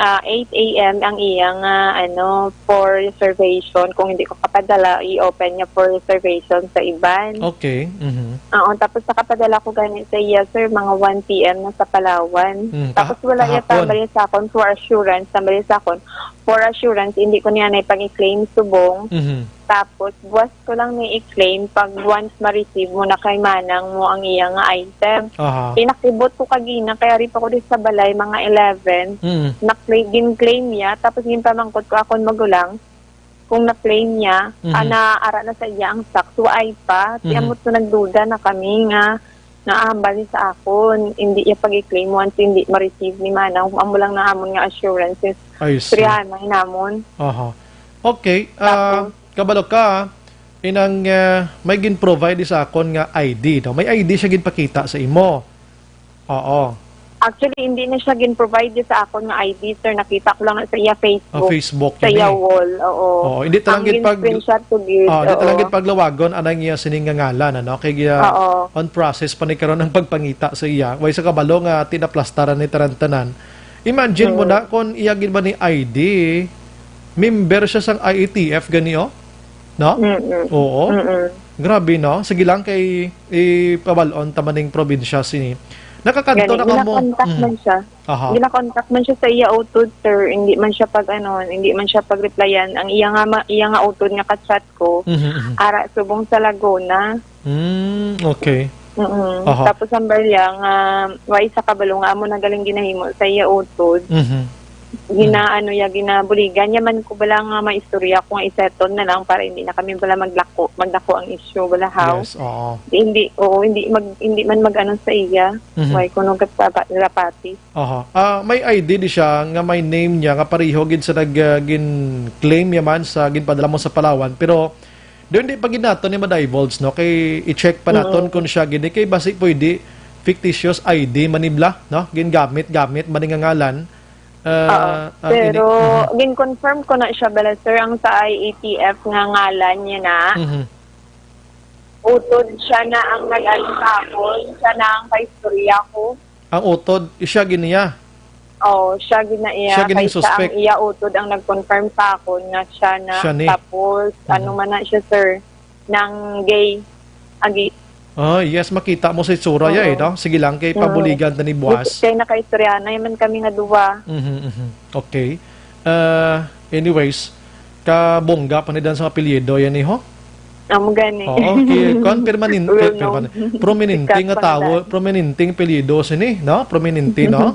ah, eight a m ang iya nga, ano, for reservation. Kung hindi ko kapadala, i-open niya for reservation sa iban. Okay. Mhm. Oo, tapos nakapadala ko gani sa iya, sir, mga one p m na sa Palawan. Mm, Tapos kaha-, wala iya kahapon. tambali sa akon for assurance, tambali sa akon for assurance, hindi ko niya na ipag-claim subong. Mhm. Tapos, buwas ko lang ni i-claim pag once ma-receive mo na kay manang mo ang iya nga item. Aha. Pinakibot ko kagina, kay ari pa ko di sa balay, mga eleven. Mm. Na-claim, gin-claim niya, tapos ginpamangkot ko akon magulang kung na-claim niya, Mhm. ana, ara na sa iya ang stocks, waay pa. Ti Mhm. amo to nagduda na kami nga, naahambal ni sa akon, hindi iya pag-i-claim once hindi ma-receive ni manang. Amo lang na amon nga assurance is I see. Trihanay namon. Aha. Okay, ah, Tapos kabalo ka, inang, ah, may gin-provide sa akon nga I D, no? May I D siya ginpakita sa imo. Oo. Actually, hindi na siya gin-provide sa akon nga I D, sir. Nakita ko lang na sa iya Ah, Facebook, Facebook, sa iya yun eh. wall, oo. Oo, hindi ta lang Ang gid pag-, gin-screenshot ko gid, ah, hindi ta lang oo. gid paglawagon anang iya sining nga ngalan, ano? Kay, ah, Oo. on process pa ni karon ang pagpangita sa iya. Way sa kabalo nga tinaplastaran ni tanan-tanan. Imagine mo Mm. na kung iya gid ba ni I D, member siya sang I A T F gani, oh? No? Mm-mm. Oo. Mm-mm. Grabe, no? Sige lang kay ipabal-on ta maning probinsya sini. Nakakadto Gani, na kamo. gina-contact Mm. man siya. Aha. Gina-contact man siya sa iya utod, sir. Hindi man siya pag, ano, hindi man siya pag-replyan. Ang iya nga ma-, iya nga utod nga ka-chat ko, Mhm, mhm. ara subong sa Laguna. Mm, okay. Mm-mm. Aha. Tapos ang barya nga, wa isa kabalo nga amo na galing ginahimo sa iya utod. Mhm. Gina-, Mm. ano ya, ginabuligan niya man ko bala nga maistorya ko nga isettle na lang para hindi na kami bala maglako, magdako ang issue bala, how? Yes, oo. Di, hindi, oo, hindi mag-, hindi man mag-ano sa iya. Mhm. Why kuno gatapa-, lapati? Aha. Ah, may I D di siya nga may name niya nga pareho gid sa nag, ah, gin-claim niya man sa ginpadala mo sa Palawan, pero doon di pa gid naton ni ma-divulge, no? Kay i-check pa naton Mm. kung siya gid ni, kay basi pwede fictitious I D manibla, no? Gingamit-gamit man nga ngalan. Ah, Oo. ah, ini-, Pero mhm. gin-confirm ko na siya bala, sir, ang sa I A T F nga ngalan niya na. Mhm. Utod siya na ang nag-ano sa akon, siya na ang kaistorya ko. Ang utod, siya gid niya? Oo, siya gid na iya. Siya gid ang Kay siya ang suspect. iya utod ang nag-confirm sa akon nga siya na. Siya ni. Tapos, ano Mhm. man na siya, sir, nang gay. Agi. Ah, yes, makita mo sa itsura ya eh, Oo. no? Sige lang, kay Mm. pabuligan ta ni buwas. Kay nakaistorya na man kami nga duwa. Mhm, mhm. Okay. Ah, anyways, kabongga pa ni dan sa apelyido yan eh, ho? Amo gani. Oo, ki-, kwan, permanen-, Well known. permanen-, prominente Sikat nga pa tawo, na. Prominenteng apelyido sini, no? Prominente, no?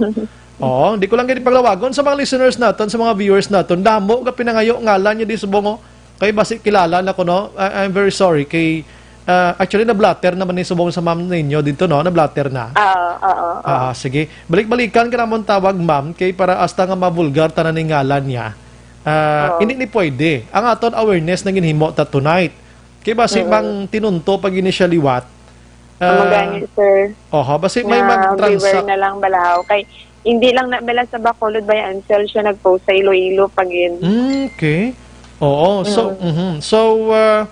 Oo, di ko lang gani paglawagon sa mga listeners naton, sa mga viewers naton. Damo nga pinangayo ngalan niya di subong, oh. Kay basi kilala na ko, no? I, I'm very sorry. Kay, ah, actually, na-blotter naman ni subong sa ma'am ninyo dito, no? Na-blotter na. Oo, oo, oo. Ah, sige. Balik-balikan ka namon tawag, ma'am, kay para hasta nga mabulgar tanan ni ngalan niya. Ah, Oo. hindi ni pwede. Ang aton awareness na ginhimo ta tonight. Kay basi Mm. mang tinunto pag ini siya liwat. Ang Ah, magani, sir. Oho, basi may Nga mag-transact. Beware na lang balahaw. Kay hindi lang na bala sa Bacolod, Bayan Ansel siya nag-post sa Iloilo pa gid. Mm, okay. Oo, so, Mm. mhm. So, ah,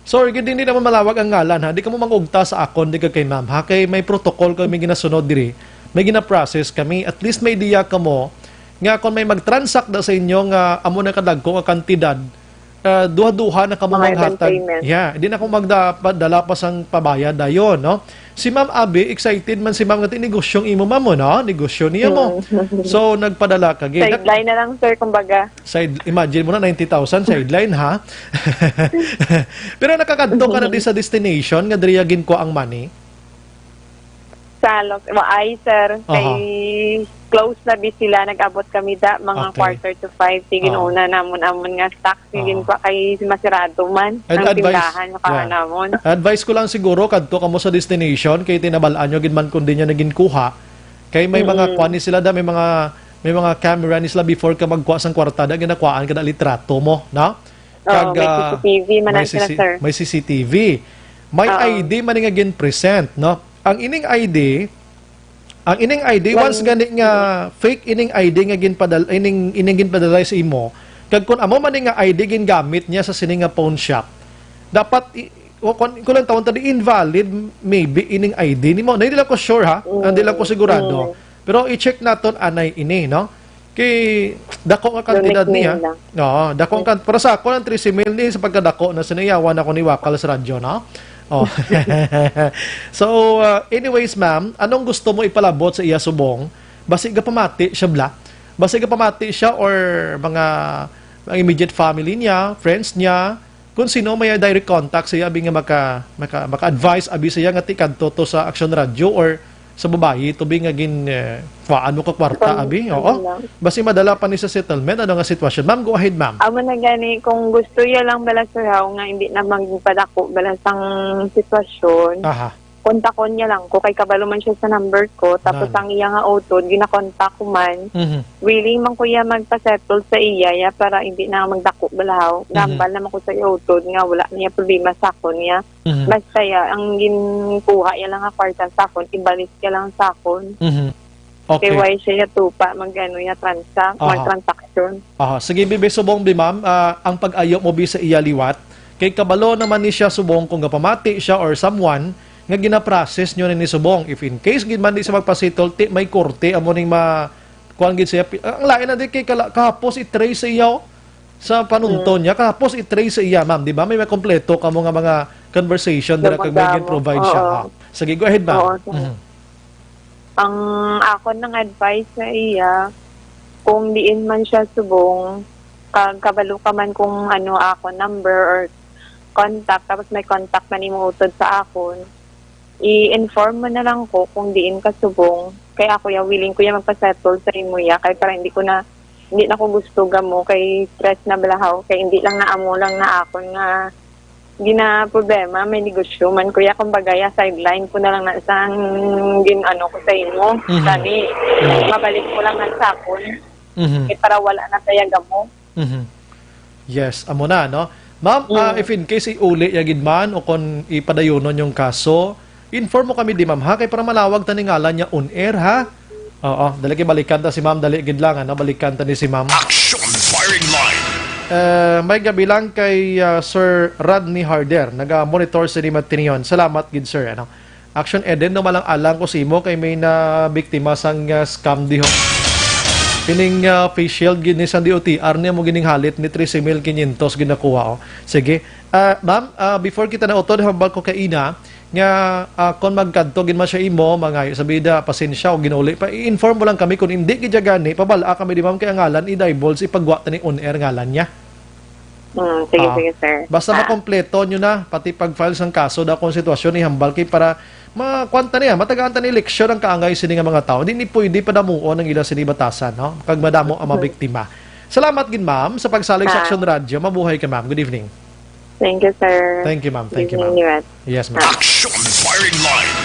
sorry, gid, hindi naman malawag ang ngalan, ha? Di ka mo mangugta sa akon, di ka kay ma'am, ha? Kay may protocol kami ginasunod diri. May gina-process kami. At least may idea ka mo nga kung may mag-transact na sa inyo nga amo na kadagko nga kantidad, ah, duha-duha na kamo Mga manghatag. Entertainment. Yeah, di na ko magda-, padala pa sang pabayad dayon, no? Si Ma'am Abby, excited man si Ma'am nga ti-, negosyong imo, Ma'am, mo, no? Negosyo niya mo. Mm. So, nagpadala ka, gid. Sideline na lang, sir, kumbaga. Side, imagine mo na, ninety thousand, sideline, ha? Pero nakakadto ka na di sa destination nga diri ginkuha ang money? Sa Los, wa-, ay, sir, Aha. kay close na bi sila, nag-abot kami da, mga Okay. quarter to five, sige, Oo. una namon, amon nga stock, sige, Oo. pa kay masirado man Ad-, ang advice, tindahan, yeah. Namon. Advice ko lang siguro, kadto kamo sa destination, kay tinabal-an nyo gid man kung di nyo na ginkuha. Kay may mga Mm-mm. kwan ni sila da, may mga, may mga camera ni sila before ka magkuha sang kwarta, da ginakuhaan ka da litrato mo, no? Oo, Kag, may ah, C C T V man may na sila, C C, sir. may C C T V. May Oo. I D man nga gin-present, no? Ang ining I D, ang ining I D, Lang once gani nga fake ining I D nga ginpadal-, ining, ining ginpadala sa imo, kag kun amo man ni nga I D gingamit niya sa sini nga pawn shop, dapat i-, o kun, kun ang tawon ta di invalid, maybe ining I D nimo. Na, hindi lang ko sure, ha? Mm. Hindi lang ko sigurado. Mm. Pero i-check naton anay ini, no? Kay dako nga kantidad niya. Lang. Oo, dako ang kan-, para sa ako ang trese mil ni sa pagkadako na siniyawan ako ni Wakal sa radyo, no? Oh. So, uh, anyways, ma'am, anong gusto mo ipalabot sa iya subong? Basi gapamati siya bla? Basi gapamati siya or mga, mga immediate family niya, friends niya, kung sino may direct contact sa iya, abi nga maka, maka, maka-advise, abi sa iya nga tikadto to sa Action Radio or sa babayi, to bi nga gin, eh, kuhaan mo ka kwarta, Pang-, abi? Oo. Ano lang. Basi madala pa ni sa settlement, ano nga sitwasyon? Ma'am, go ahead, ma'am. Amo na gani, kung gusto iya lang bala, sir, haw, nga hindi na magpadako bala sang sitwasyon, Aha. kontakon niya lang ko, kay kabalo man siya sa number ko, tapos Nan. ang iya nga utod, ginakontak ko man, Mhm. willing man ko iya magpa-settle sa iya, ya, para hindi na magdako bala, haw. Mhm. Gambal naman ko sa iya utod nga wala niya problema sa akon, ya. Mhm. Basta ya, ang ginkuha ya lang nga kwarta sa akon, ibalik ya lang sa akon. Mhm. Kay Okay. why siya ya tupa mag-ano ya transact, Aha. mag-transaction. Aha. Sige, bibi, subong bi, ma'am, ah, ang pag-ayo mo bi sa iya liwat, kay kabalo naman ni siya subong kung gapamati siya or someone nga gina-process nyo ni subong. If in case gid man di siya magpasitol, ti may korte amo ning ma-, kuwan gid siya. Pi-, ang lain na di kay kala-, kahapos i-trace sa iya, oh. Sa panunton Mm. niya, kahapos i-trace sa iya, ma'am, di ba? May makompleto ka mo nga mga conversation dira kag may Dumagamo. gin-provide siya. Oo. Ah, sige, go ahead, ma'am. Oo, sir. Mhm. Ang akon nang advice sa iya, kung diin man siya subong, kag kabalo ka man kung ano akon number or contact, tapos may contact man imong utod sa akon, i-inform mo na lang ko kung diin ka subong. Kay ako ya, willing ko ya magpa-settle sa imo ya, kay para hindi ko na, hindi na ko gusto gamo, kay stress na bala haw, kay hindi lang na amo lang na akon nga ginaproblema, may negosyo man ko ya, kumbaga ya, sideline ko na lang na sang gin-ano ko sa imo. Mhm. Gani, Mhm. mabalik ko lang na sa akon. Mhm. Kay para wala na kaya gamo. Mhm. Yes, amo na, no? Ma'am, ah, Mm. if in case iuli ya gid man o kon ipadayunon yung kaso, inform mo kami di, ma'am, ha? Kay para manawag ta ni ngalan niya on air, ha? Oo, dali kay balikan ta si ma'am, dali gid lang, ano? Balikan ta ni si ma'am. Action Firing Line. Eh, may gabi lang kay, ah, Sir Rodney Harder, naga-monitor sa Matinion. Salamat gid, sir, ano? Action Eden, no, malang-alang ko sa imo kay may na biktima sang, ah, scam diho. Kining, ah, face shield gid ni sang D O T R niya mo gining halit ni trese mil quinientos ginakuha, oh. Sige. Ah, ma'am, ah, before kita nautod, hambal ko kay ina nga, ah, kon magkadto gid man siya imo, mangayo sa bida, pasensya o ginauli pa, i-inform mo lang kami. Kung hindi gid siya gani, pabal-a kami di, ma'am, kay ang ngalan i-divulge, ipagwa ta ni on air ngalan niya. Mm, sige, Ah, sige, sir. Basta Ah. makompleto nyo na, pati pag-file sang kaso daw kung sitwasyon ihambal kay para makuan ta niya, matagaan ta ni leksyon ang kaangay sini nga mga tawo. Hindi ni pwede padamuon ang ila sini batasan, no? Kag madamo ang Mhm. mabiktima. Salamat gid, ma'am, sa pagsalig sa Ah. Action Radio. Mabuhay ka, ma'am. Good evening. Thank you, sir. Thank you, ma'am. Thank you, Good evening, ma'am. Liwat. Yes, ma'am. Ah. Action Firing Line.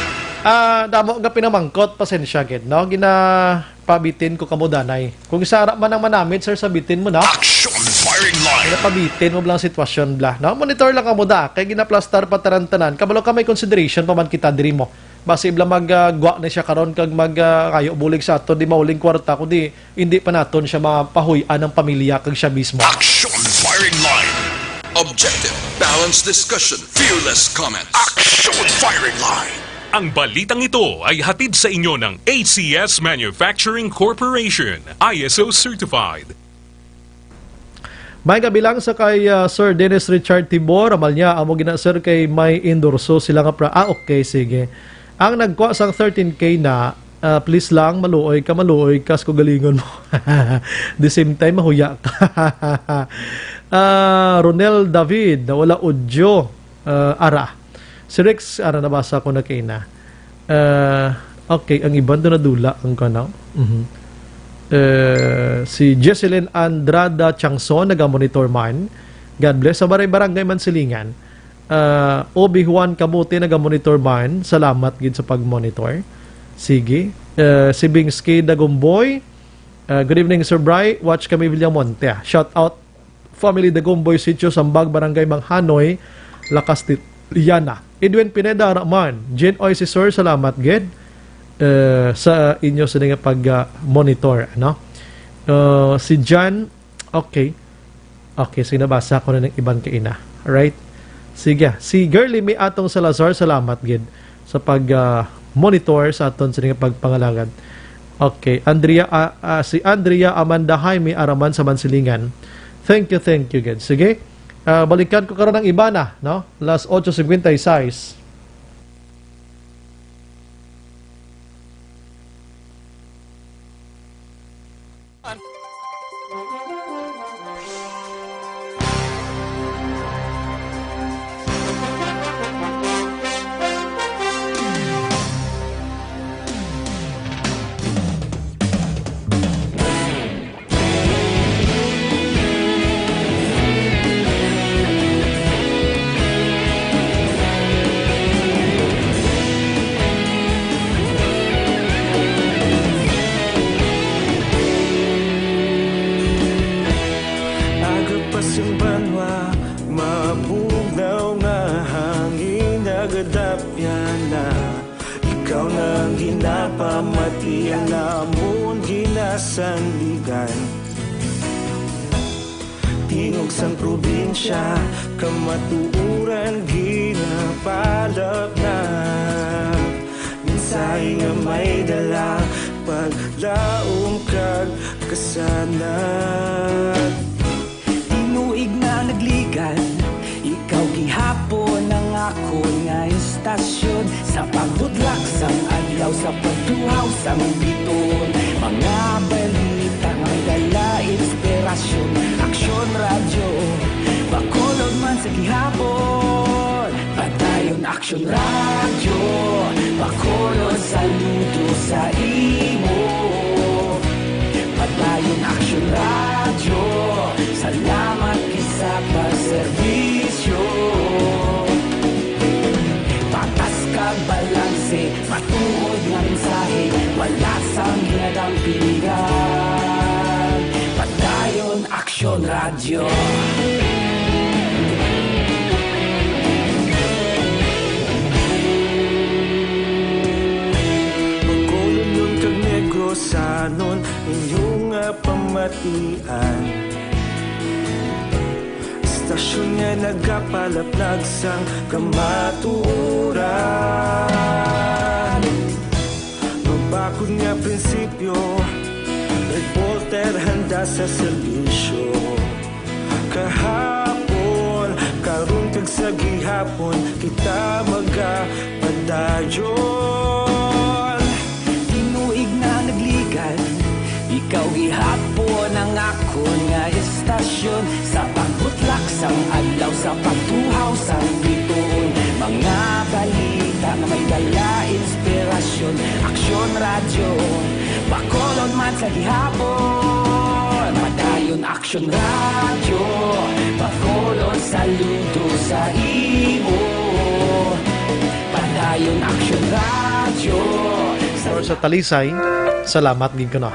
Ah, damo nga pinamangkot, pasensya gid, no? Ginapabitin ko kamo danay. Kung isa ra man ang manamit, sir, sabitin mo na. Action Firing Line. Ginapabitin mo bala ang sitwasyon bala. No? Monitor lang kamo da, kay ginaplastar pa tanan-tanan. Kabalo ka may consideration pa man kita diri mo. Basi bala mag, ah, gwa na siya karon kag mag, ah, kayo bulig sa aton, di mauling kwarta, kundi hindi pa naton siya mapahuy-an ang pamilya kag siya mismo. Action Firing Line. Objective, balanced discussion, fearless comments. Action Firing Line. Ang balitang ito ay hatid sa inyo ng A C S Manufacturing Corporation, I S O certified. May gabi lang sa kay, ah, Sir Dennis Richard Tibor. Amal niya, amo gina, sir, kay may endorso sila nga pra-, ah, okay, sige. Ang nagkuha sang thirteen K na, ah, please lang, maluoy ka, maluoy ka sa kagalingon mo. The same time, mahuya ka. Ah, Ronel David, wala audio. Ah, ara. Si Rex, ara, nabasa ko na kay na. Ah, okay, ang iban do nadula ang kanaw. Mhm. Eh, si Jesselyn Andrada Changson, naga-monitor man. God bless. Sa Baray Barangay Mansilingan. Ah, Obi Juan Kamote, naga-monitor man. Salamat gid sa pag-monitor. Sige. Eh, si Bings K Dagomboy. Ah, good evening, Sir Bry. Watch kami, Villamonte, ah. Shout out family Dagomboy, Sitio Sambag, Barangay Manghanoy, La Castellana. Edwin Pineda, Raman, Jen Oy, si Sir, salamat gid, eh, sa inyo sa nga pag, ah, monitor, ano? Uh, si Jan, okay. Okay, sige, nabasa ko na ng iban kaina. Right? Sige, si Girly May Atong Salazar, salamat gid sa pag, ah, monitor sa aton sa nga pagpangalagad. Okay, Andrea, ah, ah, si Andrea Amanda Jaime Araman sa Mansilingan. Thank you, thank you, good. Sige, ah, balikan ko karon ang iba na, no? Las ocho cincuenta y seis. Aga pa sing banwa, mabugnaw nga hangin, nagadapyan na. Ikaw na ang ginapamati, ang amon ginasandigan. Tingog sang probinsya, kamatuoran ginapalapnap. Mensahe nga may dala, paglaom kag kasanag. Tinuig na nagligad, ikaw gihapon ang akon nga istasyon. Sa pagbudlak sang adlaw, sa pagtuhaw sang bituon, mga balita nga may dala inspirasyon. Aksyon Radyo, Bacolod man sa gihapon. Padayon Aksyon Radyo, Bacolod, saludo sa imo. Padayon Aksyon Radyo, salamat gid sa pagserbisyo. Patas kag balanse, matuod nga mensahe, wala sang ginadampingan. Padayon Aksyon Radyo. Bacolodnon kag Negrosanon, inyo nga pamatian. Istasyon nga nagapalaplag sang kamatuoran. Mabakod nga prinsipyo, reporter handa sa serbisyo. Kahapon, karon kag sa gihapon, kita magapadayon. Tinuig na nagligad, ikaw gihapon ang akon nga istasyon. Sa pagbutlak sang adlaw, sa pagtuhaw sang bituon, mga balita nga may dala inspirasyon. Aksyon Radyo, Bacolod man sa gihapon. Padayon Aksyon Radyo, Bacolod, saludo sa imo. Padayon Aksyon Radyo, sa Or sa Talisay, salamat gid kuno.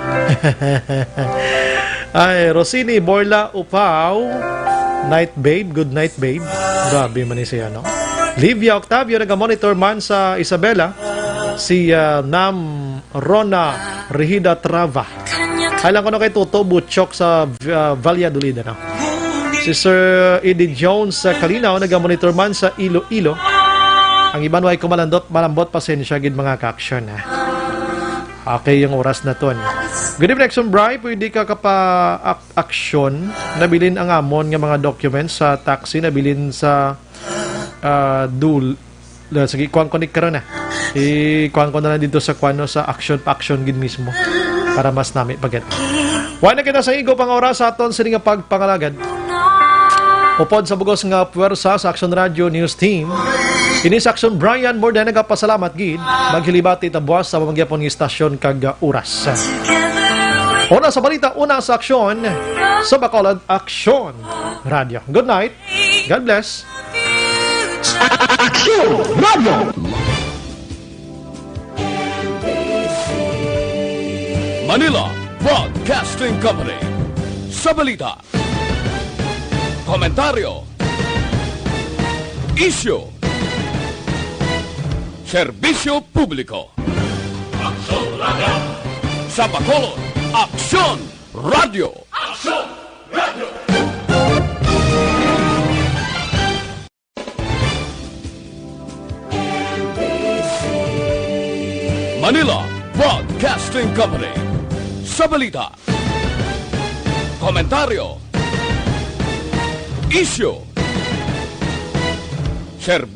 Ay, Rosini Borla Upaw, night babe, good night babe. Grabe man ni siya, no? Livia Octavio, naga-monitor man sa Isabela. Si, ah, Nam Rona Rehida Trava. Ay lang kuno kay Toto Butchok sa, ah, Valladolid, ano? Si Sir Eddie Jones sa Kalinaw, naga-monitor man sa Iloilo. Ang iban way ko malandot, malambot, pasensya gid, mga ka-aksyon, ha. Okay, yung oras na to, ano? Good evening, Aksyon Bri. Pwede ka kapa-, ak-, aksyon? Nabilin ang amon nga mga documents sa taxi, nabilin sa, ah, dul-, la-, sige, kuwan ko ni karon na. I-, kuwan ko na lang dito sa kuwan, no, sa action, pa-action gid mismo. Para mas nami pa gid. Wala na kita sa igo pang oras sa aton sini nga pagpangalagad. Upod sa bugos nga puwersa sa Aksyon Radyo News Team, ini sa Aksyon Brian Morden nagapasalamat gid. Maghilibati ta buwas sa mga gyapon nga istasyon kag, uh, oras. Una sa balita, una sa aksyon, sa Bacolod Aksyon Radyo. Good night. God bless. Aksyon Radyo. Manila Broadcasting Company. Sa balita, komentaryo, isyu, serbisyo publiko. Aksyon Radyo. Sa Bacolod, Aksyon Radyo. Aksyon Radyo. Manila Broadcasting Company. Sa balita, komentaryo, isyu, serbisyo.